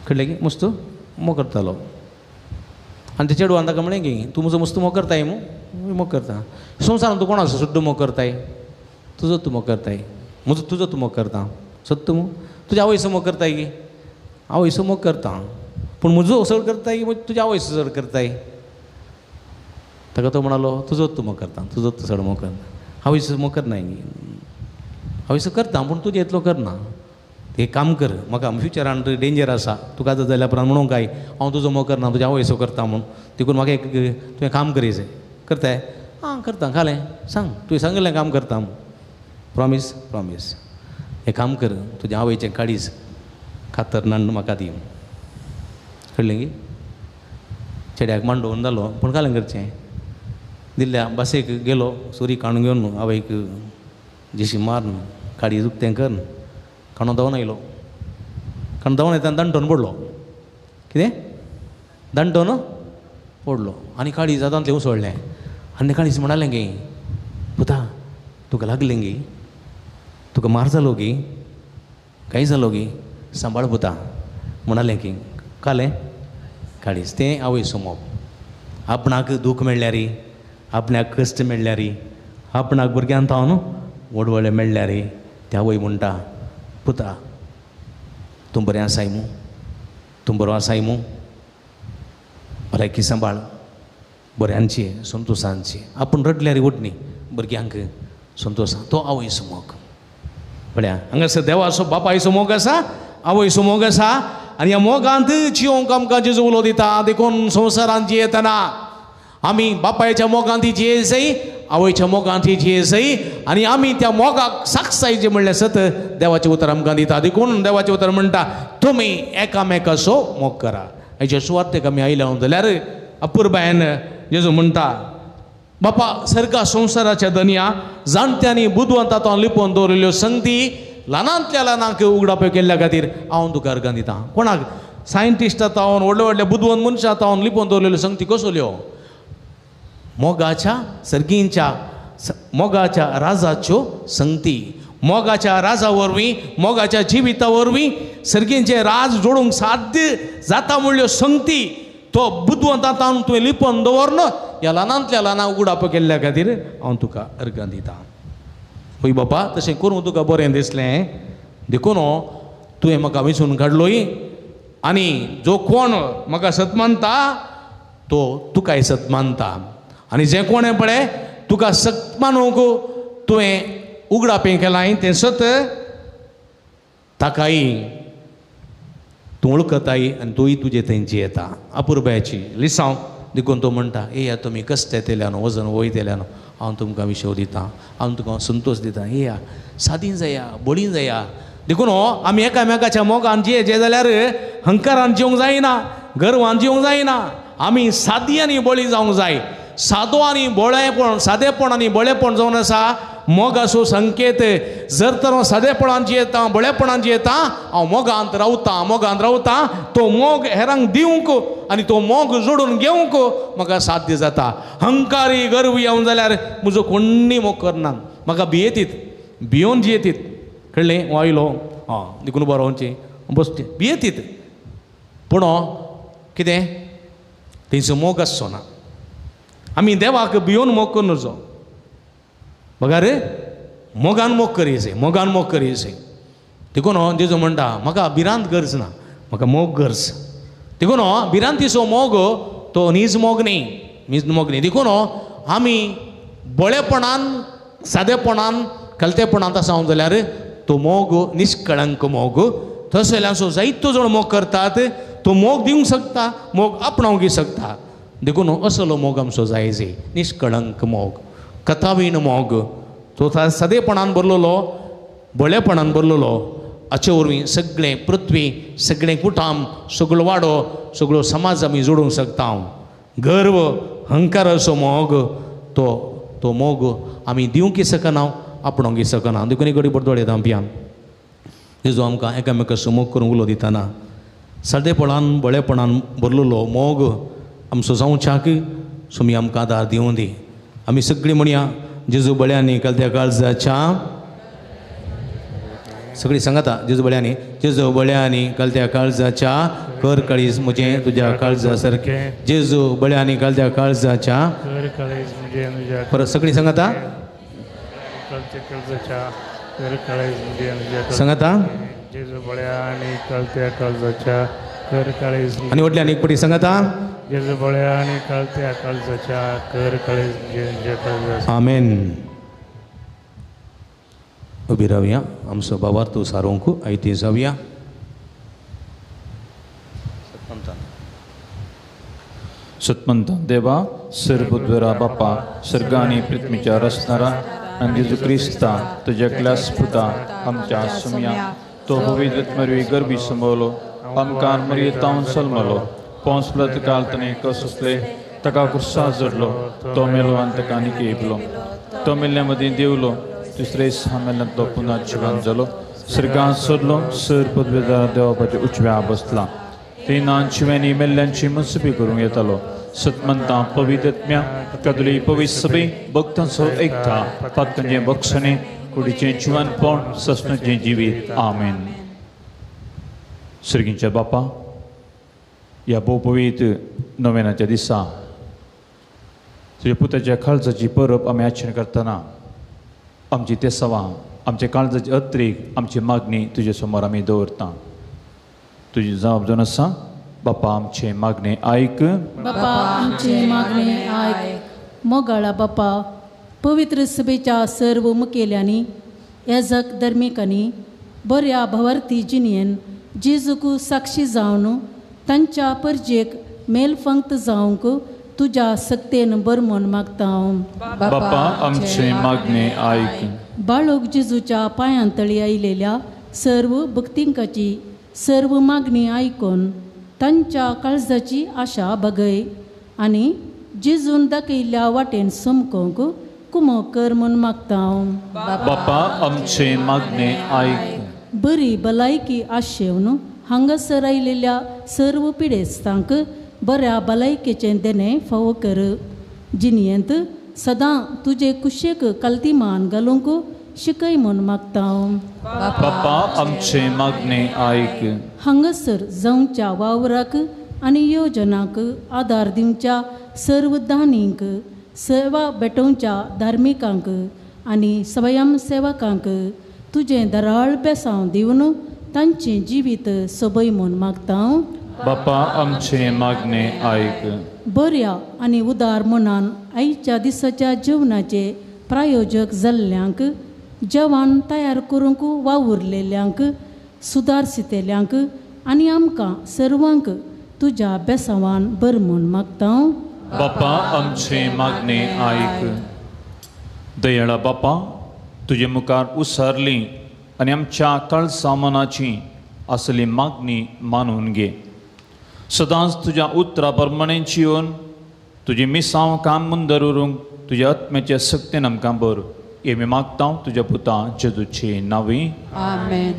कळ्ळें की मस्त मोग करतालो. आनी त्या चेडवान ताका म्हणलें की तूं म्हजो मस्त मोग करताय मू, मोग करता, संवसारान तूं कोणाचो सुद्दां मोग करताय, तुजो तूं मोग करताय, म्हजो तुजो तूं मोग करता, सत्त मू, तुज्या आवयचो मोग करताय की, आवयचो मोग करता, पूण म्हजो चड करताय की तुज्या आवयचो चड करताय. ताका तो म्हणालो तुजो तूं मोग करता, तुजो तूं चड मोग करता, आवयचो मोग करनाय गी, आवयचो करता पूण तुजें इतलो करना. एक काम कर, म्हाका फ्युचरान डेंजर आसा, तुका आतां जाल्या उपरांत म्हणूंक काय हांव तुजो मोग करना तुज्या आवयचो करता म्हूण, देखून म्हाका एक तुवें काम करी जाय. करताय? आं करता. घालें सांग, तुवें सांगिल्लें काम करता म्हूण, प्रॉमीस प्रॉमीस. हें काम कर, तुज्या आवयचें काळीज कातर नान म्हाका दी. कळ्ळें की? चेड्याक मांडोवन जालो पूण घालें करचें दिल्ल्या बसेक गेलो, सुरी काडून घेवन आवयक जशी मारून काळीज उक्तें कर काणो धांवन आयलो. काणो धांवन येतना दांटोवन पडलो. कितें? दांटोवन पडलो आनी काळीज हातांतलें उसळ्ळें. आनी काळीज म्हणालें गे, पुता तुका लागलें गे, तुका मार जालो गे, काय जालो गे, सांबाळ पुता म्हणालें की. कालें काळीज तें आवयचो मोग. आपणाक दूख मेळ्ळ्यार, आपणाक कश्ट मेळ्ळ्यार, आपणाक भुरग्यान थावन व्हड व्हडलें मेळ्ळ्यार त्या आवय म्हणटा, पुता तूं बरें आसाय मू, तूं बरो आसाय मू, भलायकी सांबाळ, बऱ्यांची संतोशांची. आपूण रडल्यार वडनी भुरग्यांक संतोशां. तो आवयचो मोग. पळया हांगासर देवाचो बापायचो मोग आसा, आवयचो मोग आसा, आनी ह्या मोगांत जियोंक आमकां जेजू उलो दिता. देखून संवसारांत जियेतना आमी बापायच्या मोगांत जिये जाय, आवयच्या मोगांत जिये जाय, आनी आमी त्या मोगाक साक्षायचें म्हणलें सत देवाचें उतर आमकां दिता. देखून देवाचें उतर म्हणटा तुमी एकामेकाचो मोग करा. हेचे सुवातेक आमी आयल्या जाल्यार अपुरबायेन जेजू म्हणटा, बापा सर्गा संवसाराच्या दनया जाणट्यांनी बुदवंता तो लिपोवन दवरिल्ल्यो संगती ल्हानांतल्या ल्हानांक उगडाप्यो केल्ल्या खातीर हांव तुका अर्गां दिता. कोणाक? सायंटिस्टां तावन व्हडले व्हडले बुदवंत मनशां तावन लिपोवन दवरिल्ल्यो संगती कसल्यो? मोगाच्या सर्गींच्या मोगाच्या राजाच्यो संगती. मोगाच्या राजा वरवीं, मोगाच्या जिविता वरवीं सर्गींचें राज जोडूंक साध्य जाता म्हणल्यो संगती तो बुदवंता तावन तुवें लिपोवन दवरन ह्या ल्हानांतल्या ल्हानांक उगडापो केल्ल्या खातीर हांव तुका अर्गां दिता. हय बापा तशें करूं तुका बरें दिसलें, देखून तुवें म्हाका वेंचून काडलोय, आनी जो कोण म्हाका सत मानता तो तुकाय सत मानता, आनी जें कोणें पळय तुका सत मानूंक तुवें उगडापें केलां तें सत ताकाय तूं वळखताय आनी तूंय तुजे थंय जियेता. अपुरबायेची लिसांव. देखून तो म्हणटा, येया तुमी कश्ट येतल्यान वजन वयतल्यान हांव तुमकां विशव दितां, हांव तुमकां संतोश दितां, येया सादी जाया, बळी जाया. देखून आमी एकामेकाच्या मोगान जिये जाल्यार हंकारान जिवंक जायना, गर्वान जिवंक जायना, आमी सादी आनी बळी जावंक जाय. सादो आनी बोळेपण, सादेपण आनी बळेपण जावन आसा मोगाचो संकेत. जर तर हांव सादेपणान जियेता, बळेपणान जियेता, हांव मोगांत रावतां, मोगांत रावतां, तो मोग हेरांक दिवंक आनी तो मोग जोडून घेवंक म्हाका साध्य जाता. हंकारी गर्वी हांव जाल्यार म्हजो कोण्णी मोग करना, म्हाका भियेतीत, भियोन जियेतीत. कळ्ळें? हांव आयलो आं देखून उबो रावचें बसचें, भियेतीत, पूण कितें तेंचो मोग आसचो ना. आमी देवाक भियोन मोग करूं नजो. बघा रे मोगान मोग करीसे, मोगान मोग करीसे. देखून जेजू म्हणटा म्हाका भिरांत गरज ना, म्हाका मोग गरज. देखून भिरांतीचो मोग तो नीज मोग न्ही, नीज मोग न्ही. देखून आमी बळेपणान सादेपणान कलतेपणान आसा जाल्यार तो मोग निष्कळंक मोग. तसो जायतो जाण मोग करतात तो मोग दिवंक शकता, मोग आपणावंक शकता. देखून असलो मोग आमचो जायजे, निष्कळंक मोग, कथावीण मोग. तो सादेपणान भरलेलो, बळेपणान भरलेलो. हाचे वरवीं सगळें पृथ्वी, सगळें कुटाम, सगळो वाडो, सगळो समाज आमी जोडूंक शकता. गर्व अहंकाराचो मोग तो तो मोग आमी दिवंक शकना, आपणोवंक शकना. देखून एक घडी बरदोळे धांपया. जेजू आमकां एकामेकाचो मोग करूंक उलो दितना सादेपणान बळेपणान भरलेलो मोग आमचो जावच्याक सुमी आमकां आदार दिवं दी. आमी सगळीं म्हणया जेजू बळ्यांनी कलत्या काळजाच्या, सगळीं सांगाता जेजू बळ्यांनी, जेजू बळ्यांनी कलत्या काळजाच्या कर काळीज म्हजें तुज्या काळजा सारकें, जेजू बळ्यांनी कलत्या काळजाच्या कर काळीज म्हजें तुज्या. परत सगळीं सांगाता सांगाता जेजू बळ्यांनी कलत्या काळजाच्या कर काळीज. आनी व्हडल्यान एक पटी सांगाता जेजू बळ्यांनी कलत्या काळजाच्या कर काळीज म्हजें तुज्या काळजा. आमेन. उबी रावया, आमचो बाबार तूं सारोवंक आयती जावया. सतमंत देवा सर्वद्वरा बापा सर्गानी पृथ्वीच्या रचणारा आनी जेजू क्रिस्ता तुज्या क्लास पुता आमच्या सुमया तो पवित्र मरवी गर्भी संभवलो, आमकां मरयेतावन सलमलो, पोंसलो काल ताणें कसले ताका कुर्सा जडलो, तो मेलो आनी ताका निकेपलो, तो मेल्ल्या मदीं देवलो, दुसरे सामेल्यांतलो पुन्हा जिवन जालो, सर्गांत सोदलो, सर पदवेदार देवापाच्या उजव्या बसला, तेन्ना शिव्यांनी मेल्ल्यांची मनसुपी करूंक येतालो. सतमंता पवित्रत्म्या कदली पवित्र सभे भक्तांचो एकता पातकांचें बक्षणें कुडीचें जिवनपण ससनाचें जिवीत. आमेन. सर्गींच्या बापा, ह्या भोवपवित्र नोवेनाच्या दिसा तुज्या पुताच्या काळजाची परब आमी आचरण करतना आमची तेसावां, आमच्या काळजाची अत्रीक, आमची मागणी तुजे समोर आमी दवरता. तुजी जबाब जावन आसा बापा आमचे मागणे आयक, बापा आमचे मागणे आयक. मोगाळा बापा, पवित्र सभेच्या सर्व मुखेल्यांनी, याजक धर्मिकांनी बऱ्या भवार्थी जिणेन जेजूक साक्षी जावन तांच्या परजेक मेलफंक्त जावंक तुज्या सक्तेन बर म्हूण मागता हांव. बापा आमचे मागणे आयक. बाळूक जेजूच्या पांयांतळी आयलेल्या सर्व भक्तिंकाची सर्व मागणी आयकून तांच्या काळजाची आशा बगय आनी जेजून दाखयल्ल्या वाटेन समकोंक कुमो कर म्हूण मागता हांव. बापा आमचे मागणे आयक. बरी भलायकी आशेवन हांगासर आयलेल्या सर्व पिडेस्तांक बऱ्या भलायकेचें देणें फावो कर. जिणेंत सदां तुजे कुशेक कल्तीमान घालूंक शिकय म्हूण मागता हांव. बापा आमचे मागणे आयक. हांगासर जावच्या वावराक आनी योजनाक आदार दिवच्या सर्व दानींक, सेवा भेटोवच्या धार्मिकांक आनी स्वयं सेवकांक तुजें दराळ बेसांव दिवन तांचें जिवीत सोबय म्हूण मागता हांव. बापा आमचे मागणे आयक. बऱ्या आनी उदार मनान आयच्या दिसाच्या जेवणाचे प्रायोजक जाल्ल्यांक, जेवण तयार करूंक वावुरलेल्यांक, सुदारशितेल्यांक आनी आमकां सर्वांक तुज्या बेसांवान बर म्हूण मागता हांव. बापा आमचे मागणे आयक. दयाळा बापा, तुजे मुखार उसरली आनी आमच्या काळसा मनाची असली मागणी मानून घे. सदांच तुज्या उतरा प्रमाणें जिवन तुजी मिसांव काम मुंदर उरूंक तुज्या आत्म्याचे सक्तेन आमकां बर हे मी मागता तुज्या पुता जेजूचे नांवी. आमेन.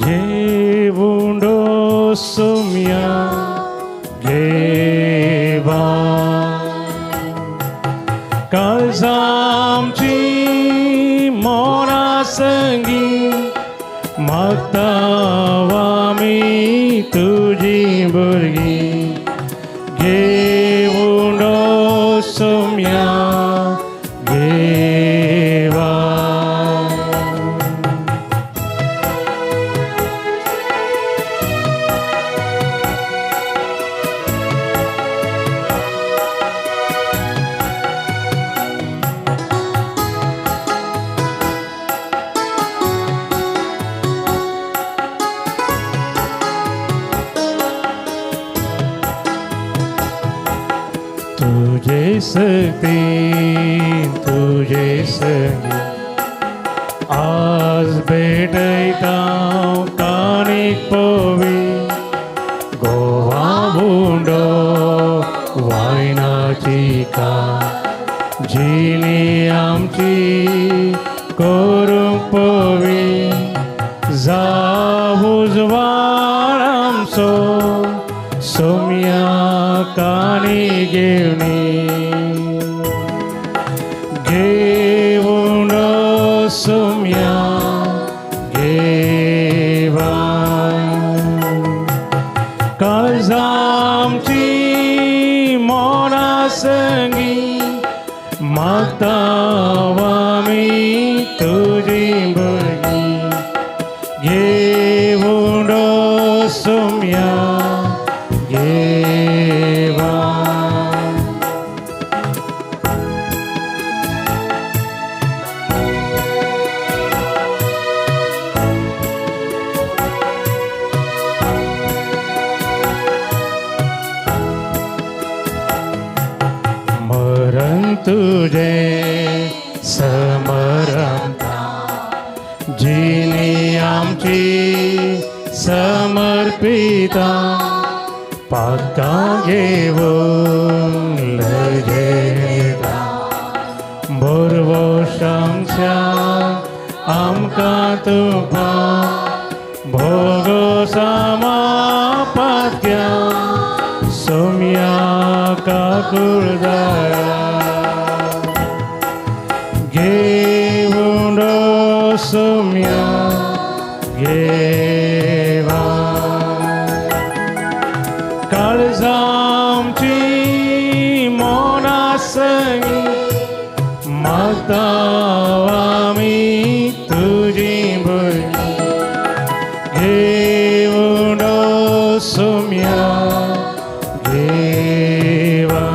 घेवून सोम्या घेवांचो संगी मागता आमी तुजी भुरगीं घेवन सोम्या घेवा. तुझे सकती तुझे संगी आज भेटयता काणीक पोवी गोवा उंडो वायनाची का जिणी आमची करूंक पोवी जावुजवाड आमचो सोम्या काणी घेवणी घेवन सोम्या घेवा. काळजामची मोना संगी मागता आमी तुजी भुरगीं घेवन सोम्या घेवा. मरण तुझे समरंता जिनी आमची समर्पिता पाका घेवन लजेता बोरवोशांच्या आमकां तुका भोगो सामापात्या सोम्या काकुळदारा घेवन सोम्या घेवा. काळजामची मोना संगी मागता आमी तुजी भुरगीं घेवन सोम्या घेवा.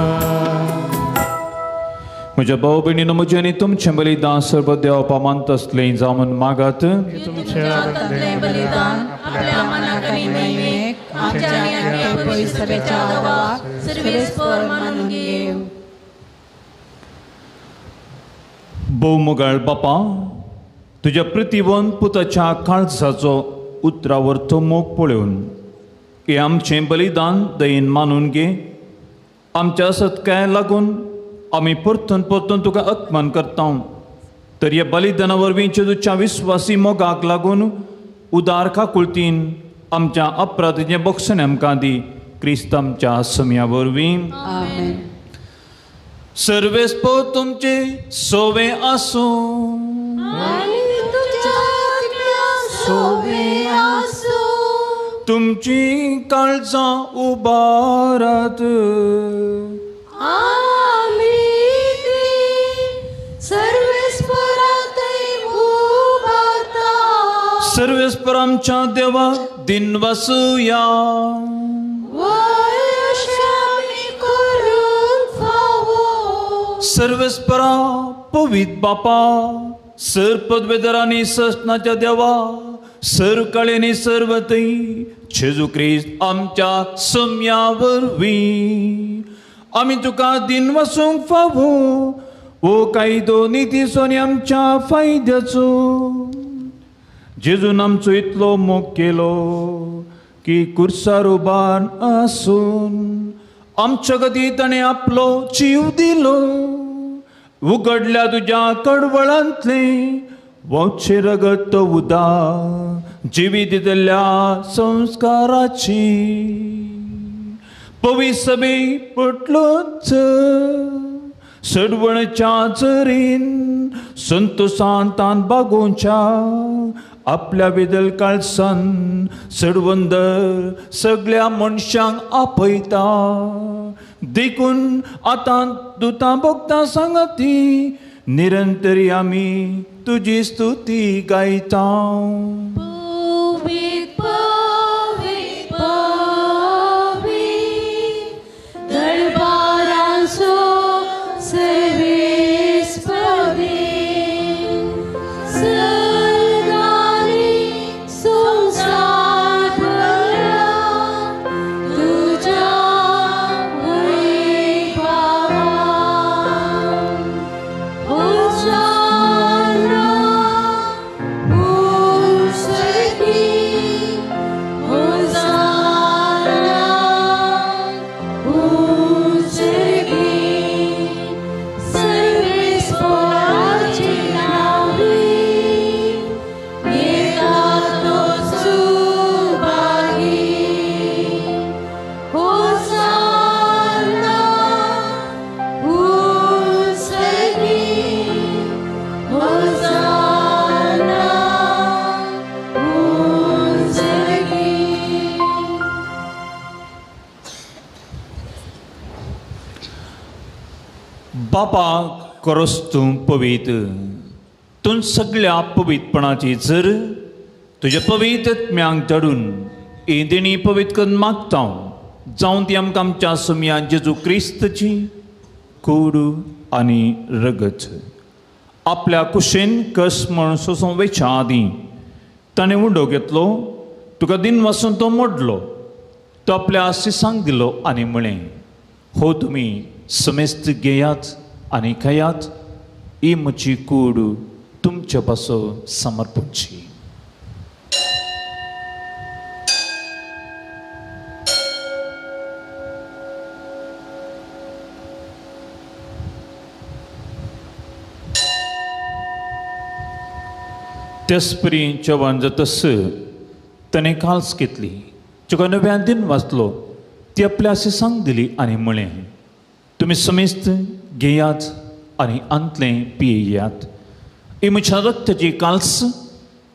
म्हज्या भाव भयणीनो म्हजें आनी तुमचें बलिदान सर्व देव मानता आसलें जावन मागात. तुमच्या हातांतलें बलिदान आपल्या मनाक आनी महिमेक आमच्या आनी आमच्या पवित्र सभेच्या देवाक सर्वेस्पर मानून घेव. भोवमोगाळ बापा, तुज्या प्रतिवंत पुताच्या काळजाचो उतरावर तो मोग पळोवन हें आमचें बलिदान दयेन मानून घे. आमच्या सत्काय लागून आमी परतून परतून तुका अपमान करता तर ह्या बलिदाना वरवीं जेजूच्या विस्वासी मोगाक लागून उदार काकुळतीन आमच्या अपराधाचें बक्षण आमकां दी. क्रिस्त आमच्या सम्या वरवीं. सर्वेस्पर तुमचे सोवे आसूं. तुमची काळजां उबारात. सर्वेस्पर आमच्या देवा दिन वसुया. सर्वेस्परा पवित बापा, सर पदवेदरांनी ससनाच्या देवा, सर कळेनी सर्वतई जेजू क्रिस्त आमच्या सम्या वरवीं आमी तुका दिन वसूंक फावो वो कायदो नितीचो आनी आमच्या फायद्याचो. जेजून आमचो इतलो मोग केलो की कुर्सार उबार आसून आमच्या गती ताणें आपलो जीव दिलो. उगडल्या तुज्या कडवळांतलें वचे रगत उदा जिवी दितल्या संस्काराची पवी सभे पटलोच सडवणच्या चरीन संतोशांतान बागोवच्या आपल्या वेदल काळसान सडवंदर सगळ्या मनशांक आपयता. देखून आतां दुतां भोगता सांगती निरंतरी आमी तुजी स्तुती गायता. बापा करोस तूं पवीत, तूं सगळ्या पवितपणाची जर तुज्या पवित्र आत्म्यांक धाडून ही देणी पवित्र करून मागता जावन ती आमकां आमच्या सुमया जेजू क्रिस्तची कूड आनी रगत आपल्या कुशीन कस म्हण सोसूं वेच्या आदीं ताणें उंडो घेतलो, तुका दिन वासून तो मोडलो, तो आपल्या शिसांक दिलो आनी म्हळें, हो तुमी समेस्त घेयात आनी खायात, ही म्हजी कूड तुमचे पासून समर्पणची. तेसपरी जेवण जातस ताणें काल्स घेतली, तुका नव्यान दिन वाचलो, ती आपल्या शिसांक दिली आनी म्हळें, तुमी समेस्त घेयात आनी आंतलें पियेयात, ही म्हज्या रक्ताची काल्स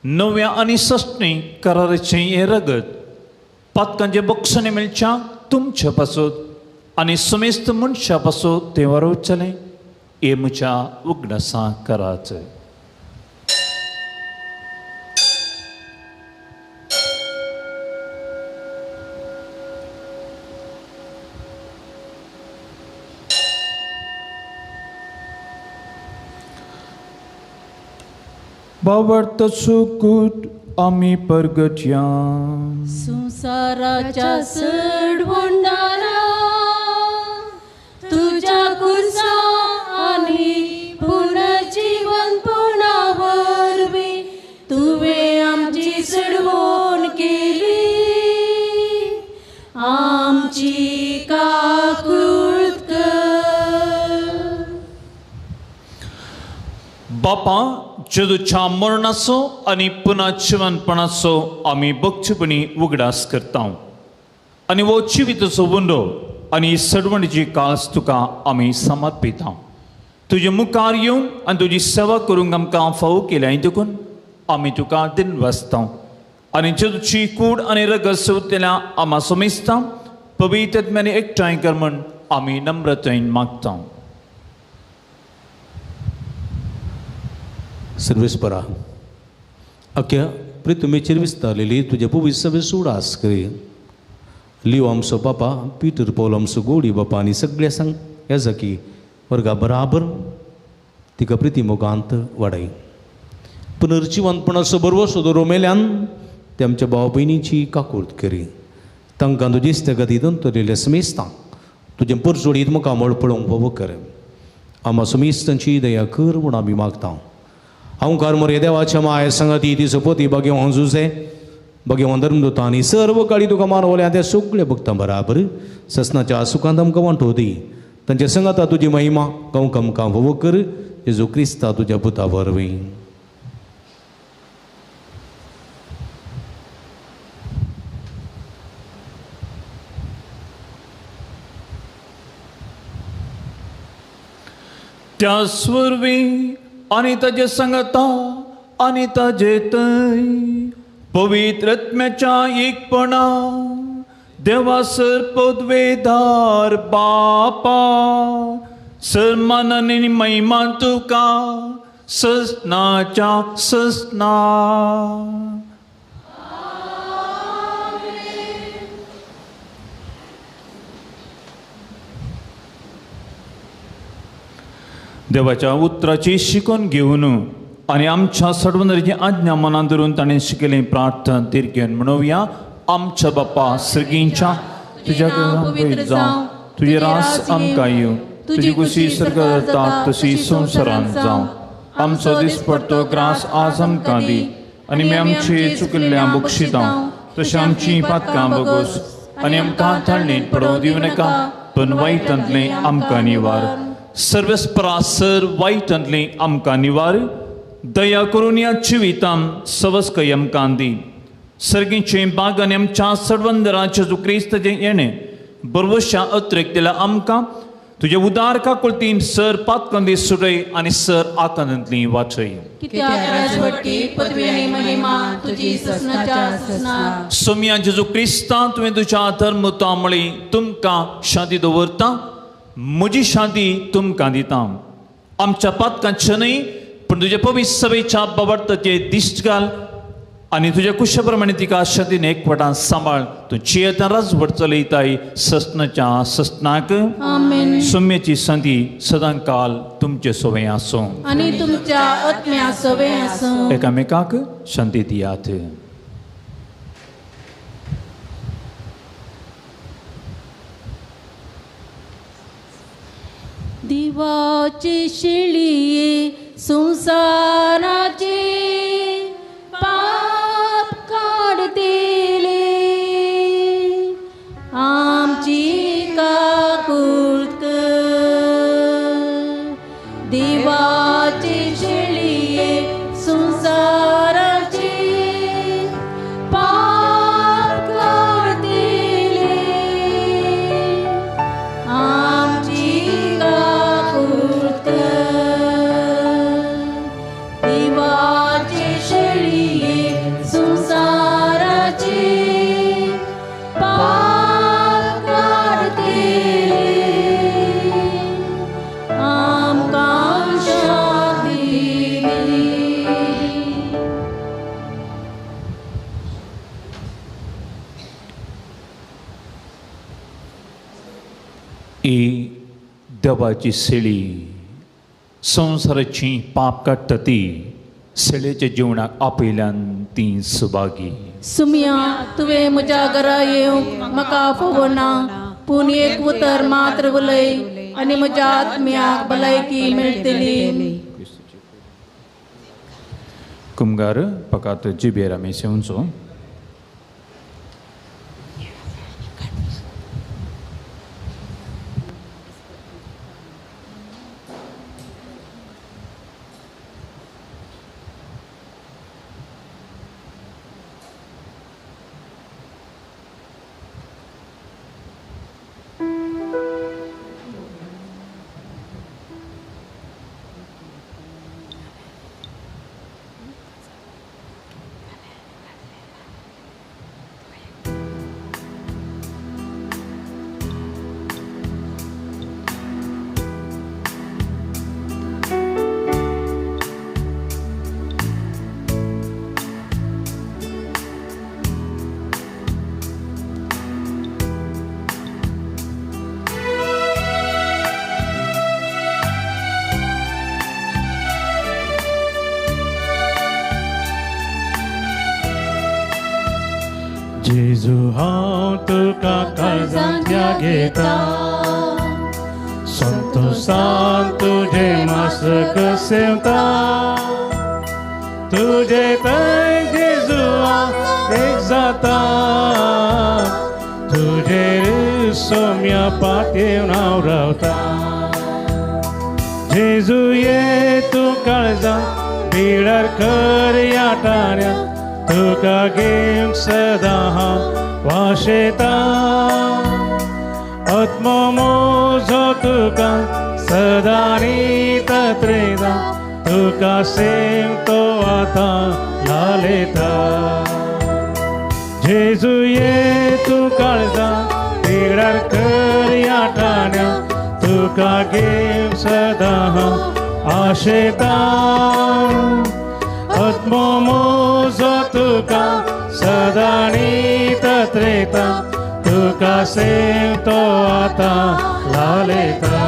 नव्या आनी सस्णी कराराचें हें रगत पातकांचें बक्षणें मेळच्या तुमच्या पासत आनी समेस्त मनशा पासत तें वारोवचेलें, हें म्हज्या उगडासां करात. बावडत सुकूट आमी परगटया संवसाराच्या सडवणारा तुज्या कुर्सा आनी पुनर्जीवनपणा वरवीं तुवें आमची सडवण केली, आमची काकूत कर. बापा जेजूच्या मरणाचो आनी पुनर्जीवनपणाचो आमी भक्तीपणी उगडास करता आनी हो जिविताचो उंडो आनी सडवणीची काळस तुका आमी समर्पिता. तुजे मुखार येवन आनी तुजी सेवा करूंक आमकां फावो केल्या देखून आमी तुका दिनवासता आनी जेजूची कूड आनी रगत सेवतल्या आमा समेस्ता पवित्र आत्म्यान एकठांय कर म्हण आमी नम्रतायेन मागता. सर्वेस्परा अख्या प्रितुमेचेर विस्तारलेली तुजे पवित्र सभे सुडास करी लियो आमचो बापा पीटर पॉल आमचो गोडी बापा आनी सगळ्या सांग याजकी वर्गा बराबर तिका प्रिती मोगांत वाडय. पुनर्जिवंतपणाचो बरवसो दवरो मेल्यान ते आमच्या भाव भयणीची काकूर्त करी, तांकां तुजी गती दंतरलेल्या समेस्तांक तुजें परजोडीत मुखामळ पळोवंक फावो कर. आमा समेस्तांची दया कर म्हूण आमी मागता. हांव मोरे देवाच्या माय संगती ती सोपती बागेवन जुजे बागेवन धर्मदूता आनी सर्व काळी तुका मानवल्या त्या सगळ्या भक्तां बराबर ससनाच्या सुखांत आमकां वांटो दी. तांच्या संगाता तुजी महिमा गांवक आमकां फावो कर जेजू क्रिस्ता तुज्या पुता वरवीं. त्यास वरवीं आनी ताजे सांगता आनी ताजे थंय पवित्र आत्म्याच्या एकपणा देवासर पदवेदार बापा सन्मानान आनी महिमान तुका ससनाच्या ससना. देवाच्या उतराची शिकून घेवन आनी आमच्या सडवंदराची आज्ञा मनान धरून ताणें शिकयल्ली प्रार्थना तिरगेन म्हणोवया. आमच्या बापा सर्गींच्या, तुज्या पवित्र जावं, तुजें रास आमकां येवं, तुजी खुशी सर्गार जाता तशी संवसारांत जावं. आमचो दिसपडतो ग्रास आज आमकां दी आनी आमी आमची चुकिल्ल्या बक्षितां तशें आमची पातकां बगोस आनी आमकां ताळणेंत पडोवं दिवं नाका, पूण वायटांतलें आमकां निवार. सर्वेस्परा सर वायटांतलें आमकां निवार. दया करून ह्या जिवितान सवस्कय आमकां दी. सर्गीचे बागान आमच्या सर्वंदरा जेजू क्रिस्ताचें येणें बरवश्या अत्रेक आमकां तुजे उदार काकुळतीन सर पातकांदी सुटय आनी सर आकांतांतली वाचय. सोम्या जेजू क्रिस्ता, तुवें तुज्या धर्मता म्हळी तुमकां शांती दवरता, म्हजी शांती तुमकां दिता. आमच्या पातकांचे न्हय पूण तुज्या पवित्र सभेच्या बाबडताचे दिश्ट घाल आनी तुज्या कुशा प्रमाणे तिका शांतीन एकवटान सांबाळ. तूं जियेता राजवट चलयताय ससनाच्या ससनाक. सौम्याची शांती सदां काल तुमचे सोवे आसूं आनी तुमच्या आत्म्या सोवे आसूं. एकामेकाक शांती दियात. दिवाची शिळी संसाराची पाप काडतले, आमची काकूळ कर. दिवाची शिळी संसाराची पाप काडतले, आमची काकूळ कर. दिवाची शिळी संसाराची पाप काडतले, आमकां शांती दी. ही देवाची सेळी संवसाराची पाप काडटा ती सेळेच्या जिवनाक आपयल्यान ती सुभागी. सुम्या, तुवें म्हज्या घरा येवंक म्हाका फोवना, पूण एक उतर मात्र उलय आनी म्हज्या आत्म्याक भलायकी मेळटली. कुमगार पकात जिबेर आमी सेवचो. जेजू हांव तुका काळजांत घेता, संतोषान तुजें मासक सेवता, तुजे थंय जेजू हांव एक जाता, तुजेर सोम्या पातयेवन हांव रावता. जेजू ये तूं काळजांत बिळार कर ह्या टाण्या, तुका घेवन सदां हांव वाशेता, आत्मो म्हजो तुका सदानी तत्रेदा तुका सेम तो आतां लालेता. जेजू ये तूं काळजा पिडार कर ह्या ठाण्या तुका घेवन सदां हांव आशेता. आत्मो म्हजो तुका सदांनी तत्रेता तुका सेम तो आतां लालेता.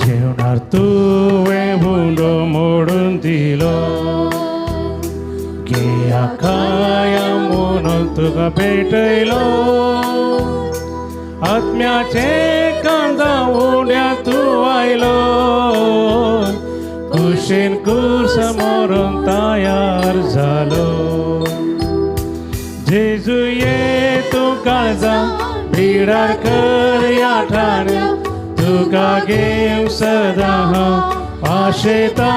जेवणार तुवें उंडो मोडून दिलो घेया खाया म्हणून तुका भेटयलो. आत्म्याचे कांदा उंड्या तूं आयलो कुशीन कूस मोरून तयार जालो. जेजू ये तूं काळजा पिडार कर ह्या ठाण्या तुका घेवन सदां हांव आशेता.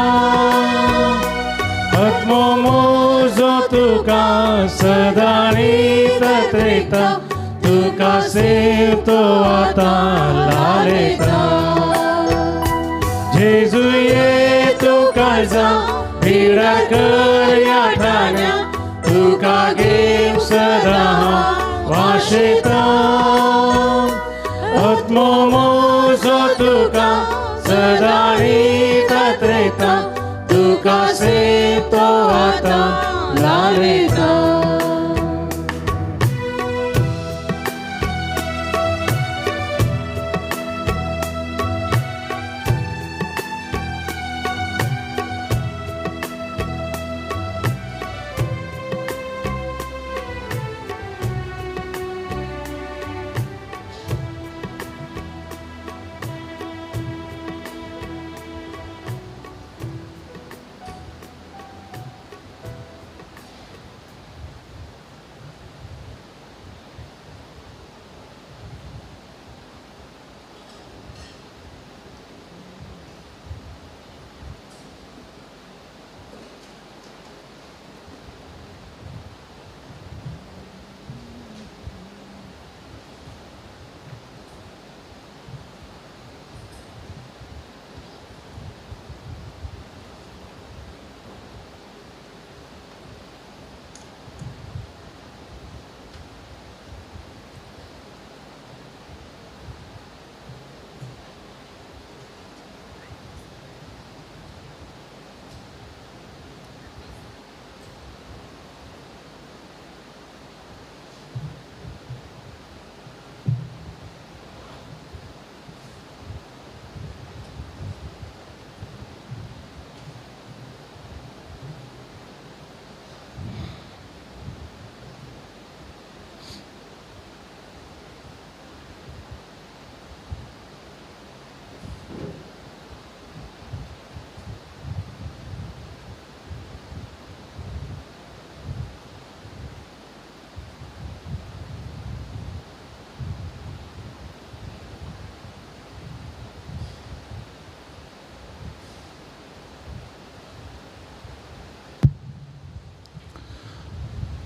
आत्मो म्हजो तुका सदांनी तत्रेता तुका सेव तो आतां लालेता. जेजू ये तूं काळजा पिडार कर ह्या ठाण्या तुका घेवन सदां हांव आशेता. आत्मो म्हजो तुका सदांनी तत्रेता तुका सेव तो आतां लालेता.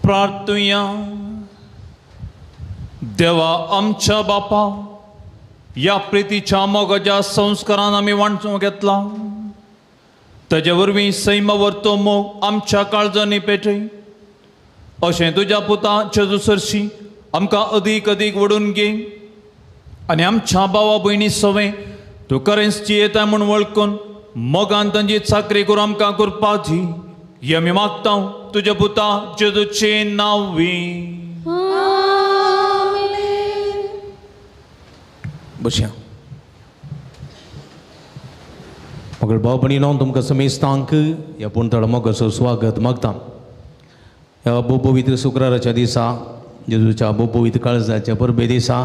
प्रार्थुया. देवा आमच्या बापा, ह्या प्रितीच्या मोगाच्या संस्कारान आमी वांटूंक घेतला, ताजे वरवीं सैमावर तो मोग आमच्या काळजांनी पेटय अशें तुज्या पुता जेजू सरशी आमकां अदीक अदीक वडून घे आनी आमच्या भावा भयणी सवें तूं खरेंच जियेता म्हूण वळखून मोगान तांची चाकरी करून आमकां करपा दी, हें आमी मागता तुज्या पुता जेजूचें नांव. बसया. मगळ भाव भयणीनो, तुमकां समेस्तांक ह्या पुणतळ मोगाचो स्वागत मागता. ह्या भोव पवित्र शुक्राराच्या दिसा, जेजूच्या भोव पवित्र काळजाच्या परबे दिसा,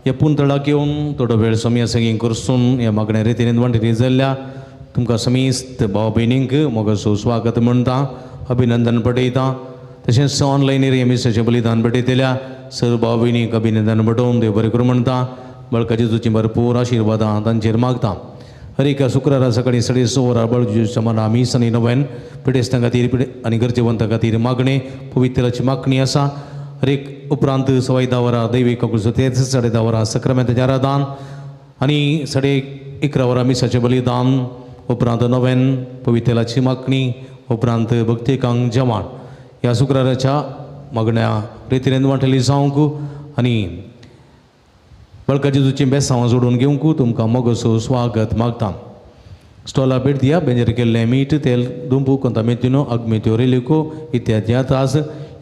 ह्या पुणतळाक येवन थोडो वेळ सोम्या संगीं करसून ह्या मागण्या रितीन वांटिनी जाल्ल्या तुमकां समेस्त भाव भयणींक मोगाचो स्वागत म्हणटा, अभिनंदन पटयता. तशेंच ऑनलायनीर हे मिसाचें बलिदान भेटयतल्या सर भाव भयणीक अभिनंदन बटोवन देव बरें करूं म्हणटा. बळका जेजूची भरपूर आशिर्वादां तांचेर मागता. हर एका शुक्रारा सकाळीं 6:30 वरां बळ जेजूच्या मना मीस आनी नव्यान पिडेस्तां खातीर आनी गरजेवंतां खातीर मागणें पवित्राची मागणी आसा. हर एक उपरांत 10:15 वरां दैवीक तेच 10:30 वरां सक्रामेंताचें आराधन आनी 11:30 वरां मिसाचें बलिदान उपरांत नव्यान पवित्राची मागणी उपरांत भक्तिकांक जेवण. ह्या शुक्राराच्या मागण्या रितीन वांटली जावंक आनी बळका जेजूची बेसांवां जोडून घेवंक तुमकां मोगसो स्वागत मागता. स्टॉला भेट दिया. बेंजर केल्लें मीठ तेल दुंबू कोंता मेथ्युनो आगमेत्यो रेलिको इत्यादी आतां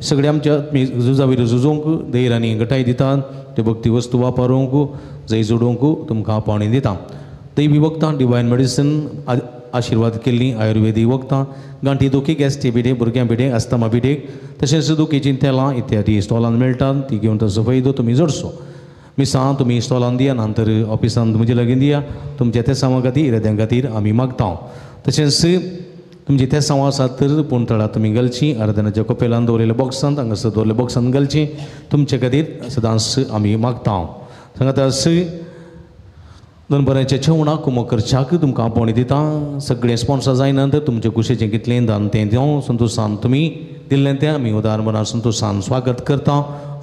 सगळे आमच्या झुजावीर झुजोवंक धैर्य आनी घटाय दितात. त्यो भक्ती वस्तू वापरूंक जय जोडूंक तुमकां पावणी दिता. दैवी वखदां डिवायन मेडिसीन आशिर्वाद केल्लीं आयुर्वेदीक वखदां गांठी दुखी गॅस्टी बिडे भुरग्यां बिडे अस्थमा बिडेक तशेंच दुखीचीं तेलां इत्यादी स्टॉलान मेळटात. ती घेवन ताचो फायदो तुमी जोडचो. मिसां तुमी स्टॉलान दिया नंतर ऑफिसान म्हजे लागीं दिया. तुमच्या तेसांवा खातीर इराद्यां खातीर आमी मागता. तशेंच तुमची तेसांव आसात तर पूण तळा तुमी घालची आराधनाच्या कपेलान दवरिल्ल्या बॉक्सांत हांगासर दवरिल्ल्या बॉक्सांत घालची. तुमचे खातीर सदांच आमी मागता. सांगात दनपारांच्या जेवणाक कुमक करच्याक तुमकां आपोवणी दिता. सगळें स्पॉन्सर जायना तर तुमचे कुशीचें कितलें दान तें दिवं संतोशान तुमी दिल्लें तें आमी उदार मनान संतोशान स्वागत करता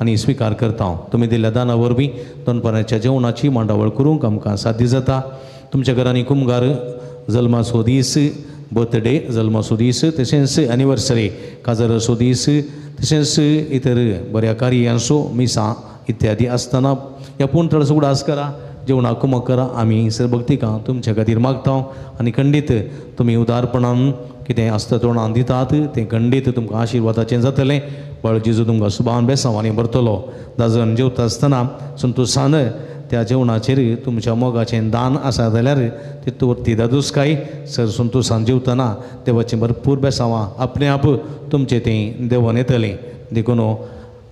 आनी स्विकार करता. तुमी दिल्ल्या दाना वरवीं दनपारांच्या जेवणाची मांडावळ करूंक आमकां साध्य जाता. तुमच्या घरांनी कुमगार जल्माचो दीस बर्थडे जल्माचो दीस तशेंच एनिवर्सरी काजाराचो दीस तशेंच इतर बऱ्या कार्यांचो मिसां इत्यादी आसतना ह्या पूण थोडोसो उडास करा जेवणाक कुमक करा. आमी सर भक्तिकां तुमच्या खातीर मागता आनी खंडीत तुमी उदारपणान कितें आसता तोंडान दितात तें खंडीत तुमकां आशिर्वादाचें जातलें. बाळ जेजू तुमकां सुबान बेसांवांनी भरतलो. दाजन जेवता आसतना संतोशान त्या जेवणाचेर तुमच्या मोगाचें दान आसा जाल्यार तितूवरती दादूसकाय सर संतोशान जेवतना देवाचें भरपूर बेसांवां आपणे आप तुमचें तें देवोन येतलें. देखून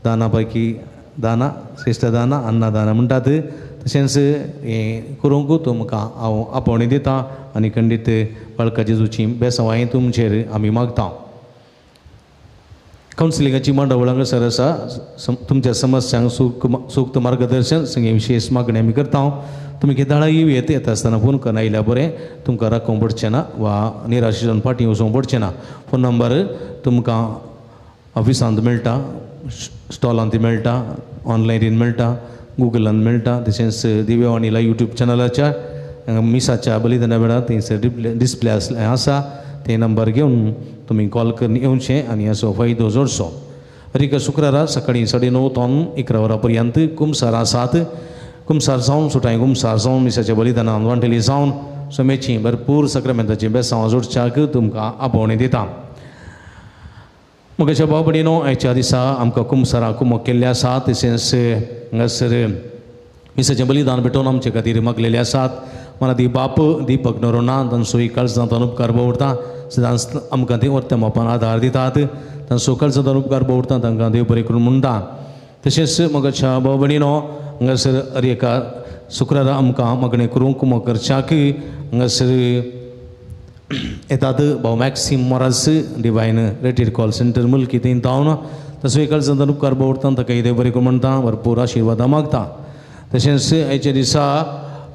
दाना पैकी दाना श्रेश्ठ दाना अन्नदाना म्हणटात. तशेंच हें करूंक तुमकां हांव आपोवणी दिता आनी खंडीत बाळका जेजूची बेसांवां तुमचेर आमी मागता. कावन्सिलिंगाची मांडावळ हांगासर आसा. तुमच्या समस्यांक सूक्त मार्गदर्शन सगळें विशेश मागणी आमी करता. तुमी केदाळा येत येता आसतना फोन करून आयल्यार बरें तुमकां राखोवंक पडचें ना वा निराश जावन फाटीं वचूंक पडचें ना. फोन नंबर तुमकां ऑफिसांत मेळटा, स्टॉलांत मेळटा, ऑनलायनीन मेळटा, गुगलान मेळटा. तशेंच दिव्यवाणीला यूट्यूब चॅनलाच्या मिसाच्या बलिदाना वेळार थंयसर डिस्प्ले आसा ते नंबर घेवन तुमी कॉल करून येवचें आनी हाचो फायदो जोडचो. हर एका शुक्रारा सकाळीं 9:30 तावन 11 वरां पर्यंत कुमसार आसात. कुमसार जावन सुटाय कुमसार जावन मिसाच्या बलिदानान वांटेली जावन समेची भरपूर सक्रामेंताचीं बेसांवां जोडच्याक तुमकां आपोवणी दिता. म्हज्या भाव भयणीनो आयच्या दिसा आमकां कुमसारां कुमक केल्ले आसा. तशेंच हांगासर मिसाचें बलिदान भेटोवन आमचे खातीर मागलेले आसात. मना दी बाप दीपक नरोना तांचो काळजांत उपकार दवरता. सदांच आमकां ते वर्त्या मापान आदार दितात. तांचो काळजांत उपकार दवरता. तांकां देव बरें करूं म्हणटा. तशेंच म्हज्या भाव भयणीनो हांगासर हर एका शुक्रारा आमकां मागणें करूंक कुमक करच्याक हांगासर येतात भाव Maxim Moras divine retreat call centre Mulki थंय तावन तसो काळजांत उपकार दवरता. ताका देव बरें करूं म्हणटा. भरपूर आशिर्वादां मागता. तशेंच आयच्या दिसा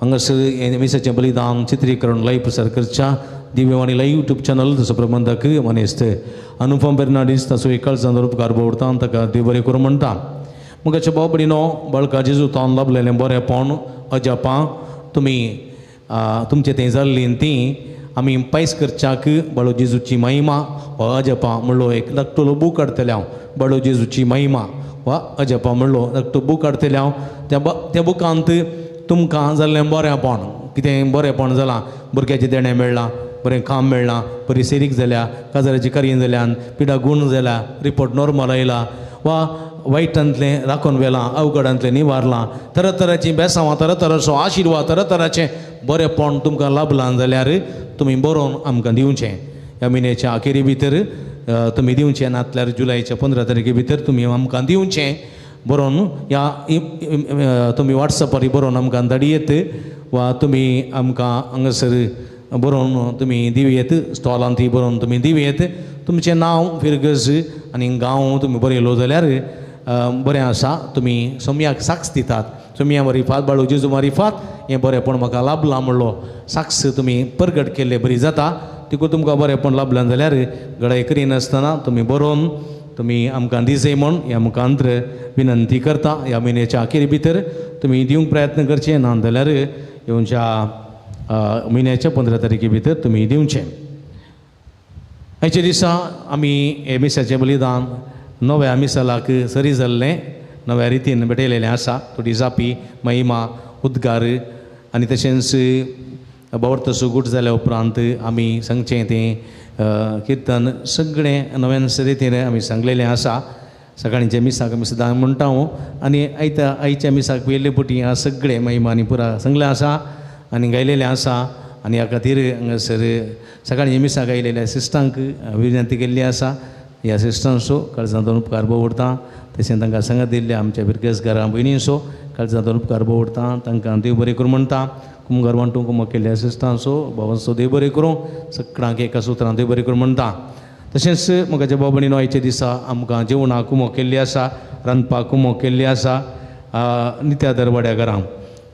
हांगासर मिसाचें बलिदान चित्रीकरण लायव्ह प्रसार करच्या दिव्यवाणी लायव्ह यूट्यूब चॅनल तसो प्रबंधक मनेस्त अनुपम फेर्नांडीस ताचो काळजांत उपकार दवरता. ताका देव बरें करूं म्हणटा. म्हज्या भाव भयणीनो बळका जेजू तावन लाभलेलें बरेंपण अजापां तुमी तुमचें थंय जाल्लीं तीं आमी पायस करच्याक बाळो जेजूची महिमा वा अजापां म्हणलो एक धाकटुलो बूक काडटलें हांव. बाळो जेजूची महिमा वा अजापां म्हणलो धाकटो बूक काडटलें हांव. त्या बुकांत तुमकां जाल्लें बरेंपण कितें बरेंपण जालां, भुरग्याचें देणें मेळ्ळां, बरें काम मेळ्ळां, बरी सेरीक जाल्या, काजाराची कार्य जाल्यान, पिडा गूण जाल्या, रिपोर्ट नॉर्मल आयला वा वायटांतलें राखून व्हेलां, अवघडांतलें निवारलां, तरातराचीं बेसांवां, तरातराचो आशिर्वाद, तरातराचें बरेंपण तुमकां लाभलां जाल्यार तुमी बरोवन आमकां दिवचें. ह्या म्हयन्याच्या अखेरी भितर तुमी दिवचें, नातल्यार जुलयच्या 15 तारखे भितर तुमी आमकां दिवचें बरोवन. ह्या तुमी वॉट्सॅपार बरोवन आमकां धाडयेत वा तुमी आमकां हांगासर बरोवन तुमी दिवयेत, स्टॉलांत बरोवन तुमी दिवयेत. तुमचें नांव फिरगज आनी गांव तुमी बरयलो जाल्यार बरें आसा. तुमी सोमयाक साक्ष दितात, सोमया मारिफात बाळू जेजू मारिफात हें बरेंपण म्हाका लाभलां म्हणलो साक्ष तुमी परगट केल्ले बरी जाता. तिकून तुमकां बरेंपण लाभलें जाल्यार गडाय करिनासतना तुमी बरोवन तुमी आमकां दिसय म्हूण ह्या मुखांत्र विनंती करता. ह्या म्हयन्याच्या अखेरी भितर तुमी दिवंक प्रयत्न करचे, ना जाल्यार येवच्या म्हयन्याच्या 15 तारखे भितर तुमी दिवचें. आयच्या दिसा आमी हे मिसाचें बलिदान नव्या मिसालाक सरी जाल्लें नव्या रितीन भेटयलेलें आसा. थोडी जापी महिमा उद्गार आनी तशेंच बावर्त सुगूट जाल्या उपरांत आमी सांगचें तें किर्तन सगळें नव्यान रितीन आमी सांगलेलें आसा. सकाळींच्या मिसाक आमी सदां म्हणटा आनी आयता आयच्या मिसाक पयले पटी सगळें महिमा आनी पुरा सांगलें आसा आनी गायलेलें आसा. आनी ह्या खातीर हांगासर सकाळीं मिसाक आयलेल्या सिस्टांक विनंती केल्ली आसा. ह्या सिस्टांचो काळजांतून उपकार दवरता, तशें तांकां सांगत दिल्ल्या आमच्या बिरगेसकारां भयणींचो काळजांतून उपकार दवरता. तांकां देव बरें करूं म्हणटा. कुमगार वांटूंक कुमक केल्ल्या सिस्टांचो भावांचो देव बरें करूं, सगळ्यांक एका सुत्रान देव बरें करूं म्हणटा. तशेंच म्हज्या भाव भयणीनो आयच्या दिसा आमकां जेवणाक कुमक केल्ली आसा, रांदपाक कुमक केल्ली आसा नित्या दरवाड्या घरां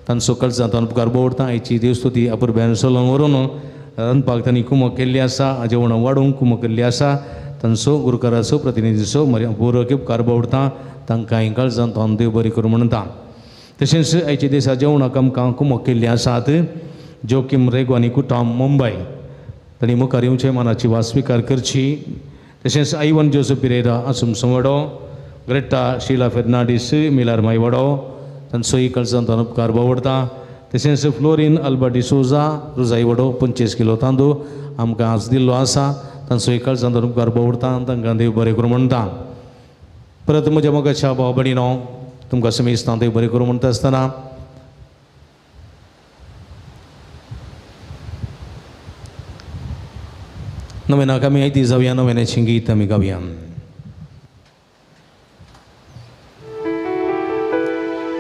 तांचो काळजांतून उपकार दवरता. आयची देवस्तुती अपुरब्यान सोलोन व्हरून रांदपाक तांणी कुमक केल्ली आसा, जेवणां वाडूंक कुमक केल्ली आसा. तांचो गुरुकाराचो प्रतिनिधीचो पूर्वक उपकार दवरता. तांकां काळजांतून देव बरें करूं म्हणटा. तशेंच आयच्या दिसा जेवणाक आमकां कुमक केल्ली आसात जोकीम रेगो आनी कुटाम मुंबय तांणी मुखार येवचें मनाची वास स्विकार करची. तशेंच आयवन जोसफ पिरेरा आसुमसंवडो, ग्रेटा शिला फेर्नांडीस मिलार मायवाडो तांचोय काळजांतून उपकार दवरता. तशेंच फ्लोरीन अल्बर्ट डिसोजा रुजाई वडो 25 किलो तांदूळ आमकां आज दिल्लो आसा, तांचोय काळजांतून उपकार दवरता. तांकां देव बरें करूं म्हणटा. परत म्हज्या मोगाच्या भाव भयणीनो तुमकां समेस्तां देव बरें करूं म्हणटा आसतना नव्यानाक आमी आयती जावया, नव्यानाचें गीत आमी गावया.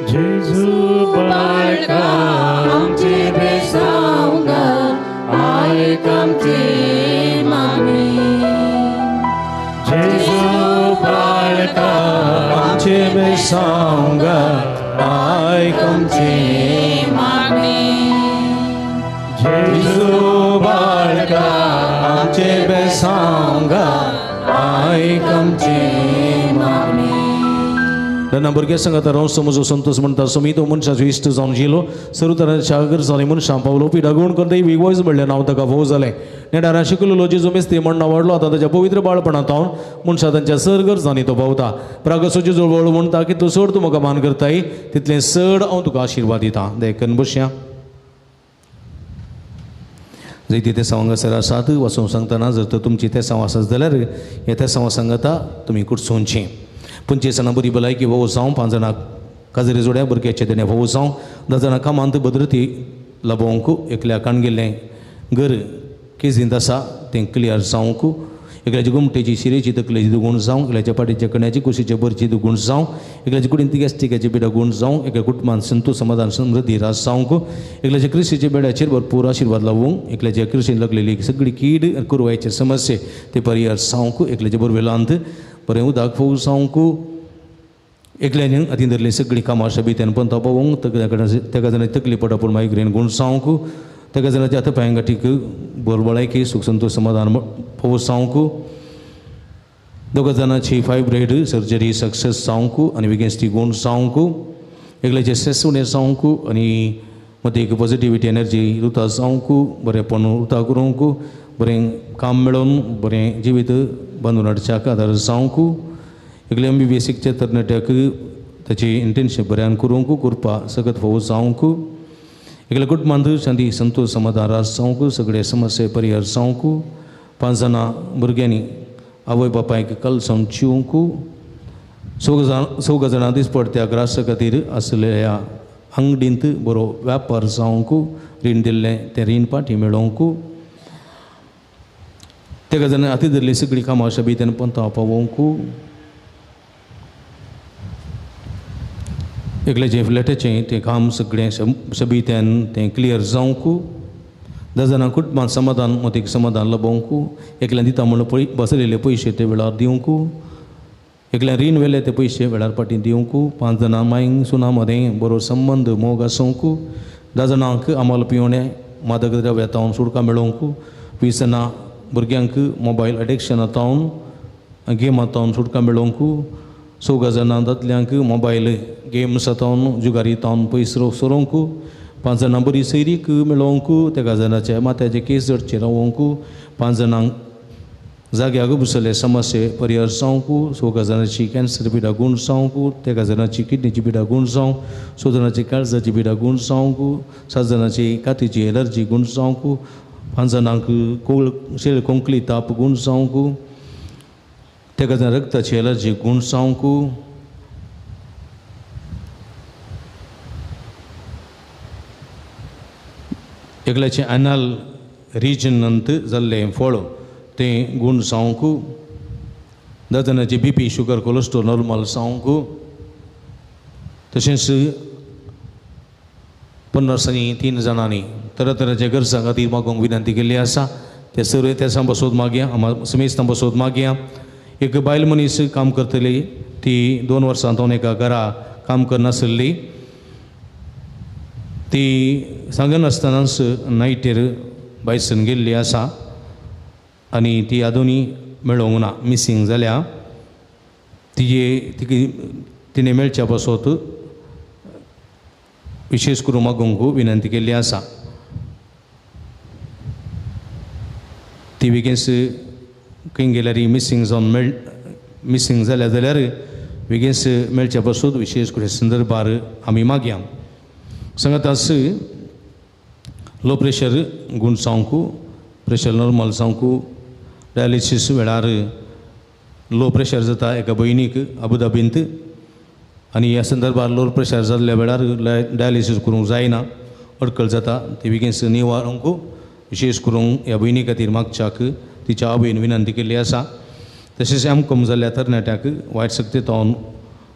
जेजू बाळका आमचे बेसांव घाल, आयक आमचे मागणें. जेजू बाळका आमचे बेसांव घाल, आयक आमचे मागणें. जेजू बाळका आमचे बेसांव घाल, आयक आमचे मागणें. तेन्ना भुरगे सांगता राव समजो संतोष म्हणटा सोमी तो मनशाचो इश्ट जावन जिलो सरू तरांच्या गरजांनी मनशां पावलो पिडा गुण करता विवॉयस म्हणलें नांव ताका भोव जालें. नेडारां शिकलेलो जेजू मेस्त्री म्हण वाडलो आतां ताच्या पवित्र बाळपणांत हांव मनशां तांच्या सर गरजांनी तो पावता. प्रागसो जेजू वळू म्हणटा की तूं चड तूं म्हाका मान करताय तितलें चड हांव तुका आशिर्वाद दिता. देखून बसया जंय ते हांगासर आसात वचूंक सांगतना जर तर तुमची तेसांव आसत जाल्यार हे तेसांव सांगता तुमी कुडसोवचें. 25 जाणां बरी भलायकी भोव जावं, 5 जाणां काजरी जोड्या भुरग्याचे देणे भोव जावं, 10 जाणां कामांत भद्रती लाभोवंक, एकल्या काणगेल्लें घर केजींत आसा तें क्लियर जावंक, एकल्याची गोमटेची शिरेची तकलेची दुगूण जावं, एकल्याच्या पाटीच्या कण्याची कुशीचे बरची दुगूण जावं, एकल्याच्या कुडींत गॅस्ट्रिकाची पिडा गूण जावं, एकल्या कुटुंबान संतोष समाधान समृद्धी रास जावंक, एकल्याच्या कृशीच्या बेड्याचेर भरपूर आशिर्वाद लावूंक, एकल्याच्या कृशीन लागलेली सगळी कीड कुरवायचे समस्ये ते परिहार जावंक, एकल्याच्या बोरवेलांत बरें उदक फोव जावंक, एकल्यान हातीन धरलीं सगळीं कामां शबित्यान पंथा पावोवंक, तेका जाणां तकली पडा पूण मायग्रेन गूण जावंक, तेका जाणांच्या हाता पांयां गांठीक बोरबळायकी सुख संतोष समाधान फोव जावंक, 2 जाणांची फायब्रायड सर्जरी सक्सेस जावंक आनी वेगेंस्टी गूण जावंक, एकल्याचें स्ट्रेस उणें जावंक आनी मदीं एक पॉजिटिविटी एनर्जी रुता जावंक, बरेंपण रुता करूंक, बरें काम मेळोवन बरें जिवीत बांदून हाडच्याक आदार जावंक, एकले MBBS शिकच्या तरणाट्याक ताची इंटर्नशीप बऱ्यान करूंक कृपा सगत फोव जावंक, एकल्या कुटुंबांत शांती संतोष समाधान रास जावंक, सगळे समस्ये परिहार जावंक, 5 जाणां भुरग्यांनी आवय बापायक कलसांव चिवंक, 4 जाणां दिसपडत्या ग्रासा खातीर आसलेल्या आंगडींत बरो व्यापार जावंक, रीण दिल्लें तें रीण पाटी मेळोवंक, तेका जाणां हाती धरलीं सगळीं कामां शबित्यान पंथा पावोवंक, एकल्याचें फ्लॅटाचें तें काम सगळें शबित्यान तें क्लियर जावंक, 10 जाणां कुटुंबान समाधान मतीक समाधान लाभोवंक, एकल्यान दिता म्हणून पय बसलेले पयशे ते वेळार दिवंक, एकल्या रीण वेले ते पयशे वेळार पाटी दिवंक, 5 जाणां मांय सुना मदें बरो संबंद मोग आसूंक, 10 जाणांक आमल पिवणें मादक द्रव्या तावन सुटका मेळोवंक, 20 जाणां भुरग्यांक मोबायल एडिक्शना तावन गेमा तावन सुटका मेळोवंक, 4 जाणां दादल्यांक मोबायल गेम्स तावन जुगारी तावन पयस सरोवंक, 5 जाणां बरी सैरीक मेळोवंक, 3 जाणांचे माथ्याचे केस जडचे रावोवंक, 5 जाणांक जाग्याक बसले समस्ये परिहर जावंक, 4 जाणांची कॅन्सर पिडा गूण जावंक, 3 जाणांची किडनीची पिडा गूण जावंक, 6 जाणांची काळजाची पिडा गूण जावंक, 7 जाणांची कातीची एलर्जी गूण जावंक, 5 जाणांक कोळ शेळ कोंकली ताप गूण जावंक, 3 जाणां रक्ताची एलर्जी गूण जावंक, एकल्याचें एनल रिजनंत जाल्लें फळ तें गूण जावंक, 10 जाणांची B P sugar cholesterol normal जावंक, तशेंच 50 आनी 3 जाणांनी तरातराच्या गरजां खातीर मागूंक विनंती केल्ली आसा. ते सर्व तेसां बसोत मागया, समेस्तां बसोत मागया. एक बायल मनीस काम करतली, ती 2 वर्सां तावन एका घरा काम करनासली, ती सांगनासतनाच नायटीर बायसन गेल्ली आसा आनी ती आदुनी मेळोवंक ना, मिसींग जाल्या. तिजे तिका तिणें मेळच्या पासत विशेश करून मागूंक विनंती केल्ली आसा. ती बेगीनच खंय गेल्यार मिसींग जावन मिसींग जाल्या जाल्यार बेगीनच मेळच्या पासत विशेश करून संदर्भार आमी मागया. सांगातास लो प्रेशर गूण जावंक, प्रेशर नॉर्मल जावंक, डायलिसीस वेळार लो प्रेशर जाता एका भयणीक अबुधाबींत आनी ह्या संदर्भार लो प्रेशर जाल्ल्या वेळार डायलिसीस करूंक जायना, अडखळ जाता, ती बेगीन निवारूंक विशेश करून ह्या भयणी खातीर मागच्याक तिच्या आवयन विनंती केल्ली आसा. तशेंच एमकॉम जाल्ल्या तरणाट्याक वायट शक्ती तावन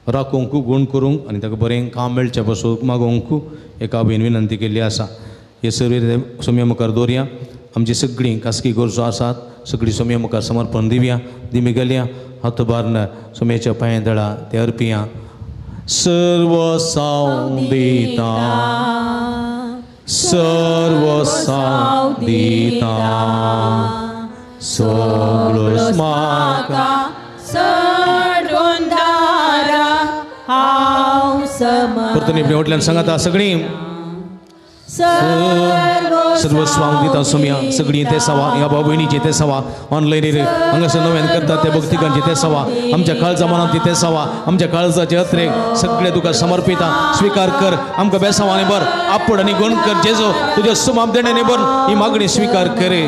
राखूंक, गूण करूंक आनी ताका बरें काम मेळचें पासून मागोवंक एका आवयन विनंती केल्ली आसा. हे सर्व सोम्या मुखार दवरया. आमची सगळीं खासगी गरजो आसात, सगळीं सोम्या मुखार समर्पण दिवया. दिमी गेल्या हात बारन सोम्याच्या पांया दळा ते अर्पिया. सर्व साव दिता, सर्व साव दिता, सगळोच म्हाका सोडून दारा हांव समर्पिता. परतून आपल्या वटल्यान सांगाता सगळीं सर्व स्वांग दिता सोम्या. सगळीं ते सवा ह्या भाव भयणीचे ते सवा ऑनलायन हांगासर नव्यान करता त्या भक्तिकांचे ते सवा आमच्या काळजा मनांत ते सवा आमच्या काळजाचे अत्रेक सगळे तुका समर्पिता. स्विकार कर आमकां बेसावानी बर आपूण आनी गुण कर जेजो तुज्या सुमाप देण्याने बर ही मागणी स्विकार करे.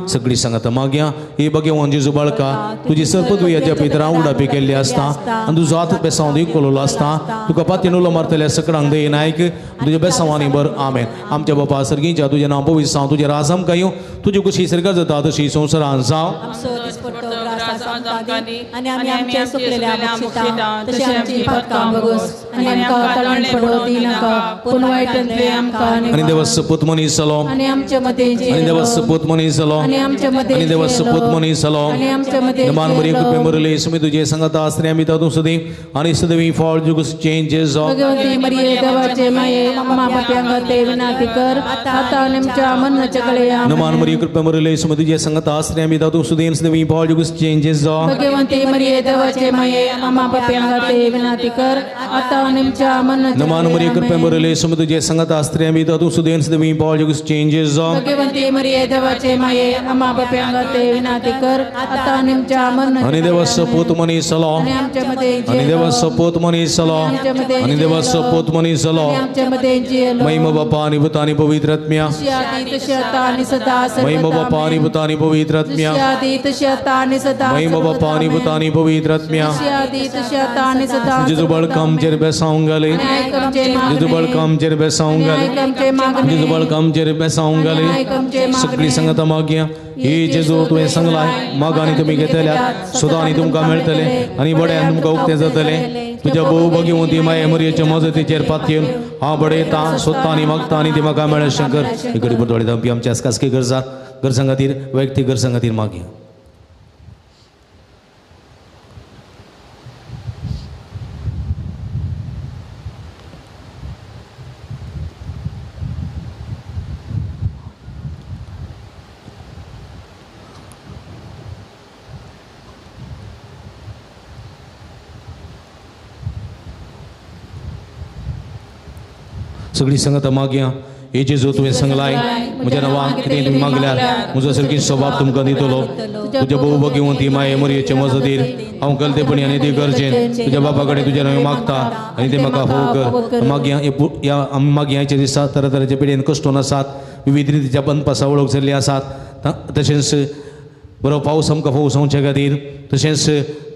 सगळी सांगाता मागया. हे भगवान जेजू बाळका, तुजी सर्पदुयाच्या पितरां उडापी केल्ली आसता आनी तुजो हात बेसांव दिकोलो आसता, तुका पातीन उलो मारतल्या सकडांक दये नायक तुज्या बेसांवांनी बर. आमेन. आमच्या बापा सर्गींच्या तुजें नांव पवित्र जावं, तुजें राज आमकां येवं, तुजी कुशी सर्गात जाता तशी संवसारांत जावं. आनी आमी आमचे सुकलेले आमक्षिता तशें आमची पातकां भोगोस आनी आमकां ताळणें पडोवं दिनाका, पूण वायटांतलें आमकां. आनी देवा सपूत मनीस जालो, आनी आमचे मदें, आनी देवा सपूत मनीस जालो, आनी आमचे मदें, आनी देवा सपूत मनीस जालो, आनी आमचे मदें. मान बरी कृपे मुरली सुमी तुजे संगता आसरे आमी तातूंत सदी आनी सदवी फळ जुगस चेंजेस जावं. भगवती मरिये देवाचे माये आम्हा पाप्यांक ते विनंती कर आता आनी आमच्या मरणाच्या वेळी. मान बरी कृपे मुरली सुमी तुजे संगता आसरे आमी तातूंत सदी आनी सदवी फळ जुगस चेंजेस जावं. भगवती मरिये देवाचे माये आम्हा पाप्यांक ते विनंती कर आता आनी आमच्या मरणाच्या मान बरी कृपे मुरली सुमी तुजे संगता आसरे आमी तातूंत सदी आनी सदवी फळ जुगस चेंजेस जावं. भगवती मरिये देवाचे माये आम्हा पाप्यांक ते विनंती कर आता आनी आमच्या मरणाच्या आनी देवा सपूत मनीस जालो, आनी आमच्या मदें, आनी देवा सपूत मनीस जालो, आनी देवा सपूत मनीस जालो. आमच्या मदें. महिमा बापा आनी पुता आनी पवित्र आत्म्या, तशी आदी तशी आता आनी सदा सर्वदा. महिमा बापा आनी पुता आनी पवित्र आत्म्या, तशी आदी तशी आता आनी सदा महिमा बापा आनी पुता आनी पवित्र आत्म्या. तशी आदी तशी आता आनी सदा. जेजू बाळका आमचेर बेसावंक घाली, जेजू बाळका आमचेर बेसावंक घाली, जेजू बाळका आमचेर बेसावंक घाली. सगळी संगता मागया. हे जेजू तुवें सांगलां माग आनी तुमी घेतल्यात, सुदां आनी तुमकां मेळटलें आनी बड्यान तुमकां उक्तें जातलें. तुज्या भोव भगिवंती माये मरयेच्या मजतीचेर पातयेवन हांव बडयतां, सोदतां आनी मागतां आनी ती म्हाका मेळ्ळें शंकर. ही घडी बरदोळी धांवपी आमच्या खासगी गरजां खातीर, वैयक्तीक गरजां खातीर मागया. सगळी संगत मागया हे जेजू तुवें सांगलाय म्हज्या नांवान कितें तुमी मागल्यार म्हजो सारकी स्वभाव तुमकां दितलो. तुज्या भोव घेवन ती माये मोरयेचे मजतीर हांव गलतेपणी आनी ती गरजेन तुज्या बापा कडेन तुज्या नांव मागता आनी ते म्हाका फोव कर. मागया ह्या आमी मागयाच्या दिसा तरातराच्या पिडेन कश्टून आसात, विविध रितीच्या बनपासा वळख जाल्ली आसात. तशेंच बरो पावस आमकां फोव जावचे खातीर, तशेंच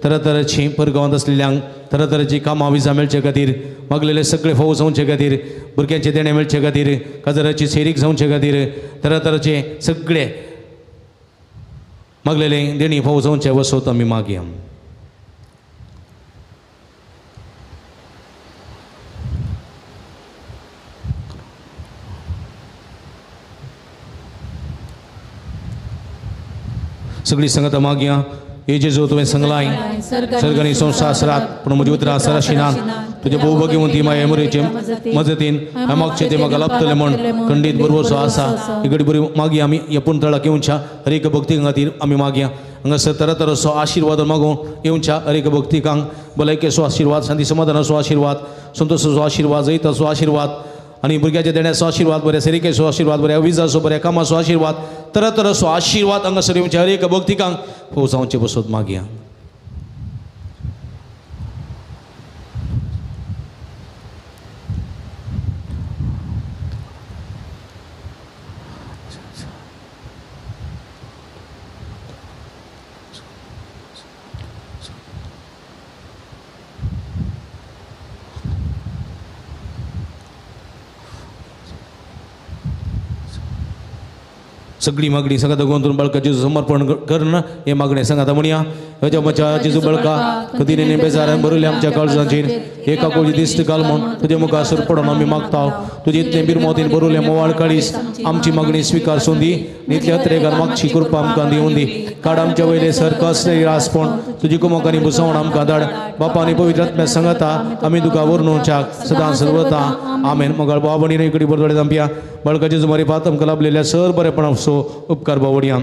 तरातराची परगांवांत आसलेल्यांक तरातराची कामां विजा मेळचे खातीर, मागलेले सगळे फोव जावचे खातीर, भुरग्यांचे देणें मेळचे खातीर, काजराची सेरीक जावचे खातीर, तरातराचे सगळे मागलेले देणी फोव जावचे वसोत आमी मागया. सगळी संगत मागया हे जेजू तुवें सांगलाय सर्गांनी संवसारात पूण म्हजी उतरां सराशिनात तुज्या भोव भगिवंती माये मोरयेचे मजतीन हांवें मागचें तें म्हाका लाभतलें म्हूण खंडीत बरवसो आसा. इकडे बरी मागया आमी ह्या पुणतळाक येवच्या हर एक भक्तिकां खातीर आमी मागया. हांगासर तरातराचो आशिर्वाद मागून येवच्या हर एक भक्तिकांक भलायकेचो आशिर्वाद, शांती समाधानाचो आशिर्वाद, संतोषाचो आशिर्वाद, जैताचो आशिर्वाद आनी भुरग्याच्या देण्याचो आशिर्वाद, बऱ्या सेरिकेचो आशिर्वाद, बऱ्या विजाचो, बऱ्या कामाचो आशिर्वाद, तरातराचो आशिर्वाद हांगासर येवच्या हर एक भक्तिकांक फोव जावचे बसोत मागया. सगळी मागणी सांगात गोंदून बळका जेजू समर्पण करून हे मागणे सांगात म्हणया. ह्या म्हज्या जेजू बळका कधीने बेजारान भरले आमच्या काळजांचेर एका कोळी दिस्त घाल म्हूण तुजे मुखार सर पडून आमी मागता. तुजे इतले बिरमोतीन भरले मोवाळ काळीस आमची मागणी स्विकार सोंदी इतल्या अत्रेगान मागची कृपा आमकां दिवन दी. काड आमच्या वयले सर कसले रासपण तुजी कुमोकांनी भुसवण आमकां धाड. बापा आनी पवित्र आत्म्या सांगाता आमी तुका वर्णुच्याक सदां सर्वता आमेन. मोगाळ बाबणी इकडे बरदोडे जांपया बळकाचे सुमारे पात आमकां लाभलेल्या सर बरेपणाचो उपकार बावडया.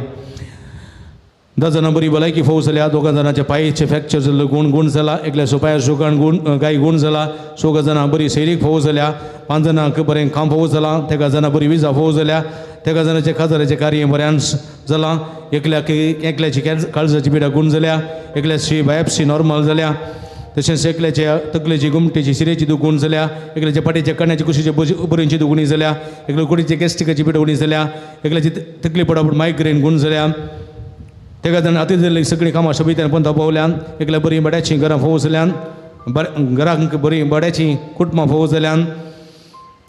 10 जाणां बरी भलायकी फोव जाल्या, 2 जाणांच्या पांयेचे फ्रॅक्चर जाल्लो गूण गूण जाला, एकल्याचो पांयाचो गण गूण गाय गूण जाला, 6 जाणां बरी सैरीक फोव जाल्या, 5 जाणांक बरें काम फोव जालां, 3 जाणां बरी विजा फोव जाल्या, 3 जाणांचे खाजराचें कार्य बऱ्यान जालां, एकल्याक एकल्याची काळजाची पिडा गूण जाल्या, एकल्याची बायोप्सी नॉर्मल जाल्या, तशेंच एकल्याच्या तकलेची गुमटेची शिरेची दुगूण जाल्या, एकल्याच्या पाटीच्या कण्याची कुशीचे बरींची दुगुणी जाल्या, एकल्या कुडीचे गॅस्ट्रिकाची पिडा उणी जाल्या, एकल्याची तकली पडापड मायग्रेन गूण जाल्या, 3 जाण अती जाल्ली सगळीं कामां सोबीत्यान पंथा पावल्यान, एकल्या बरीं बड्याचीं घरां फोव जाल्यान, घरांक बरीं बड्याचीं कुटुंबां फोव जाल्यान,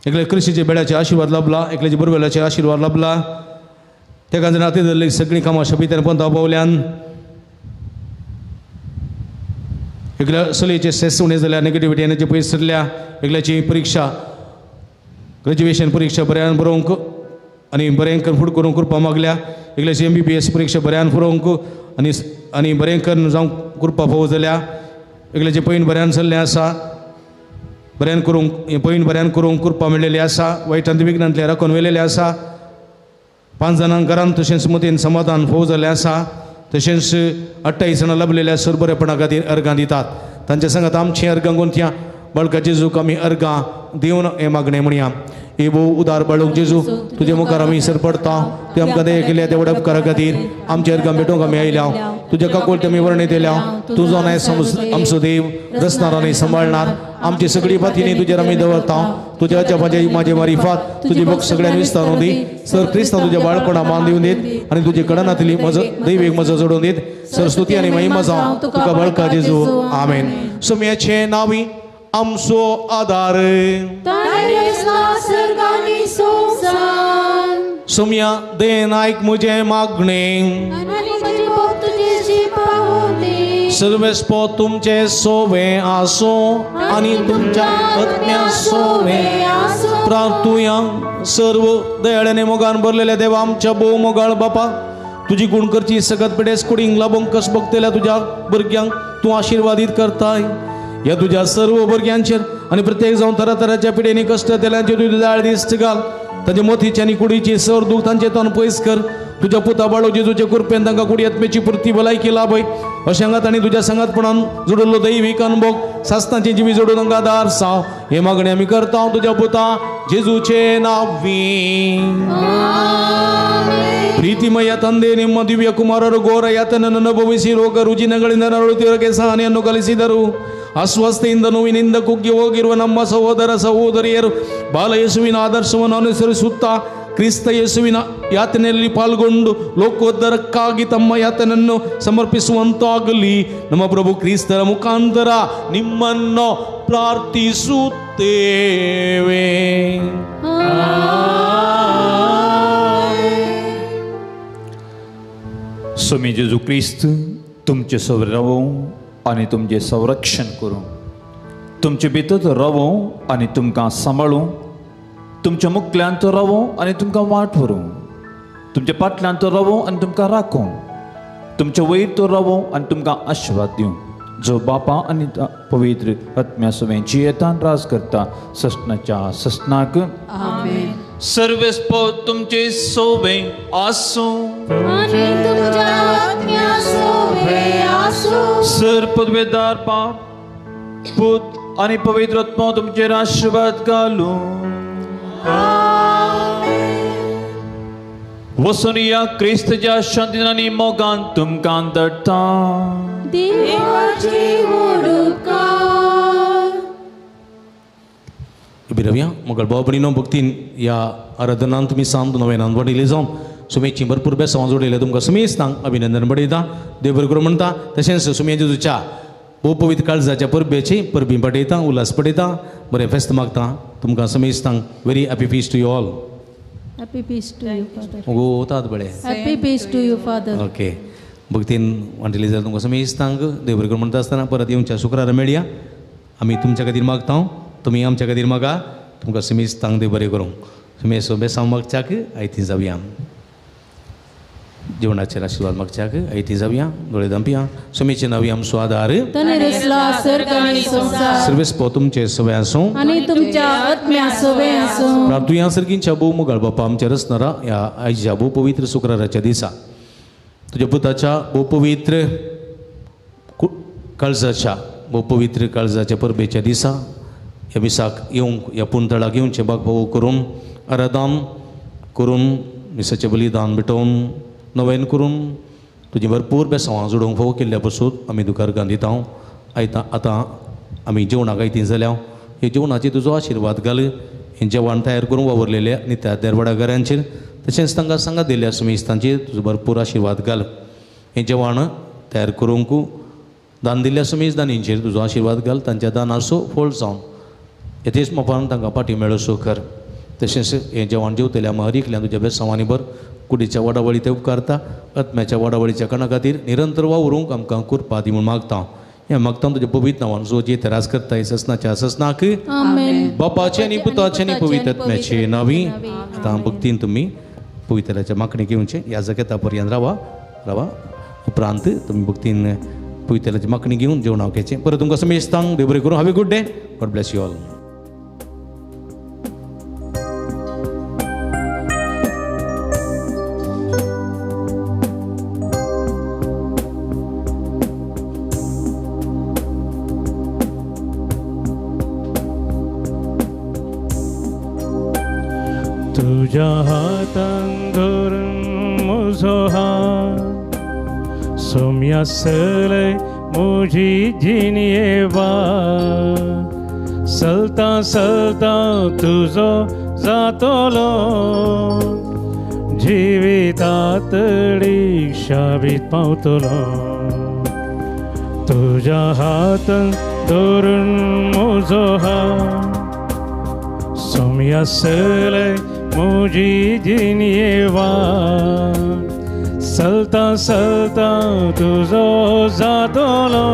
एकल्या कृशीचे बेड्याचे आशिर्वाद लाभला, एकल्याचे बोरवेलाचे आशिर्वाद लाभला, 3 जाण अती जाल्ली सगळीं कामां सोबीत्यान पंथा पावल्यान, एकल्या चलयेचे स्ट्रेस उणें जाल्या, नेगेटिविटी एनर्जी पयस सरल्या, एकल्याची परिक्षा ग्रॅज्युएशन परिक्षा बऱ्यान बरोवंक आनी बरें करून फुडें करूंक कृपा मागल्या, एकल्याची MBBS परिक्षा बऱ्यान बरोवंक आनी आनी बरें करून जावंक कृपा फोव जाल्या, एकल्याचें पयण बऱ्यान जाल्लें आसा, बऱ्यान करूंक पयण बऱ्यान करूंक कृपा मेळ्ळेली आसा, वायटांत विघ्नांतलें राखून व्हेलेलें आसा, 5 जाणांक घरांत तशेंच मतीन समाधान फोव जाल्लें आसा, तशेंच 28 जाणां लाभलेल्या सर बरेपणा खातीर अर्गां दितात. तांच्या सांगात आमचीं अर्गां गुंथया बळका जेजूक आमी अर्गां दिवन हें मागणें म्हणया. हे भोव उदार बाळूक जेजू तुजे मुखार आमी सर पडता, तुवें आमकां दया केल्या त्या व्हड उपकारा खातीर आमच्या अर्गां भेटोवंक आमी आयल्या. तुज्या काकुळट आमी वर्णीत येल्या. तुजो न्याय आमचो देव रचणार आनी सांबाळणार. आमची सगळी फातींनी तुजेर आमी दवरता. तुज्या अजापाचे म्हाजे मारिफात तुजी भक्त सगळ्यान विस्तारून दी. सर क्रिस्तांव तुज्या बाळपणा मान दिवन दीत आनी तुजे कडनातली मज दैवीक मजा जोडून दीत. सर स्तुती आनी महिमा जावं तुका बळका जेजू. आमेन. सुम्याचे नावी आमचो आदार सुम्या दे नायक मुझे मागणे सर्वेस्पो तुमचे सोवे आसो आनी तुमच्या आत्म्या सोवे प्रार्थुया. सर्व दयाळ्याने मोगान भरलेल्या देवा आमच्या भोव मोगाळ बापा, तुजी गुण करची सगत पिडेस कुडींक लाबोंक कस बघतल्या तुज्या भुरग्यांक तूं आशिर्वादीत करताय. ह्या तुज्या सर्व भुरग्यांचेर आनी प्रत्येक जावन तरातराच्या पिडेनी कश्ट तेल्यांचेर तुजी दयाळ दिश्ट घाल. तांचे मोतीची आनी कुडीची सर दूख तांचे तोंड पयस कर. तुज्या पुता बाळो जेजूचे कृपेन तांकां कुडयात्मेची पुर्ती भलायकी लाभय अशें हांगा तांणी तुज्या सांगातपणान जोडिल्लो दैवीक अनुभव सासनाची जिवी जोडून तांकां दार साव हे मागणी आमी करता तुज्या पुता जेजूचे नांवी. ಪ್ರೀತಿಮಯ ತಂದೆ, ನಿಮ್ಮ ದಿವ್ಯ ಕುಮಾರರು ಘೋರ ಯಾತನನ್ನು ಅನುಭವಿಸಿ ರೋಗ ರುಜಿನಗಳಿಂದ ನರಳುತ್ತಿರುವ ಸಹನೆಯನ್ನು ಕಲಿಸಿದರು. ಅಸ್ವಸ್ಥೆಯಿಂದ ನೋವಿನಿಂದ ಕುಗ್ಗಿ ಹೋಗಿರುವ ನಮ್ಮ ಸಹೋದರ ಸಹೋದರಿಯರು ಬಾಲಯೇಸುವಿನ ಆದರ್ಶವನ್ನು ಅನುಸರಿಸುತ್ತಾ ಕ್ರಿಸ್ತ ಯೇಸುವಿನ ಯಾತನೆಯಲ್ಲಿ ಪಾಲ್ಗೊಂಡು ಲೋಕೋದ್ಧಾರಕ್ಕಾಗಿ ತಮ್ಮ ಯಾತನನ್ನು ಸಮರ್ಪಿಸುವಂತಾಗಲಿ. ನಮ್ಮ ಪ್ರಭು ಕ್ರಿಸ್ತರ ಮುಖಾಂತರ ನಿಮ್ಮನ್ನು ಪ್ರಾರ್ಥಿಸುತ್ತೇವೆ. स्वामी जेजू क्रिस्त तुमचे सवर रावो आनी तुमचें संरक्षण करूं, तुमचे भितर रावो आनी तुमकां सांबाळूं, तुमच्या मुखल्यान तो रावो आनी तुमकां वाट व्हरूं, तुमच्या फाटल्यान तो रावो आनी तुमकां राखूं, तुमच्या वयर तो रावो आनी तुमकां आशिर्वाद दिवं, जो बापा आनी पवित्र आत्म्या सवें जियेतान राज करता ससनाच्या ससनाक. आमेन. सर्वेस्पोर तुमचे सोवे आसूं. सर पदवेदार बाप पूत आनी पवित्र आत्मो तुमचेर आशिर्वाद घालूं. वसून या क्रिस्तच्या शांतीन आनी मोगान तुमकां धाडटा. बिरवया मगळ भाव भक्तीन ह्या आराधनान तुमी सांत नव्यान वाडिल्ली जावन सुमेची भरपूर बेसांव जोडिल्लें तुमकां सुमेस्तांक अभिनंदन बडयता. देव बरें करूं म्हणटा. तशेंच सुमे जेजूच्या भोव पवित्र काळजाच्या परबेची परबी पडयता, उल्हास पडयता, बरें फेस्त मागता तुमकां समेस्तांक. Very happy feast to you all. Happy feast to you father. गो तात बरें. Happy feast to you father. Okay. भक्तीन वांटिल्ली जाल्यार तुमकां समेस्तांक देव बरें करूं म्हणटा आसतना परत येवच्या शुक्रारा मेळया. आमी तुमच्या खातीर मागता, तुमी आमच्या खातीर मागा. तुमकां समेस्तांक देव बरें करूं. सुमेस बेसांव मागच्याक आयती जावया. जेवणाचेर आशिर्वाद मागच्याक आयती जावया. दोळे धांपया. सुमेचे नांवी आमचो आदार सर्वेस्पो तुमचे सवय आसूं आनी तुमच्या आत्म्या सवय आसूं. प्रार्थुया सर्गींच्या भोव मोगाळ बापा आमच्या रचणारा ह्या आयच्या भोव पवित्र शुक्राराच्या दिसा तुज्या पुताच्या भोव पवित्र काळजाच्या भोव पवित्र काळजाच्या परबेच्या दिसा ह्या मिसाक येवंक ह्या पुंतळाक येवचें बाग करून आराधन करून मिसाचें बलिदान भेटोवन नवेन करून तुजी भरपूर बेसांवां जोडूंक फावो केल्ल्या पसून आमी तुका अर्गां दिता. आयता आतां आमी जेवणाक आयती जाल्या हे जेवणाचेर तुजो आशिर्वाद घाल. हें जेवण तयार करून वावरलेल्या नित्या देरवडाघरांचेर तशेंच तांकां सांगात दिल्ल्या सुमेस्तांचेर तुजो भरपूर आशिर्वाद घाल. हें जेवण तयार करूंक दान दिल्ल्या सुमेस दानींचेर तुजो आशिर्वाद घाल. तांच्या दानाचो फळ जावन येथेच मोपान तांकां पाटी मेळसो कर. तशेंच हें जेवण जेवतल्या महरीकल्यान तुज्या बेसांवांनी भर. कुडीच्या वाडावळी ते उपकारता. आत्म्याच्या वाडावळीच्या कारणा खातीर निरंतर वावरूंक आमकां कृपा दी म्हूण मागता. हें मागता तुज्या पवित्र नांवान जो जे राज करता ससनाच्या ससनाक. बापाचे आनी पुताचे आनी पवित्र आत्म्याचे नांवी. आतां भक्तीन तुमी पवित्राच्या मागणी घेवचें. ह्या जगता पर्यंत रावा रावा. उपरांत तुमी भक्तीन पवित्राची मागणी घेवन जेवणाक घेवचें. परत तुमकां समेस्तांक देव बरें करूं. Have a good day. God bless you all. तुझ्या हातान धरून म्हजो हात सोम्या सलय म्हजी जिणये वाट चलता चलता तुजो जातलो जिवितातडी शाबीत पावतलो. तुझ्या हातान धरून म्हजो हात सोम्या सलय म्हजी जिणये वाट चलता चलता तुजो जातलो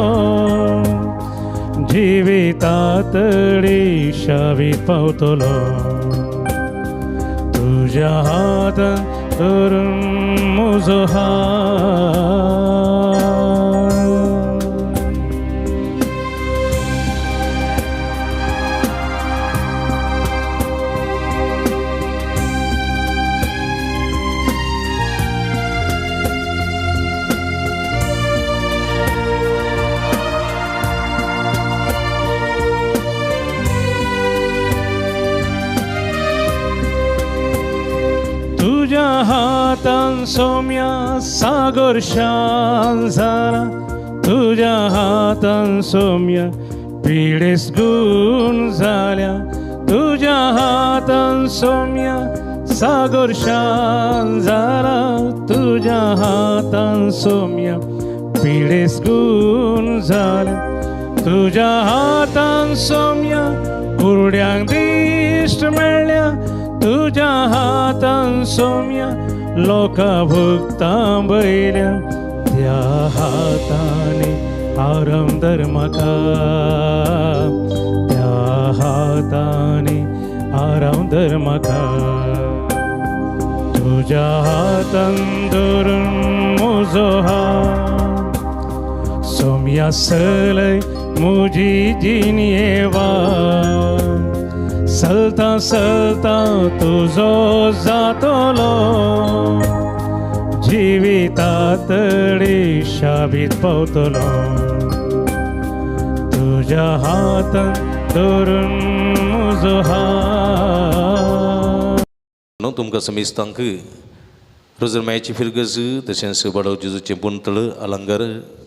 जिवितातडी शाबीत पावतलो. तुझ्या हातान धरून म्हजो हात. हातान सोम्या सागर शान जाला, तुज्या हातान सोम्या पिडेस गुण जाल्या, तुज्या हातान सोम्या सागर शान जाला, तुज्या हातान सोम्या पिडेस गुण जाल्या, तुज्या हातान सोम्या कुरड्यांक दिश्ट मेळ्ळ्या, तुज्या हातान सोम्या लोकां भुगतां बयल्या, त्या हाताने आराम धर म्हाका, त्या हाताने आराम धर म्हाका, तुज्या हातान धरून म्हजो हात सोम्या सलय म्हजी जिणये वाट, चलता चलता तुजो जातलो जिविता तडी शाबीत पावतलो, तुज्या हातान धरून म्हजो हात. न्हू तुमकां समेस्तांक रोजरमायाची फिरगज तशेंच बाडव जेजूचें पुंतळ अलंगर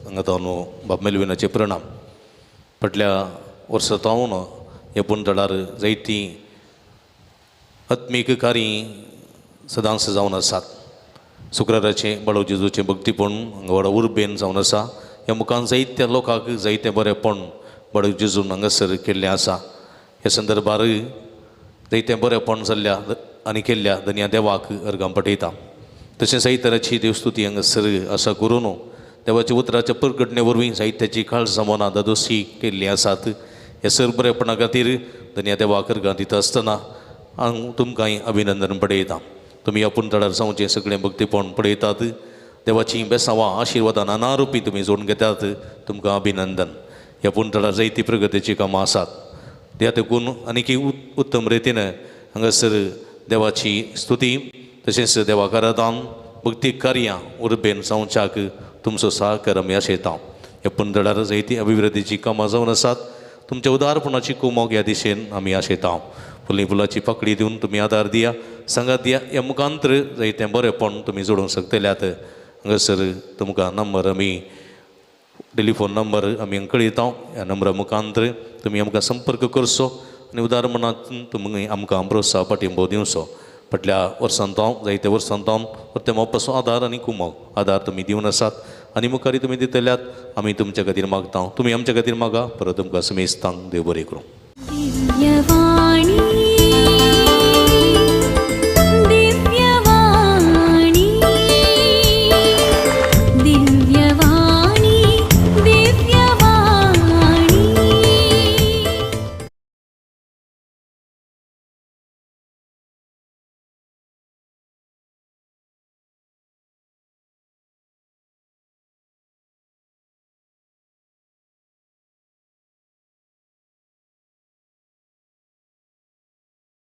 हांगा तावन बाब मेलविनाचे प्रणाम. फाटल्या वर्सा तावन ह्या पुंतळार जायतीं आत्मीक कार्यां सदांच जावन आसात. शुक्राराचें बाळव जेजूचें भक्तीपण हांगा व्हडा उर्बेन जावन आसा. ह्या मुखान जायत्या लोकांक जायतें बरेंपण बाळव जेजून हांगासर केल्लें आसा. ह्या संदर्भार जायतें बरेंपण जाल्ल्या आनी केल्ल्या धनया देवाक अर्गां पठयता. तशें जायते तराची देवस्तुती हांगासर आसा करून देवाच्या उतराच्या परगटणे वरवीं जायत्याची काळजां मनां दादोशी केल्लीं आसात. ह्या सर बरेपणा खातीर धनया देवाक अर्गां दिता आसतना हांव तुमकांय अभिनंदन पडयता. तुमी आपूण तळार जावचें सगळें भक्तीपण पळयतात. देवाचीं बेसांवां आशिर्वादां नाना रुपी तुमी जोडून घेतात. तुमकां अभिनंदन. ह्या पुणतळार जायती प्रगतीचीं कामां आसात. त्या देखून आनीक उत्तम रितीन हांगासर देवाची स्तुती तशेंच देवाक आराधन भक्ती कार्यां उर्बेन जावच्याक तुमचो सहकार आमी आशयता. ह्या पुणतळार जायती अभिवृद्धीचीं कामां जावन आसात. तुमच्या उदारपणाची कुमोक ह्या दिशेन आमी आशयता. फुली फुलाची पाकळी दिवन तुमी आदार दिया, सांगात दिया. ह्या मुखांतर जायतें बरेंपण तुमी जोडूंक शकतल्यात. हांगासर तुमकां नंबर आमी टेलिफोन नंबर आमी कळयता. ह्या नंबरा मुखांतर तुमी आमकां संपर्क करचो आनी उदार मनांत तुमी आमकां प्रोत्साह पाठिंबो दिवचो. फाटल्या वर्सान तावन जायत्या वर्सान तावन परते मोपाचो आदार आनी कुमोक आदार तुमी दिवन आसात आनी मुखारी तुमी दितल्यात. आमी तुमच्या खातीर मागता, तुमी आमच्या खातीर मागा. परत तुमकां समेस्तांक देव बरें करूं. दिव्यवाणी.